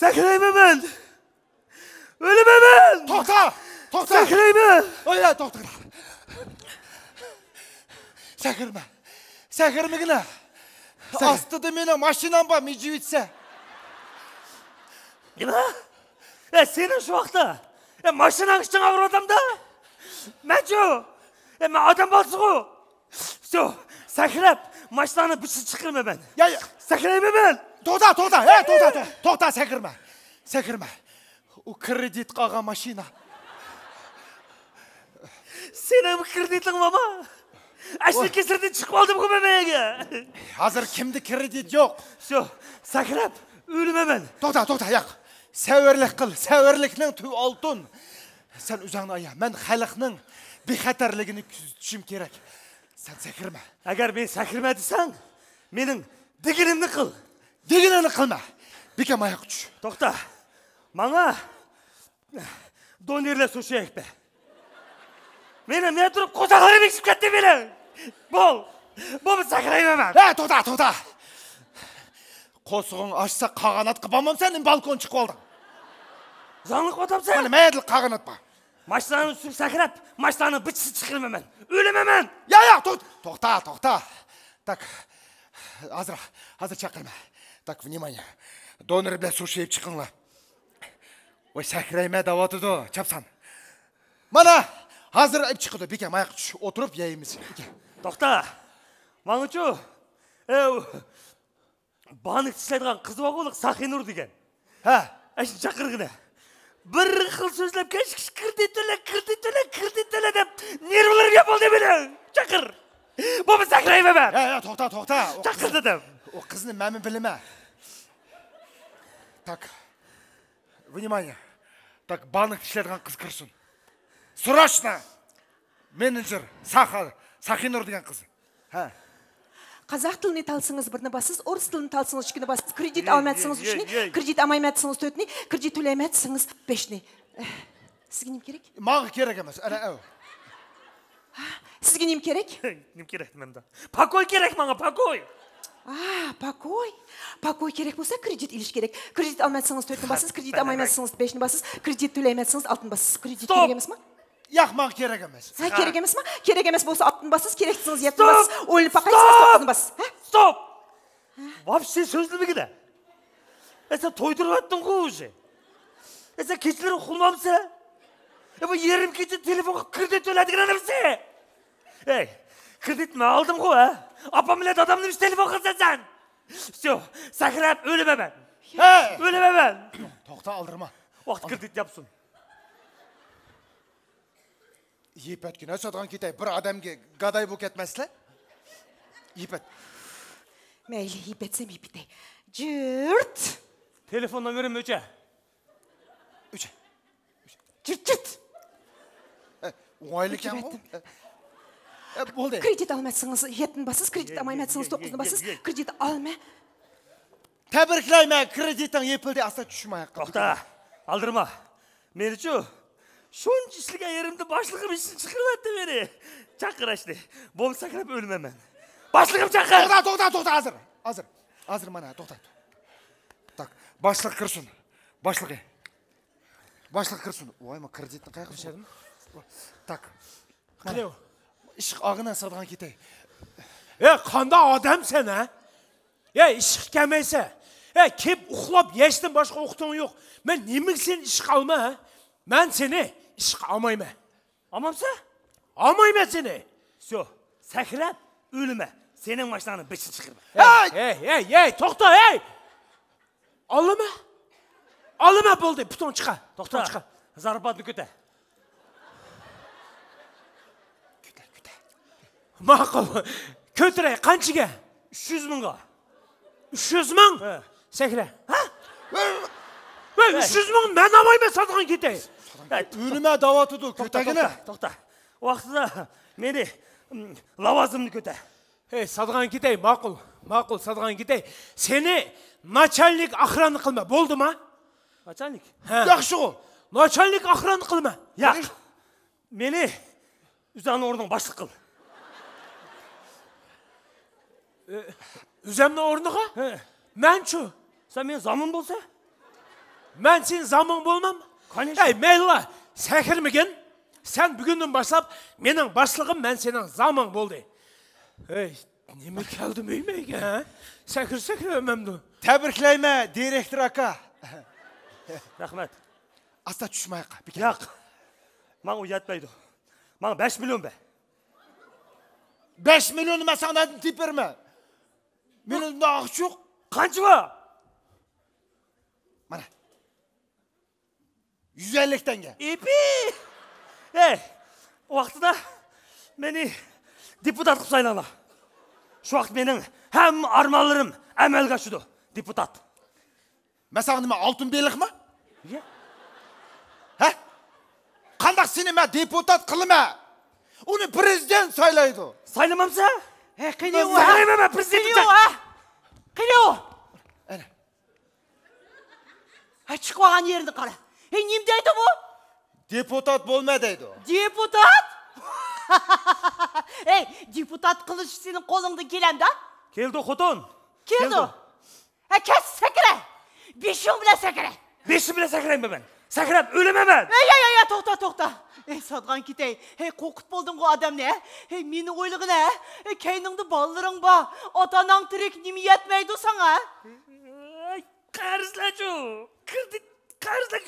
سەكرەيمەن مەن. ئۆلىمەن مەن. توختا! توختا! سەكرەيمەن. ئويلا، توختا. سەكرىمە. سەكرىمىگىنە. سەكرە. ئاستىدا مېنىڭ ماشىنام بار، مىجىۋىتسە. نېمە؟ ئە، سېنىڭ شۇ ۋاقىتتا. ئە، ماشىناڭ ئىچىڭ ئاغرىۋاتامدا؟ مەنچۇ؟ ئە، مەن ئادەم بالىسىغۇ. شۇ، سەكرەپ، ماشىناڭنى بىر چىقىرىمەن مەن. يا، يا. سەكرەيمەن مەن. توختا، توختا، ھەي، توختا، توختا، توختا، سەكرىمە. سەكرىمە. ئۇ كرېدىتقا ئالغان ماشىنا. سېنىڭمۇ كرېدىتىڭ بارمۇ؟ ئاشۇ كېسىردىن چىقىپ ئالدىمغۇ مەن مەيەگە. ھازىر كىمدە كرېدىت يوق؟ شۇ، سەكرەپ ئۆلىمەن مەن. توختا، توختا، ياق. سەۋرلىك قىل، سەۋرلىكنىڭ تۈۋى ئالتۇن. سەن ئۆزۈڭنى ئايا، مەن خەلقنىڭ بىخەتەرلىكىنى كۆزىتىشىم كېرەك. سەن سەكرىمە. ئەگەر مېنى سەكرىمە دېسەڭ، مېنىڭ دېگىنىمنى قىل. دېگىنىڭنى قىلما. بىكەم ئاياققا چۈش. توختا. ماڭا دونېرلار سۇشى ئەكپە. مېنىڭ نە تۇرۇپ قورساقلىرىم ئېشىپ كەتتى مېنىڭ. بول. بولمىسا سەكرەيمەن مەن. ھە، توختا، توختا. قورسىقىڭ ئاچسا قاغاناتقا بارمامسەن، نېمە بالكون چىقىپ ئالدىڭ؟ زاڭلىق ئاتامسەن؟ مانا مەيەدىل قاغانات بار. ماشىنانىڭ ئۈستىگە سەكرەپ، ماشىنانىڭ بىچىسى چىقىرىمەن مەن. ئۆلىمەن مەن. يا، يا، تو-، توختا، توختا. تاك، ھازىر، ھازىر چاقىرىمەن. تاك، ۋنىمانىيە. دونېر بىلەن سۇشى ئېلىپ چىقىڭلار. ۋاي، سەكرەيمە دەۋاتىدۇ، چاپسان. مانا، ھازىر ئېلىپ چىقىدۇ، بىكەم ئاياققا چۈش، ئولتۇرۇپ يەيمىز. توختا، ماڭىچۇ. ئەۋ، بانكا ئىشلەيدىغان قىز بارغۇ، ساخىنۇر دېگەن. ھە. ئەشنى چاقىرغىنە. بىر خىل سۆزلەپ كەچ، كىردىت تۆلە، كىردىت تۆلە، كىردىت تۆلە دەپ نېرۋىلىرىم ياپىلدى مېنىڭ. چاقىر. بولمىسا سەكرەيمەن مەن. ھە، ھە، توختا، توختا. ئۇ قىز، چاقىر دېدىم. ئۇ قىزنى مەنمۇ بىلىمەن. تاك. ۋنىمانىيە. تاك، بانكا ئىشلەيدىغان قىز كىرسۇن. سروشنا! مېنېجېر، ساخا، ساخىنۇر دېگەن قىز. ھە. قازاق تىلىنى تاللىسىڭىز بىرنى باسىسىز، ئورۇس تىلىنى تاللىسىڭىز ئىككىنى باسىسىز، كرېدىت ئالمايتسىڭىز ئۈچنى، كرېدىت ئالمايمەن دېسىڭىز تۆتنى، كرېدىت تۆلەيمەن دېسىڭىز بەشنى. سىزگە نېمە كېرەك؟ ماڭا كېرەك ئەمەس، ئەنە ئەۋ. سىزگە نېمە كېرەك؟ نېمە كېرەك مەندە؟ پاكوي كېرەك ماڭا، پاكوي! ئا، پاكوي. پاكوي كېرەك بولسا، كرېدىت ئېلىش كېرەك. كرېدىت ئالمايتسىڭىز تۆتنى باسىسىز، كرېدىت ئالمايمەن دېسىڭىز بەشنى باسىسىز، كرېدىت تۆلەيمەن دېسىڭىز ئالتىنى باسىسىز. كرېدىت كېرەك ئەمەسمۇ؟ ياق، ماڭا كېرەك ئەمەس. ھە، كېرەك ئەمەسمۇ؟ كېرەك ئەمەس بولسا ئالتىنى باسىسىز، كېرەك دېسىڭىز يەتتىنى باسىسىز. ئويلىنىپ باقايسىز، توختىنى باسىسىز. ھە؟ ستوپ! ۋاپشې سۆزلىمىگىنە. ئە، سەن تويدۇرۇۋەتتىڭغۇ ئۇژې. ئە، سەن كېچىلىرى ئۇخلىمامسەن؟ ئە، بۇ يېرىم كېچە تېلېفونغا كرېدىت تۆلەيدىغان ئادەمسەن. ئەي، كرېدىت مەن ئالدىمغۇ، ھە؟ ئاپام بىلەن دادامنى تېلېفون قىلسەن سەن. ۋسيو، سەكرەپ ئۆلىمەن مەن. ھە! ئۆلىمەن مەن. توختا، ئالدىرىما. ۋاقىت كرېدىت ياپسۇن. يىپ ئەتكىنە ساتقان كېتەي، بىر ئادەمگە گاداي بولۇپ كەتمەسلە. يىپ ئەت. مەيلى، يىپ ئەتسەم يىپ ئېتەي. جۈرت. تېلېفون نومېرىم ئۆچە. ئۆچە. جۈرت، جۈرت. ئە، ئوڭايلىكەنغۇ. ئۆچۈرۈۋەتتىم. ئە، ئە، بولدى. كرېدىت ئالمايتسىڭىز يەتتىنى باسىسىز، كرېدىت ئالمايمەن دېسىڭىز توققۇزنى باسىسىز، كرېدىت ئالمايمەن. تەبرىكلەيمەن، كرېدىتىڭ يېپىلدى، ئاستا چۈشمە. توختا، ئالدىرىما. مېنىچۇ، شۇنچە ئىشلىگەن يېرىمدە باشلىقىم ئىشتىن چىقىرىۋەتتى مېنى. چاقىر ئاشنى. بولمىسا سەكرەپ ئۆلىمەن مەن. باشلىقىم چاقىر. توختا، توختا، توختا، ھازىر. ھازىر. ھازىر مانا، توختا. تاك، باشلىق كىرسۇن. باشلىقى. باشلىق كىرسۇن. ۋاي، ما كرېدىتنى قاياققا سۇندۇم؟ تاك. قېنى ئۇ؟ ئىشىك ئاغىنا سادىغان كېتەي. ئە، قاندا ئادەم سەن، ھە؟ ئە، ئىشىق كەلمەيسە. ئە، كېلىپ ئۇخلاپ يەشتىن باشقا ۋاقتىڭ يوق. مەن نېمىگە سېنى ئىشىق ئالما، ھە؟ مەن سېنى ئىشىق ئالمايمەن. ئالمامسە؟ ئالمايمەن سېنى. ۋسيو، سەكرەپ ئۆلىمە. سېنىڭ ماشىناڭنى بېشىنى چىقىرىمەن. ھەي! ھەي، ھەي، ھەي، توختا، ھەي! ئالىمە. ئالىمە، بولدى، پۇتۇڭ چىقا. توختا، پۇتۇڭ چىقا. زارپاتنى كۆتە. كۆتە، كۆتە. ماقۇل. كۆتۈرەي، قانچىگە؟ ئۈچ يۈز مىڭغا. ئۈچ يۈز مىڭ؟ ھە. سەكرە. ھە؟ ۋەي، ئۈچ يۈز مىڭ مەن ئالمايمەن، ساتقان كېتەي. ئۆلىمە دەۋاتىدۇ، توختا، كۆتەگىنە. توختا، توختا. ۋاقتىدا مېنى، م، لاۋازىمنى كۆتە. ھەي، ساتقان كېتەي، ماقۇل، ماقۇل، ساتقان كېتەي. سېنى ناچالنىك ئاخرانا قىلما، بولدىما؟ ناچالنىك؟ ھە. ياخشىغۇ. ناچالنىك ئاخرانا قىلما. ياق. مېنى ئۆزۈڭنىڭ ئورنىغا باشلىق قىل. ئۆ-، ئۆزۈمنىڭ ئورنىغا؟ ھە. مەنچۇ؟ سەن مېنىڭ زامىن بولسا؟ مەن سېنىڭ زامىن بولمام. كانېشنا. ھەي، مەيلىلا، سەكرىمىگىن. سەن بۈگۈندىن باشلاپ مېنىڭ باشلىقىم، مەن سېنىڭ زامىن بولدى. ھەي، نېمە كەلدى مۆيمەيگە، ھە؟ سەكرە، سەكرە ئۆمەمدۇ. تەبرىكلەيمەن، دىرېكتور ئاكا. رەھمەت. ئاستا چۈشمەي قا، بىكەم. ياق. ماڭا ئۇ يەتمەيدۇ. ماڭا بەش مىليون بەر. بەش مىليوننى مەن ساڭا نەدىن تېپىپ بېرىمەن؟ مېنىڭدە ئاقچا يوق. قانچە بار؟ مانا. يۈز ئەللىك تەڭگە. ئېپى! ھەي، ۋاقتىدا مېنى دېپۇتات قىلىپ سايلاڭلار. شۇ ۋاقىت مېنىڭ ھەممە ئارمانلىرىم ئەمەلگە ئاشىدۇ. دېپۇتات. مەن ساڭا نېمە، ئالتۇن بېلىقمۇ؟ نېگە؟ ھە؟ قانداق سېنى مەن دېپۇتات قىلىمەن؟ ئۇنى پرېزىدېنت سايلايدۇ. سايلىمامسەن؟ ھە، قېنى ئۇ، ھە؟ سايلايمەن مەن پرېزىدېنتنى. قېنى ئۇ، ھە؟ قېنى ئۇ؟ ئەنە. ھە، چىقىۋالغان يېرىنى قارا. ھەي، نېمە دەيدۇ بۇ؟ دېپۇتات بولما دەيدۇ. دېپۇتات؟ ھەي، دېپۇتات قىلىش سېنىڭ قولۇڭدىن كېلەمدۇ؟ كېلىدۇ، خوتۇن. كېلىدۇ. كېلىدۇ. ھە، كەس، سەكرە! بېشىڭ بىلەن سەكرە! بېشىم بىلەن سەكرەيمەن مەن. سەكرەپ ئۆلىمەن مەن. ئەي، ئەي، ئەي، ئەي، توختا، توختا. ئەي، ساتقان كېتەي. ھەي، قورقۇت بولدۇڭغۇ ئادەمنى، ھە؟ ھەي، مېنى ئويلىغىنە. ھەي، كەينىڭدە بالىلىرىڭ بار. ئاتا-ئاناڭ تىرىك، نېمە يەتمەيدۇ ساڭا؟ ئەي، قەرزلەرچۇ؟ كىردىت قەرزلەر،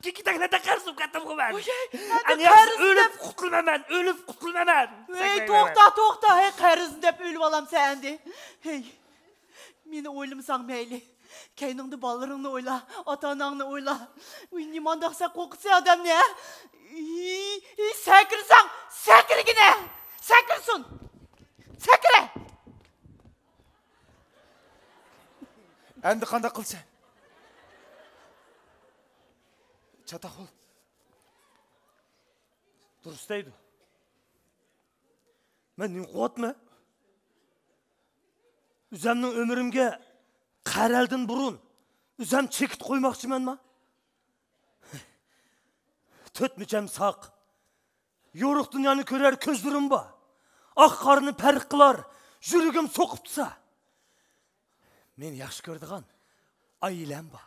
كېكىتەكلەردە قەرز بولۇپ كەتتىمغۇ مەن. ئوي، ئەي، ئەنە ياخشى قەرزنى ئۆلۈپ دەپ قۇتۇلىمەن مەن، ئۆلۈپ قۇتۇلىمەن مەن. ھەي، سەكرەيمەن توختا، مەن. توختا. ھەي، قەرزنى دەپ ئۆلۈۋالامسەن ئەمدى؟ ھەي. مېنى ئويلىمىساڭ مەيلى. كەينىڭدە بالىلىرىڭنى ئويلا، ئاتا-ئاناڭنى ئويلا. ئۇي، نېمانداق سەن قورقۇتىسەن ئادەمنى، ھە؟ ئىي، ئىي، سەكرىسەڭ، سەكرىگىنە! سەكرىسۇن! سەكرە! ئەمدى قانداق قىلىسەن؟ چاتاق بول. دۇرۇس دەيدۇ. مەن نېمە قىلىۋاتىمەن؟ ئۆزەمنىڭ ئۆمرۈمگە قەرەلدىن بۇرۇن ئۆزەم چېكىت قويماقچىمەنما؟ تۆت مۈچەم ساق. يورۇق دۇنيانى كۆرەر كۆزلىرىم بار. ئاق قارىنى پەرق قىلار يۈرىكىم سوقۇپ تۇرسا. مېنى ياخشى كۆرىدىغان ئائىلەم بار.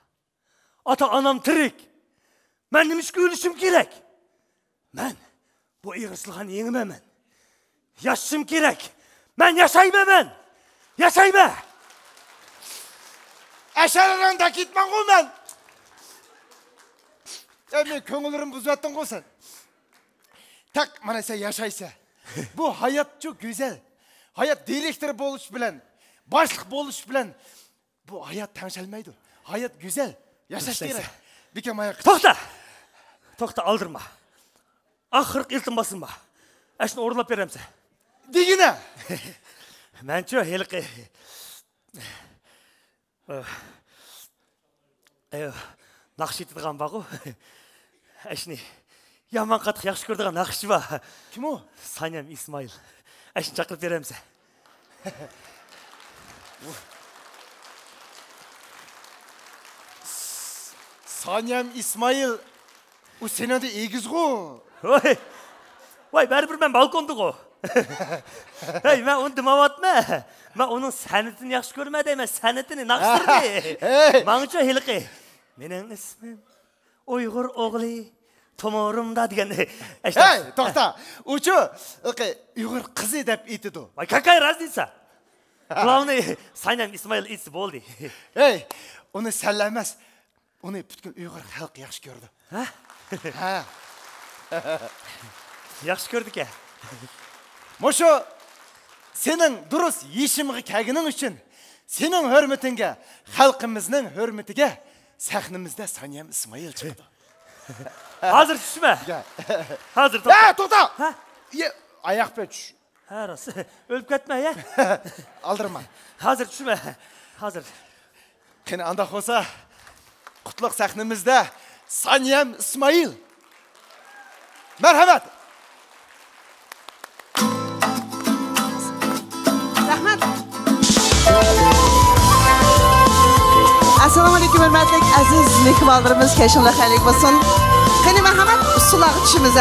ئاتا-ئانام تىرىك. مەن نېمىشقا ئۆلۈشۈم كېرەك؟ مەن بۇ ئېغىر سىلىخاننى يېڭىمەن مەن. ياشىشىم كېرەك. مەن ياشايمەن مەن. ياشايمەن. ئەشەلىرىڭدە كېتىمەنغۇ مەن. ئەي، مېنىڭ كۆڭۈللىرىمنى بۇزۇۋەتتىڭغۇ سەن. تەق مانا سەن ياشايسەن. بۇ ھاياتچۇ گۈزەل. ھايات دىرېكتور بولۇش بىلەن، باشلىق بولۇش بىلەن بۇ ھايات تەڭشەلمەيدۇ. ھايات گۈزەل. ياشاش كېرەك. بىكەم ئاياق. توختا! توختا، ئالدىرىما. ئاخىرقى ئىلتىماسىم بار. ئەشنى ئورۇنلاپ بېرەمسەن؟ دېگىنە! مەنچۇ ھېلىقى. ئەي، ناخشا ئېيتىدىغان بارغۇ. ئەشنى يامان قاتتىق ياخشى كۆرىدىغان ناخشىچى بار. كىم ئۇ؟ سانيەم ئىسمائىل. ئەشنى چاقىرىپ بېرەمسەن؟ سانيەم ئىسمائىل، ئۇ سېنىڭدىن ئېگىزغۇ. ۋاي، ۋاي، بەرىبىر مەن بالكوندىغۇ. ھەي، مەن ئۇنى دېمەۋاتىمەن. مەن ئۇنىڭ سەنئىتىنى ياخشى كۆرىمەن دەيمەن، سەنئىتىنى، ناخشىلىرىنى. ھەي. ماڭىچۇ ھېلىقى. مېنىڭ ئىسمىم ئۇيغۇر ئوغلى تومۇرۇمدا دېگەن. ھەي، توختا. ئۇچۇ، ھېلىقى ئۇيغۇر قىزى دەپ ئېيتىدۇ. ۋاي، какая разница؟ Главный، سانيەم ئىسمائىل ئېيتسا بولدى. ھەي، ئۇنى سەنلا ئەمەس، ئۇنى پۈتكۈل ئۇيغۇر خەلقى ياخشى كۆرىدۇ. ھە؟ ھە. ياخشى كۆرىدىكەن. مۇشۇ سېنىڭ دۇرۇس يېشىمغا كەلگىنىڭ ئۈچۈن، سېنىڭ ھۆرمىتىڭگە، خەلقىمىزنىڭ ھۆرمىتىگە سەھنىمىزدە سانيەم ئىسمائىل چىقىدۇ. ھازىر چۈشمە. يا. ھازىر توختا. ھە، توختا! ھە؟ يە، ئاياق بىلەن چۈش. ھە، راست. ئۆلۈپ كەتمە، يە. ئالدىرىما. ھازىر چۈشمە. ھازىر. قېنى، ئانداق بولسا، قۇتلۇق سەھنىمىزدە سانيەم ئىسمائىل. مەرھەمەت. رەھمەت. ئەسسالامۇئەلەيكۇم، ھۆرمەتلىك ئەزىز مېھمانلىرىمىز، كەچۈڭلار خەيرلىك بولسۇن. قېنى، مەرھەمەت، ئۇسسۇللارغا چۈشىمىز.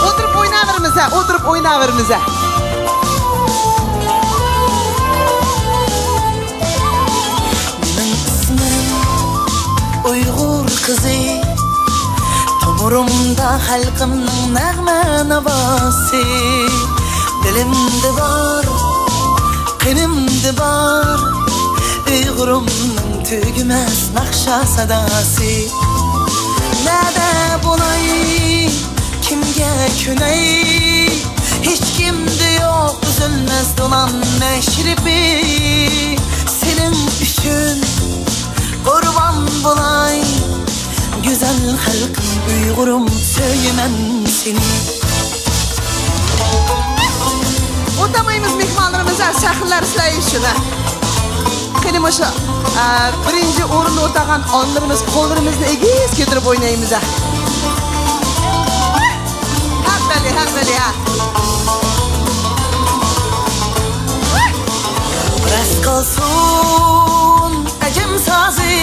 ئولتۇرۇپ ئويناۋېرىمىز، ئولتۇرۇپ ئويناۋېرىمىز. مېنىڭ ئىسمىم ئۇيغۇر قىزى، تومۇرۇمدا خەلقىمنىڭ نەغمە ناۋاسى. دىلىمدا بار، قېنىمدا بار، ئۇيغۇرۇمنىڭ تۈگىمەس ناخشا ساداسى. نەدە بولاي، كىمگە كۆنەي؟ ھېچكىمدە يوق ئۈزۈلمەس دولان مەشرىپى. سېنىڭ ئۈچۈن قۇربان بولاي، گۈزەل خەلقىم ئۇيغۇرۇم، سۆيىمەن سېنى. ئۇنتۇمايمىز مېھمانلىرىمىز، سەھنىلەر سىلەر ئۈچۈن. قېنى مۇشۇ، ئە، بىرىنچى ئورۇندا ئولتۇرغان ئانىلىرىمىز قوللىرىمىزنى ئېگىز كۆتۈرۈپ ئوينايمىز، ھە. ھە، مەلىھە. راست قالسۇن ئەجەم سازى،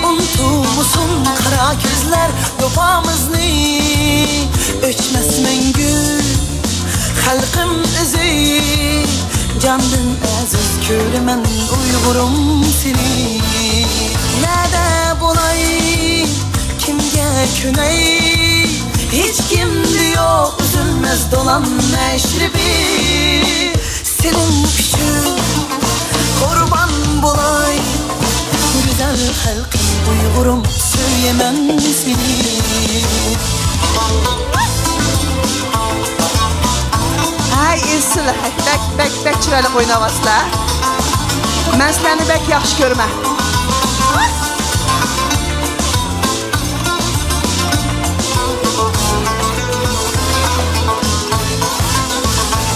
ئۇنتۇمىسۇن قارا كۆزلەر ۋاپامىزنى. ئۆچمەس مەڭگۈ خەلقىم ئۆزى، جاندىن ئەزىز كۆرىمەن ئۇيغۇرۇم سېنى. نەدە بولاي، كىمگە كۆنەي، ھېچكىمدە يوق ئۈزۈلمەس دولان مەشرىپى. سېنىڭ ئۈچۈن قۇربان بولاي، گۈزەل خەلقىم ئۇيغۇرۇم، سۆيىمەن سېنى. ھەي، ئېسىل، ھەي، بەك، بەك، بەك چىرايلىق ئويناۋاتىسىلەر. مەن سىلەرنى بەك ياخشى كۆرىمەن.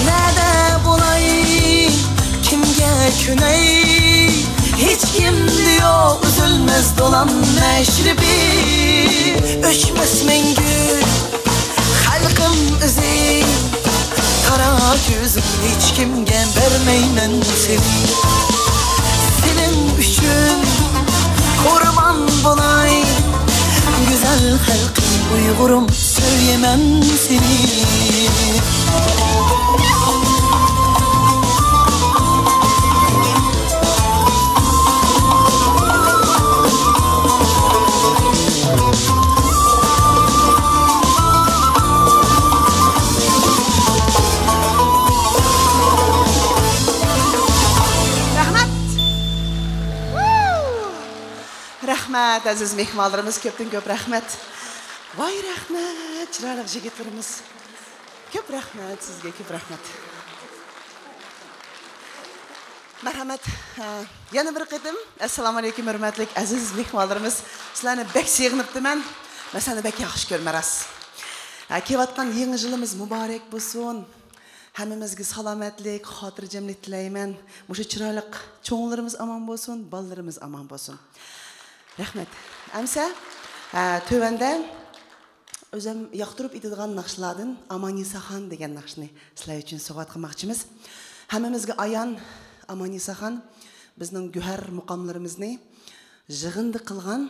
نەدە بولاي، كىمگە كۆنەي، ھېچكىمدە يوق ئۈزۈلمەس دولان مەشرىپى. ئۆچمەس مەڭگۈ خەلقىم ئۆزى، قارا كۆزۈم، ھېچكىمگە بەرمەيمەن سېنى. سېنىڭ ئۈچۈن قۇربان بولاي، گۈزەل خەلقىم ئۇيغۇرۇم، سۆيىمەن سېنى. رەھمەت. رەھمەت، ئەزىز مېھمانلىرىمىز، كۆپتىن كۆپ رەھمەت. ۋاي رەھمەت، چىرايلىق يىگىتلىرىمىز. كۆپ رەھمەت سىزگە، كۆپ رەھمەت. مەرھەمەت. ھە، يەنە بىر قېتىم ئەسسالامۇئەلەيكۇم، ھۆرمەتلىك ئەزىز مېھمانلىرىمىز. سىلەرنى بەك سېغىنىپتىمەن. مەن سىلەرنى بەك ياخشى كۆرىمەن راست. ھە، كېلىۋاتقان يېڭى يىلىمىز مۇبارەك بولسۇن. ھەممىمىزگە سالامەتلىك، خاتىرجەملىك تىلەيمەن. مۇشۇ چىرايلىق چوڭلىرىمىز ئامان بولسۇن، بالىلىرىمىز ئامان بولسۇن. رەھمەت. ئەمسە، ھە، تۆۋەندە ئۆزۈم ياقتۇرۇپ ئېيتىدىغان ناخشىلاردىن ئامانىساخان دېگەن ناخشىنى سىلەر ئۈچۈن سوۋغات قىلماقچىمىز. ھەممىمىزگە ئايان، ئامانىساخان بىزنىڭ گۆھەر مۇقاملىرىمىزنى يىغىندى قىلغان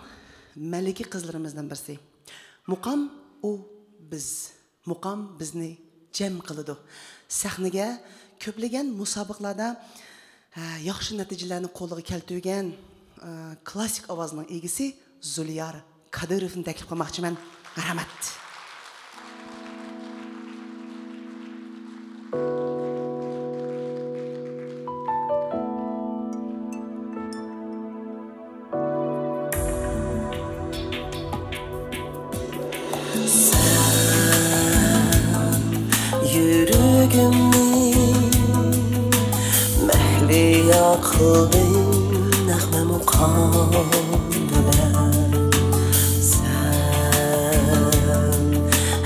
مەلىكە قىزلىرىمىزدىن بىرسى. مۇقام ئۇ بىز. مۇقام بىزنى جەم قىلىدۇ. سەھنىگە كۆپلىگەن مۇسابىقىلەردە، ھە، ياخشى نەتىجىلەرنى قولغا كەلتۈرگەن، ئە، كلاسسىك ئاۋازنىڭ ئىگىسى زۇليار كادىروفنى تەكلىپ قىلماقچىمەن. مەرھەمەت. سەن يۈرىكىمنى مەھلىيا قىلدىڭ نەغمە مۇقام بىلەن. سەن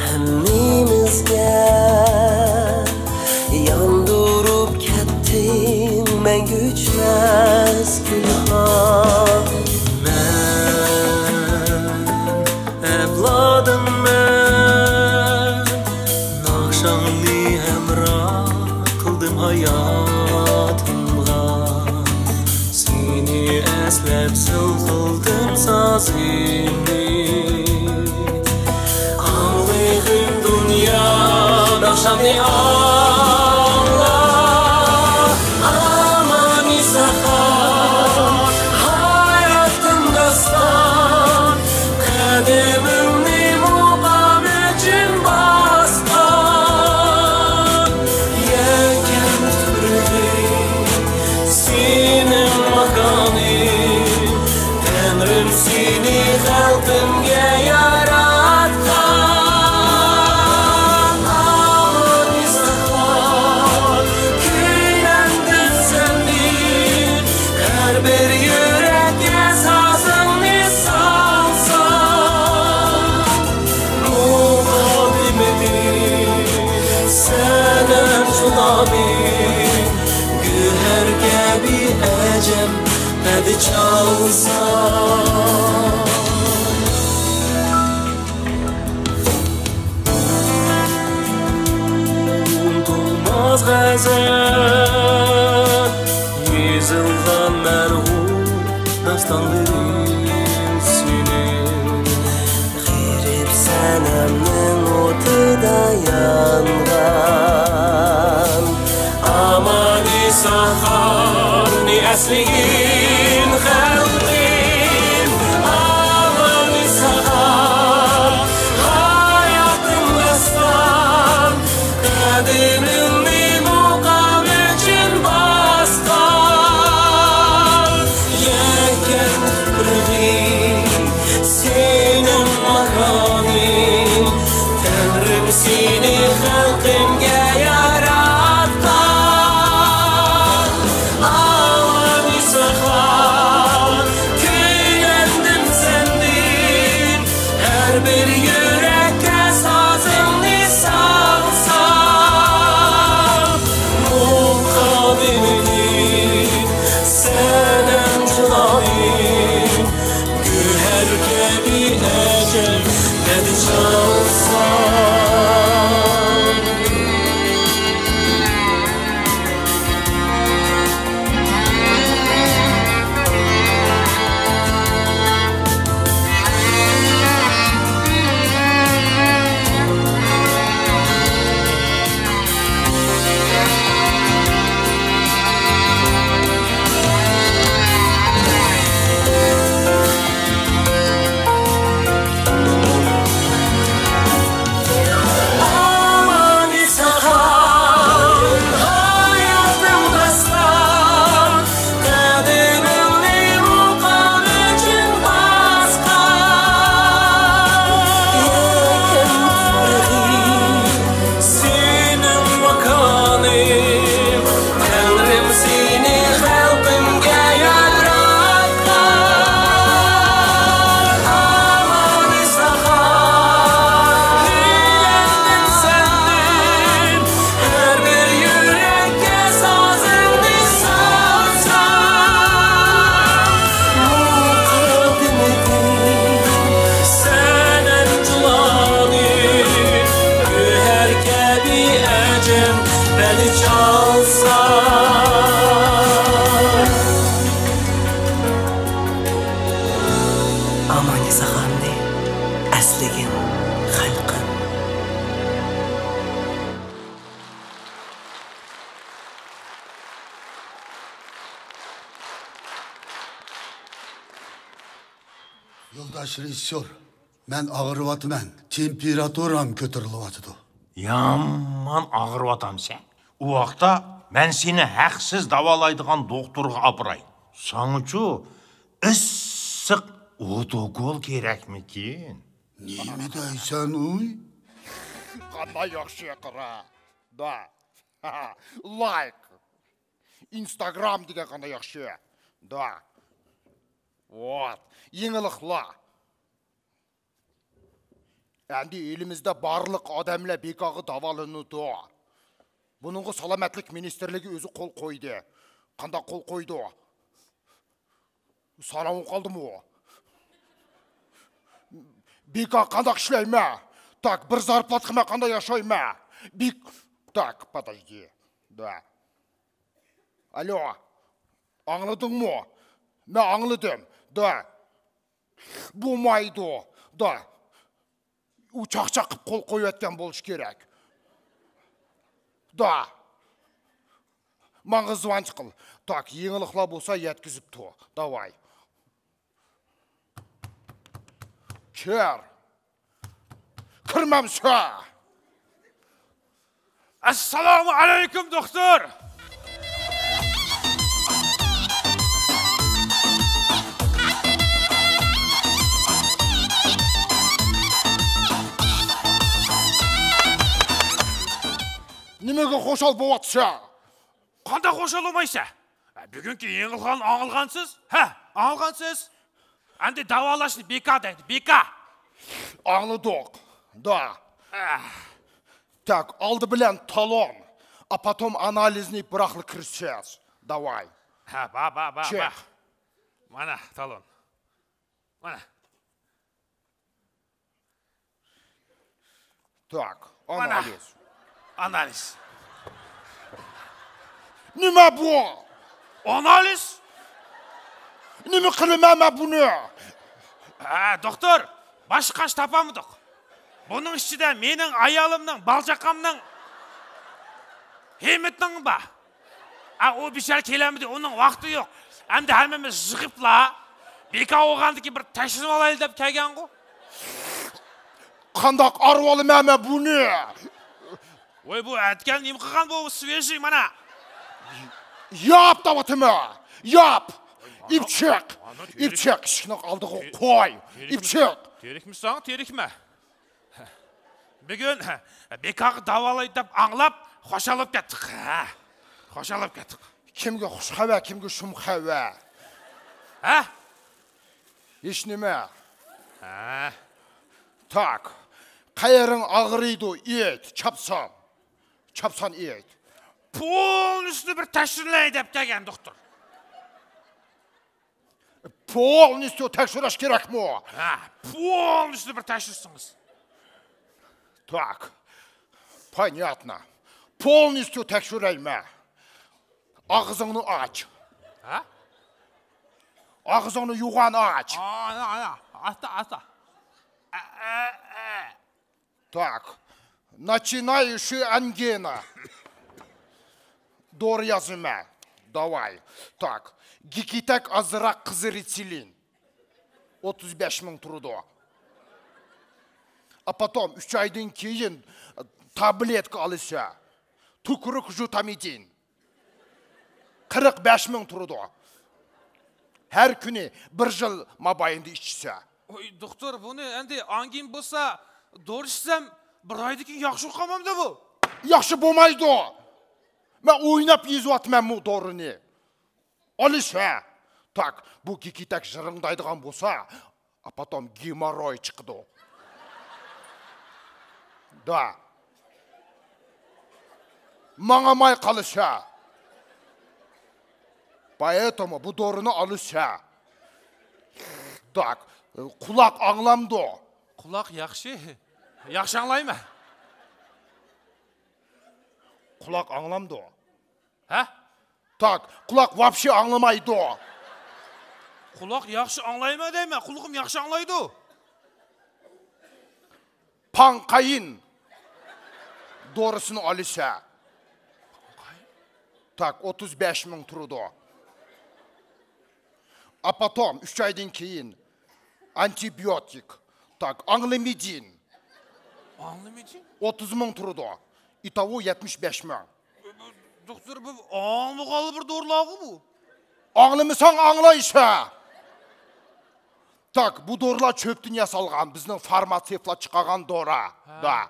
ھەممىمىزگە ياندۇرۇپ كەتتىڭ مەڭگۈ ئۆچمەس گۈلخان. مەن ئەۋلادىممەن، ناخشاڭنى ھەمراھ قىلدىم ھاياتىمغا. سېنى ئەسلەپ زىل قىلدىم سازىمنى. ئاڭلىغىن دۇنيا ناخشامنى ئاڭلا. ئامانىساخان، ھاياتىم داستان، قەدىمىمنى مۇقام ئۈچۈن باسقان. يەكەن تۈپرىكى سېنىڭ ماكانىڭ، تەڭرىم سېنى خەلقىمگە ياراتقان. ئامانىساخان، كۈيلەندۈر سەننى، ھەر بىر يۈرەككە سازىڭنى سالساڭ. مۇقەددىمىدى سەنەم زۇلامى، گۆھەر كەبى ئەجەم پەدە چالسا. بەزەن يېزىلغان مەرھۇم داستانلىرىم سېنىڭ. غېرىب سەنەمنىڭ ئوتىدا يانغان ئامانى ساخانى ئەسلىگىن خەلقىم. ئامانى ساخان ھاياتىم داستان. قەدىمىڭنى مۇقام ئۈچۈن باسقان يەكەن تۇپرىقىم سېنىڭ ماكانىڭ. تەڭرىم سېنى خەلقىمگە ياراتقان. ئاۋانى ساخان كۈيلەندىم سەندىن. ھەر بىر يۈرەككە سازىڭنى سالسام، مۇقادىمىنى سەنەم جىلايىم، گۆھەر كەبى ئەجەب بەدىچ ئالسام. سېنىڭ ماكانىڭ، تەڭرىم سېنى خەلقىمگە ياراتقان. ئامانى ساخان، ئۆيلەندىم سەندىن، ھەر بىر يۈرەككە سازىڭنى سالسام، مۇقەددىمىدىن سەنەم جۇلانى، گۆھەر كەبى ئەجەب بەدىچ ئالسام. ئامانى ساخاننى ئەسلىگىن خەلقىم. يولداش رېژىسسور، مەن ئاغرىۋاتىمەن، تېمپېراتۇرام كۆتۈرۈلۈۋاتىدۇ. يامان ئاغرىۋاتامسەن؟ ئۇ ۋاقىتتا مەن سېنى ھەقسىز داۋالايدىغان دوختۇرغا ئاپىراي. ساڭىچۇ ئىسسىق ئوتوكول كېرەكمىكىن؟ نېمە دەيسەن ئۇي؟ قانداق ياخشى قارا. دا. لايك. ئىنستاگرام دېگەن قانداق ياخشى. دا. ۋات. يېڭىلىقلار. ئەمدى ئېلىمىزدە بارلىق ئادەملەر بىكارغا داۋالىنىدۇ. بۇنىڭغا سالامەتلىك مىنىستىرلىكى ئۆزى قول قويدى. قانداق قول قويدى؟ ساراڭ قالدىمۇ؟ بىكار قانداق ئىشلەيمەن؟ تاك، بىر زارپلاتقا مەن قانداق ياشايمەن؟ بىك-، تاك، подожди. دا. ئالو. ئاڭلىدىڭمۇ؟ مەن ئاڭلىدىم. دا. بولمايدۇ، دا. ئۇ چاقچاق قىلىپ قول قويۇۋەتكەن بولۇشى كېرەك. دا. ماڭا زۋانچ قىل. تاك، يېڭىلىقلار بولسا يەتكۈزۈپ تۇر. داۋاي. كىر. كىرمەمسە. ئەسسالامۇ ئەلەيكۇم، دوختۇر! نېمىگە خۇشال بولۇۋاتىسەن؟ قانداق خۇشال بولمايسەن؟ بۈگۈنكى يېڭىلىقلارنى ئاڭلىغانسىز؟ ھە، ئاڭلىغانسىز؟ ئەمدى داۋالاشنى بىكار دەيدۇ، بىكار. ئاڭلىدۇق. دا. ئەھ. تاك، ئالدى بىلەن تالون. ئا پوتوم ئانالىزنى بىراقلا كىرىسىز. داۋاي. ھە، با، با، با، با. چىق. مانا، تالون. مانا. تاك، مانا. ئانالىز. ئانالىز. نېمە بۇ؟ ئانالىز. نېمە قىلىمەن مەن بۇنى؟ ھە، دوختۇر، باشقا ئىش تاپالمىدۇق. بۇنىڭ ئىچىدە مېنىڭ ئايالىمنىڭ، بالا-چاقامنىڭ، ھىممىتىڭ بار. ئا، ئۇ بىچارە كېلەلمىدى، ئۇنىڭ ۋاقتى يوق. ئەمدى ھەممىمىز يىغىپلا بىكار بولغاندىكىن بىر تەكشۈرۈۋالايلى دەپ كەلگەنغۇ. قانداق ئارىۋالىمەن مەن بۇنى؟ ۋاي، بۇ ئەتكەن نېمە قىلغان بۇ سۋېژىي مانا؟ ياپ دەۋاتىمەن، ياپ! ئىپ چىق! ئىپ چىق! ئىشىكنىڭ ئالدىغا قوي! ئىپ چىق! تېرىكمىسەڭ تېرىكمە. بۈگۈن بىكارغا داۋالايدۇ دەپ ئاڭلاپ، خۇشال بولۇپ كەتتۇق. ھە، خۇشال بولۇپ كەتتۇق. كىمگە خۇش خەۋەر، كىمگە شۇم خەۋەر؟ ھە؟ ھېچنېمە. ھە. تاك. قەيىرىڭ ئاغرىيدۇ، ئېيت، چاپسان. چاپسان ئېيت. پولنىستى بىر تەكشۈرەي دەپ كەلگەن دوختۇر. پولنىستى تەكشۈرۈش كېرەكمۇ؟ ھە، پولنىستى بىر تەكشۈرسىڭىز. تاك. پونياتنو. پولنىستى تەكشۈرەيمەن. ئاغزىڭنى ئاچ. ھە؟ ئاغزىڭنى يوغان ئاچ. ئانا، ئانا. ئاستا، ئاستا. ئە، ئە، ئە. تاك. ناچىناي شۇ ئەنگىنا. دورا يازىمەن. داۋاي. تاك. گىكىتەك ئازراق قىزىرىتسىلىن. ئوتتۇز بەش مىڭ تۇرىدۇ. ئاپاتوم ئۈچ ئايدىن كېيىن تابلېتكا ئالىسەن. تۇكرۇك ژۇتامىدىن. قىرىق بەش مىڭ تۇرىدۇ. ھەر كۈنى بىر يىل مابەينىدە ئىچىسەن. ۋاي، دوختۇر، بۇنى ئەمدى ئانگىن بولسا دورا ئىچسەم، بىر ئايدىن كېيىن ياخشى بولۇپ قالمامدۇ بۇ؟ ياخشى بولمايدۇ. مەن ئويناپ يېزىۋاتىمەن بۇ دورىنى. ئالىسەن. تاك، بۇ گىكىتەك جىرىڭدايدىغان بولسا، ئاپاتوم گېمورروي چىقىدۇ. دا. ماڭالماي قالىسەن. Поэтому بۇ دورىنى ئالىسەن. تاك، قۇلاق ئاڭلامدۇ؟ قۇلاق ياخشى. ياخشى ئاڭلايمەن. قۇلاق ئاڭلامدۇ؟ ھە؟ تاك، قۇلاق ۋاپشې ئاڭلىمايدۇ. قۇلاق ياخشى ئاڭلايمەن دەيمەن، قۇلىقىم ياخشى ئاڭلايدۇ. پاڭقايىن دورىسىنى ئالىسەن. تاك، ئوتتۇز بەش مىڭ تۇرىدۇ. ئاپاتوم ئۈچ ئايدىن كېيىن ئانتىبىيوتىك. تاك، ئاڭلىمىدىن. ئاڭلىمىدىن؟ ئوتتۇز مىڭ تۇرىدۇ. ئىتاۋۇ يەتمىش بەش مىڭ. دوختۇر، بۇ ئاڭلىغانلا بىر دورىلارغۇ بۇ. ئاڭلىمىساڭ ئاڭلايسەن. تاك، بۇ دورىلار چۆپتىن ياسالغان، بىزنىڭ فارماتېۋلار چىقارغان دورا. ھە. دا.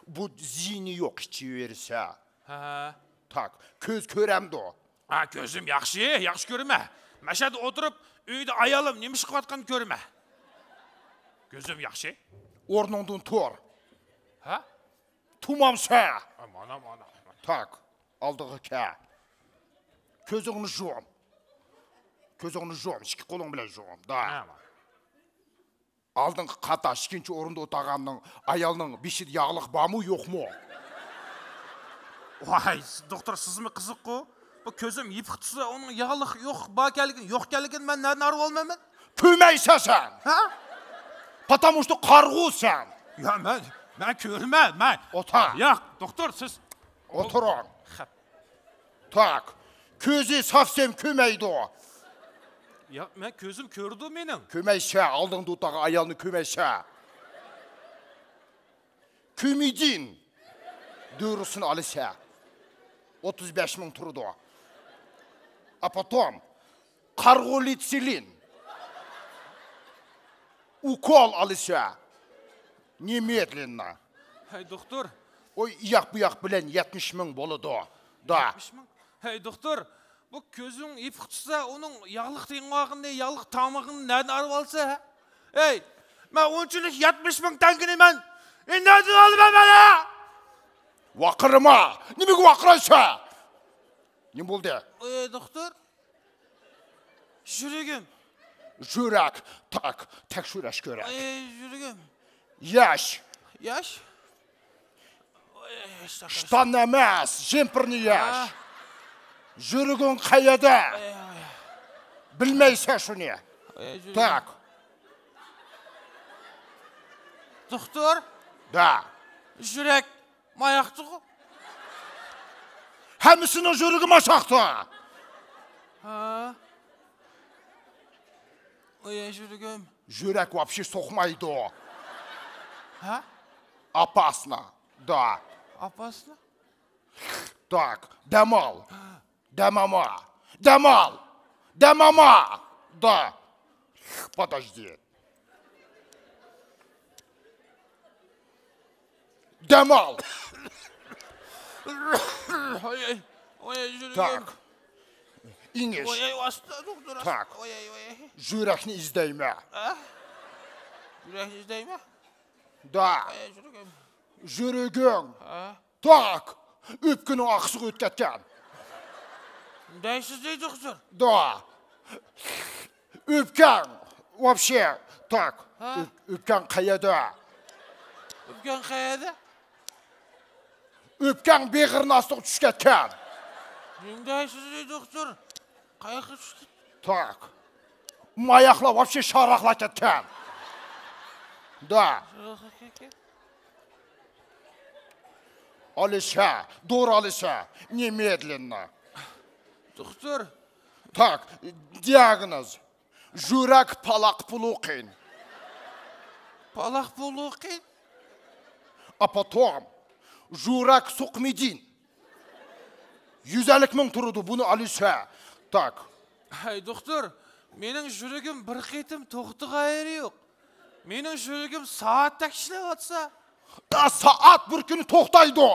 بۇ زىيىنى يوق، ئىچىۋېرىسەن. ھە. تاك، كۆز كۆرەمدۇ؟ ھە، كۆزۈم ياخشى، ياخشى كۆرىمەن. مەشەدە ئولتۇرۇپ، ئۆيدە ئايالىم نېمە ئىش قىلىۋاتقاننى كۆرىمەن. كۆزۈم ياخشى. ئورنۇڭدىن تۇر. ھە؟ تۇمامسەن. ئا، مانا، مانا. تاك، ئالدىغا كەل. كۆزۈڭنى يۇم. كۆزۈڭنى يۇم، ئىككى قولۇڭ بىلەن يۇم. دا. ھە، مانا. ئالدىنقى قاتار ئىككىنچى ئورۇندا ئولتۇرغاننىڭ ئايالنىڭ بېشىدا ياغلىق بارمۇ، يوقمۇ؟ ۋاي، دوختۇر، سىزمۇ قىزىققۇ. بۇ كۆزۈم يېپىق تۇرسا، ئۇنىڭ ياغلىق يوق، بار ئىكەنلىكىنى، يوق ئىكەنلىكىنى مەن نەدىن ئاڭلاپ ئالىمەن؟ كۆرمەيسەن سەن. ھە؟ Потому что قارىغۇسەن. يا، مەن، مەن كۆرىمەن، مەن. ئولتۇر. ياق، دوختۇر، سىز. ئولتۇرۇڭ. خەپ. تاك. كۆزى سافسېم كۆرمەيدۇ. ياق، مەن كۆزۈم كۆرىدۇ مېنىڭ. كۆرمەيسەن، ئالدىڭدا ئولتۇرغان ئايالنى كۆرمەيسەن. كۆمىدىن دورىسىنى ئالىسەن. ئوتتۇز بەش مىڭ تۇرىدۇ. ئاپاتوم قارىغۇلىتسىلىن ئوكول ئالىسەن. نېمېدلېننا. ھەي، دوختۇر. ئوي، ئۇياق بۇياق بىلەن يەتمىش مىڭ بولىدۇ. دا. يەتمىش مىڭ؟ ھەي، دوختۇر، بۇ كۆزۈڭ يېپىق تۇرسا، ئۇنىڭ ياغلىق تېڭىغىنى، ياغلىق تامىقىنى نەدىن ئاڭلاپ ئالىسەن، ھە؟ ھەي، مەن ئۇنچىلىك يەتمىش مىڭ تەڭگىنى مەن، ئە، نەدىن ئالىمەن مەن، ھە؟ ۋارقىرىما! نېمىگە ۋارقىرايسەن؟ نېمە بولدى؟ ئەي، دوختۇر، يۈرىكىم. يۈرەك، تاك، تەكشۈرۈش كېرەك. ئەي، يۈرىكىم. ياش. ياش؟ ئەي، ياش، ياش. شىتان ئەمەس، جېمپىرنى ياش. ھە. يۈرىكىڭ قەيەردە؟ ئاي، ئاي. بىلمەيسەن شۇنى. ئاي، يۈرىكىم. تاك. دوختۇر. دە. يۈرەك ماياقتىغۇ. ھەممىسىنىڭ يۈرىكى ماشاقتا. ھا. ئاي، يۈرىكىم. يۈرەك ۋاپشې سوقمايدۇ. ھە؟ ئاپاسنا. دە. ئاپاسنا؟ تاك، دەم ئال. دەم ئالما. دەم ئال. دەم ئالما. Да. Подожди. دەم ئال. ئاي، ئاي، ئاي، يۈرىكىم. تاك. ئېڭىش. ئاي، ئاي، ۋاسىتە، دوختۇر. تاك. ئاي، ئاي، ئاي. يۈرەكنى ئىزدەيمەن. ھە؟ يۈرەكنى ئىزدەيمەن. Да. ئاي، يۈرىكىم. يۈرىكىڭ. ھە؟ تاك، ئۆپكىنىڭ ئارقىسىغا ئۆتۈپ كەتكەن. دەيسىز دەيدۇ، دوختۇر. Да. ئۆپكەڭ، вообще، تاك. ھە؟ ئۆپ-، ئۆپكەڭ قەيەردە؟ ئۆپكەڭ قەيەردە؟ ئۆپكەڭ بېغىرنىڭ ئاستىغا چۈشۈپ كەتكەن. نېمە دەيسىز دەيدۇ، دوختۇر؟ قاياققا چۈشتى؟ تاك. ماياقلار вообще شاراقلاپ كەتكەن. Да. ئالىسە، دورا ئالىسە، نېمېدلېننا. دوختۇر. تاك، دىئاگنوز. يۈرەك پالاق پۇلۇقىن. پالاق پۇلۇقىن؟ А потом يۈرەك سوقمىدىن. يۈز ئەللىك مىڭ تۇرىدۇ، بۇنى ئالىسە. تاك. ھەي، دوختۇر، مېنىڭ يۈرىكىم بىر قېتىم توختىغان يېرى يوق. مېنىڭ يۈرىكىم سائەتتەك ئىشلەۋاتسا. يا، سائەت بىر كۈنى توختايدۇ.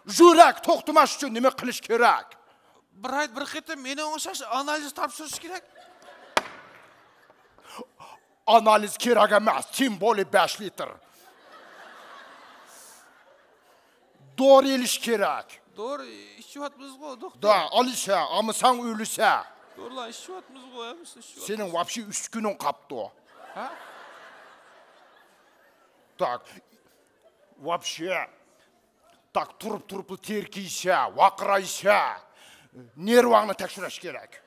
يۈرەك توختىماس ئۈچۈن نېمە قىلىش كېرەك؟ بىر ئايدا بىر قېتىم مېنىڭ ئوخشاش ئانالىز تاپشۇرۇش كېرەك. ئانالىز كېرەك ئەمەس، تىم بولى بەش لىتىر. دورا ئېلىش كېرەك. دورا ئىچىۋاتىمىزغۇ، دوختۇر؟ دا، ئالىسە، ئالمىساڭ ئۆلىسە. دورىلار ئىچىۋاتىمىزغۇ، ھەممىسى ئىچىۋاتىمىز. سېنىڭ ۋاپشې ئۈچ كۈنۈڭ قاپتۇ. ھە؟ تاك، ۋاپشې، تاك، تۇرۇپ-تۇرۇپلا تېرىكىسە، ۋارقىرايسە، نېرۋاڭنى تەكشۈرۈش كېرەك.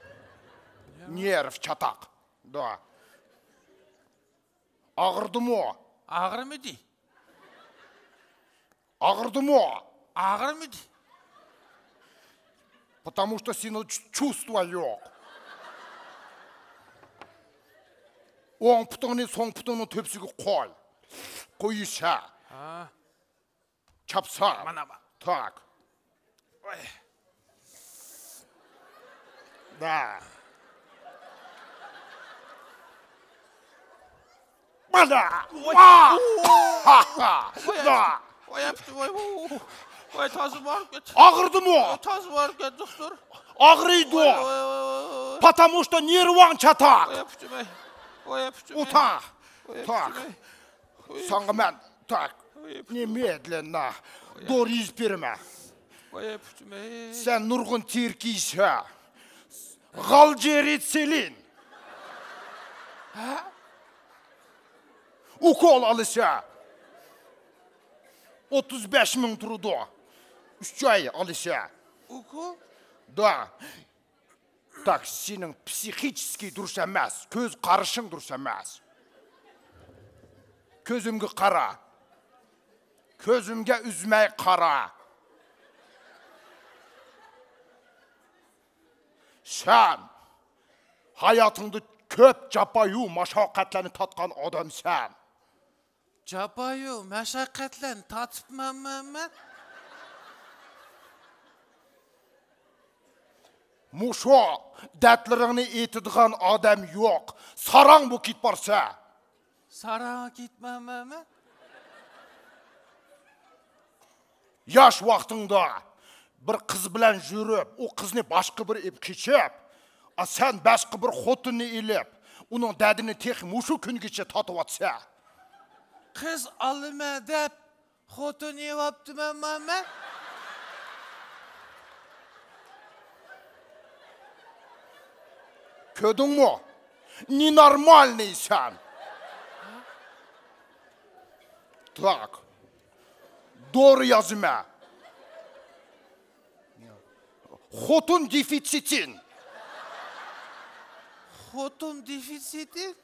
نېرۋ چاتاق. دا. ئاغرىدىمۇ؟ ئاغرىمىدى. ئاغرىدىمۇ؟ ئاغرىمىدى. Потому что سېنىڭ چۇ-، چۇۋستۋا يوق. ئوڭ پۇتۇڭنى سوڭ پۇتۇڭنىڭ تۆپىسىگە قوي. قويۇشە. ھا. چاپسان. مانا، مانا. تاك. ۋاي. دا. مانا. ۋاي. ۋا. ۋاي. ۋاي. ۋاي، ۋاي، ۋاي، ۋاي، تازا بارىپ كەتتى. ئاغرىدىمۇ؟ تازا بارىپ كەتتى، دوختۇر. ئاغرىيدۇ. ۋاي، ۋاي، ۋاي، ۋاي، ۋاي. Потому что نېرۋاڭ چاتاق. ۋاي، پۇچۇم، ۋاي. ۋاي، پۇچۇم، ۋاي. ئۇتا. ۋاي، تاك. پۇچۇم، ۋاي. ساڭا مەن، تاك، ۋاي، پۇچۇم. نېمە دېدىلەر، ۋاي. دورا يېزىپ بېرىمەن. ۋاي، پۇچۇم، ۋاي. سەن نۇرغۇن تېرىكىسە. غالجېرىتسېلىن. ھە؟ ئوكول ئالىسە. ئوتتۇز بەش مىڭ تۇرىدۇ. ئۈچ ئاي ئالىسە. ئوكول؟ دا. تاك، سېنىڭ پسىخىچېسكىي دۇرۇس ئەمەس، كۆز قارىشىڭ دۇرۇس ئەمەس. كۆزۈمگە قارا. كۆزۈمگە ئۈزمەي قارا. سەن ھاياتىڭدا كۆپ جاپايۇ ماشەققەتلەرنى تارتقان ئادەمسەن. جاپايۇ مەشەققەتلەرنى تارتىپمەنمۇ مەن؟ مۇشۇ دەردلىرىڭنى ئېيتىدىغان ئادەم يوق. ساراڭ بولۇپ كېتىپ بارسەن. ساراڭ كېتىپمەنمۇ مەن؟ ياش ۋاقتىڭدا بىر قىز بىلەن يۈرۈپ، ئۇ قىزنى باشقا بىر ئېلىپ قېچىپ، ئا، سەن باشقا بىر خوتۇننى ئېلىپ، ئۇنىڭ دەردىنى تېخى مۇشۇ كۈنگىچە تارتىۋاتىسەن. قىز ئالىمەن دەپ خوتۇن ئېلىۋاپتىمەنما مەن؟ كۆردۈڭمۇ؟ نېنارمالنىيسەن. تاك. دورا يازىمەن. خوتۇن دېفىتسىتى. خوتۇن دېفىتسىتى؟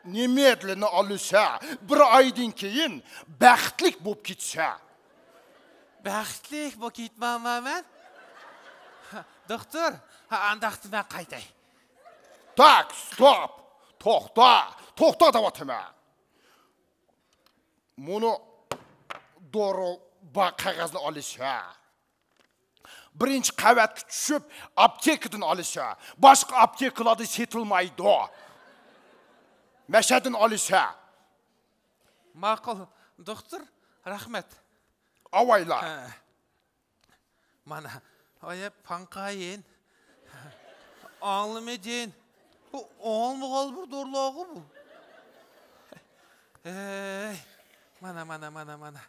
نېمېدلىنى ئالىسە، بىر ئايدىن كېيىن بەختلىك بولۇپ كېتىسە. بەختلىك بولۇپ كېتىمەنمۇ مەن؟ دوختۇر، ھە، ئانداقتا مەن قايتاي. تاك، ستوپ! توختا! توختا دەۋاتىمەن! مۇنۇ دورا بار قەغەزنى ئالىسە. بىرىنچى قەۋەتكە چۈشۈپ، ئاپتېكىدىن ئالىسە. باشقا ئاپتېكىلاردا سېتىلمايدۇ. مەشەدىن ئالىسە. ماقۇل، دوختۇر، رەھمەت. ئاۋايلا. ھە. مانا، ئايا پاڭقايىن. ئاڭلىمىدىن. بۇ ئاڭلىمىغان بىر دورىلارغۇ بۇ. ھەي، مانا، مانا، مانا، مانا.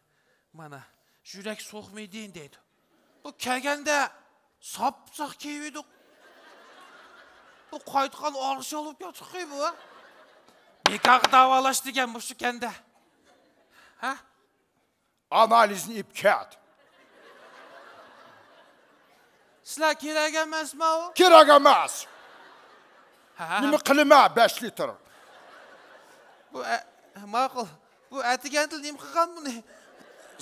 مانا، يۈرەك سوقمىدىن دەيدۇ. بۇ كەلگەندە ساپساق كىيىۋىدۇق. بۇ قايتقان ئارغىشاڭ بولۇپ كەتتىقى بۇ. بىكارغا داۋالاش دېگەن مۇشۇ كەندە. ھە؟ ئانالىزنى ئېلىپ كەت. سىلەر كېرەك ئەمەسمۇ؟ كېرەك ئەمەس. ھە، ھە، ھە. نېمە قىلىمەن، بەش لىتىر. بۇ ئە-، ماقۇل. بۇ ئەتىگەندە نېمە قىلغان بۇنى؟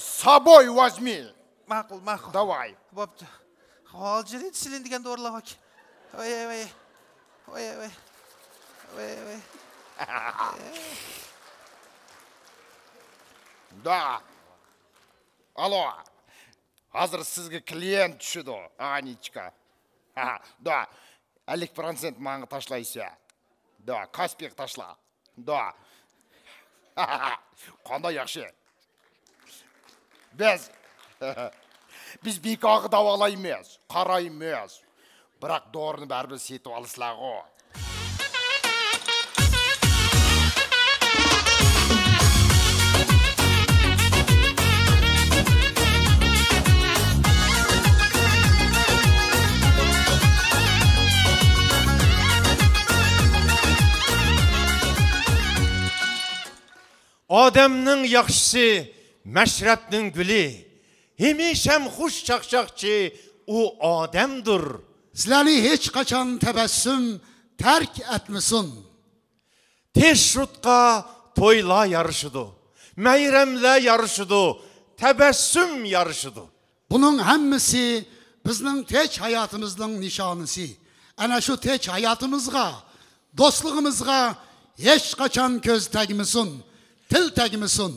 سابوي ۋازمى. ماقۇل، ماقۇل. داۋاي. بوپتۇ. غالجىرى سېلىن دېگەن دورىلار بار. ۋاي، ۋاي. ۋاي، ۋاي. ۋاي، ۋاي. دا. ئالو. ھازىر سىزگە كلىيېنت چۈشىدۇ. ئانىچكا. دا. ئەللىك پىروتسېنت ماڭا تاشلايسىز. دا. كاسپىغا تاشلا. دا. قانداق ياخشى. بىز، بىز بىكارغا داۋالايمىز، قارايمىز. بىراق دورىنى بەرىبىر سېتىۋالىسىلەرغۇ. ئادەمنىڭ ياخشىسى، مەشرەپنىڭ گۈلى، ھەمىشەم خۇش چاقچاقچى ئۇ ئادەمدۇر. سىلەرنى ھېچقاچان تەبەسسۇم تەرك ئەتمىسۇن. تىرىشلىققا تويلار يارىشىدۇ، مەيرەملەر يارىشىدۇ، تەبەسسۇم يارىشىدۇ. بۇنىڭ ھەممىسى بىزنىڭ تىنچ ھاياتىمىزنىڭ نىشانىسى. ئەنە شۇ تىنچ ھاياتىمىزغا، دوستلۇقىمىزغا ھېچقاچان كۆز تەگمىسۇن، تىل تەگمىسۇن.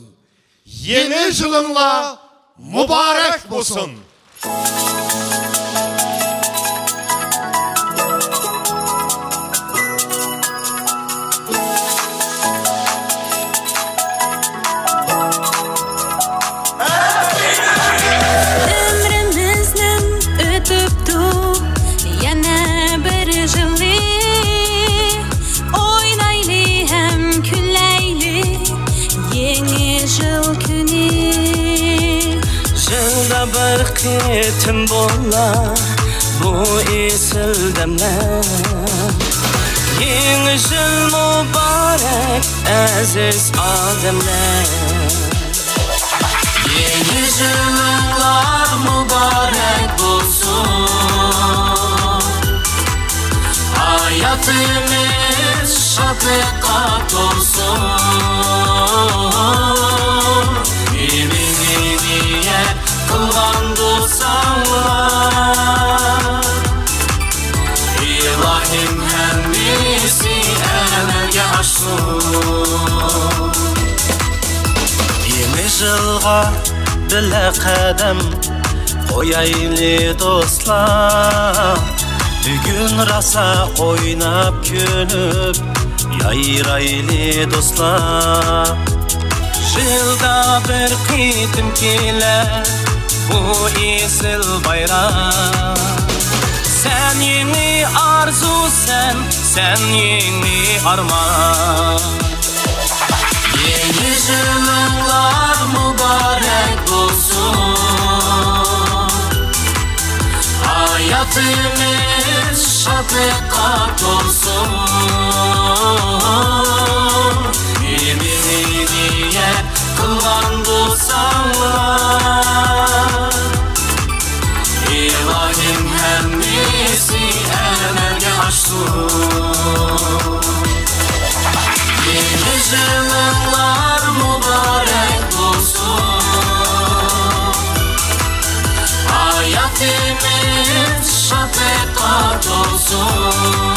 يېڭى يېڭى يىلىڭلار مۇبارەك بولسۇن! ئۆمرىمىزنىڭ ئۆتۈپتۇ يەنە بىر يىلى، ئوينايلى ھەم كۈلەيلى يېڭى يىل كۈنى. يىلدا بىر قېتىم بولا بۇ ئېسىل دەملەر. يېڭى يىل مۇبارەك، ئەزىز ئادەملەر. يېڭى يىلىڭلار مۇبارەك بولسۇن. ھاياتىمىز شادلىققا تولسۇن. نېمىنى نىيەت قىلغان بولساڭلار، ئىلاھىم، ھەممىسى ئەمەلگە ئاشسۇن. يېڭى يىلغا بىللە قەدەم قويايلى دوستلار، بۈگۈن راسا ئويناپ كۈلۈپ يايرايلى دوستلار. يىلدا بىر قېتىم كېلەر بۇ ئېسىل بايرام. سەن يېڭى ئارزۇ، سەن، سەن يېڭى ئارمان. يېڭى يىلىڭلار مۇبارەك بولسۇن. ھاياتىمىز شادلىققا تولسۇن. نېمىنى نىيەت قىلغان بولساڭلار، ئىلاھىم، تولسۇن.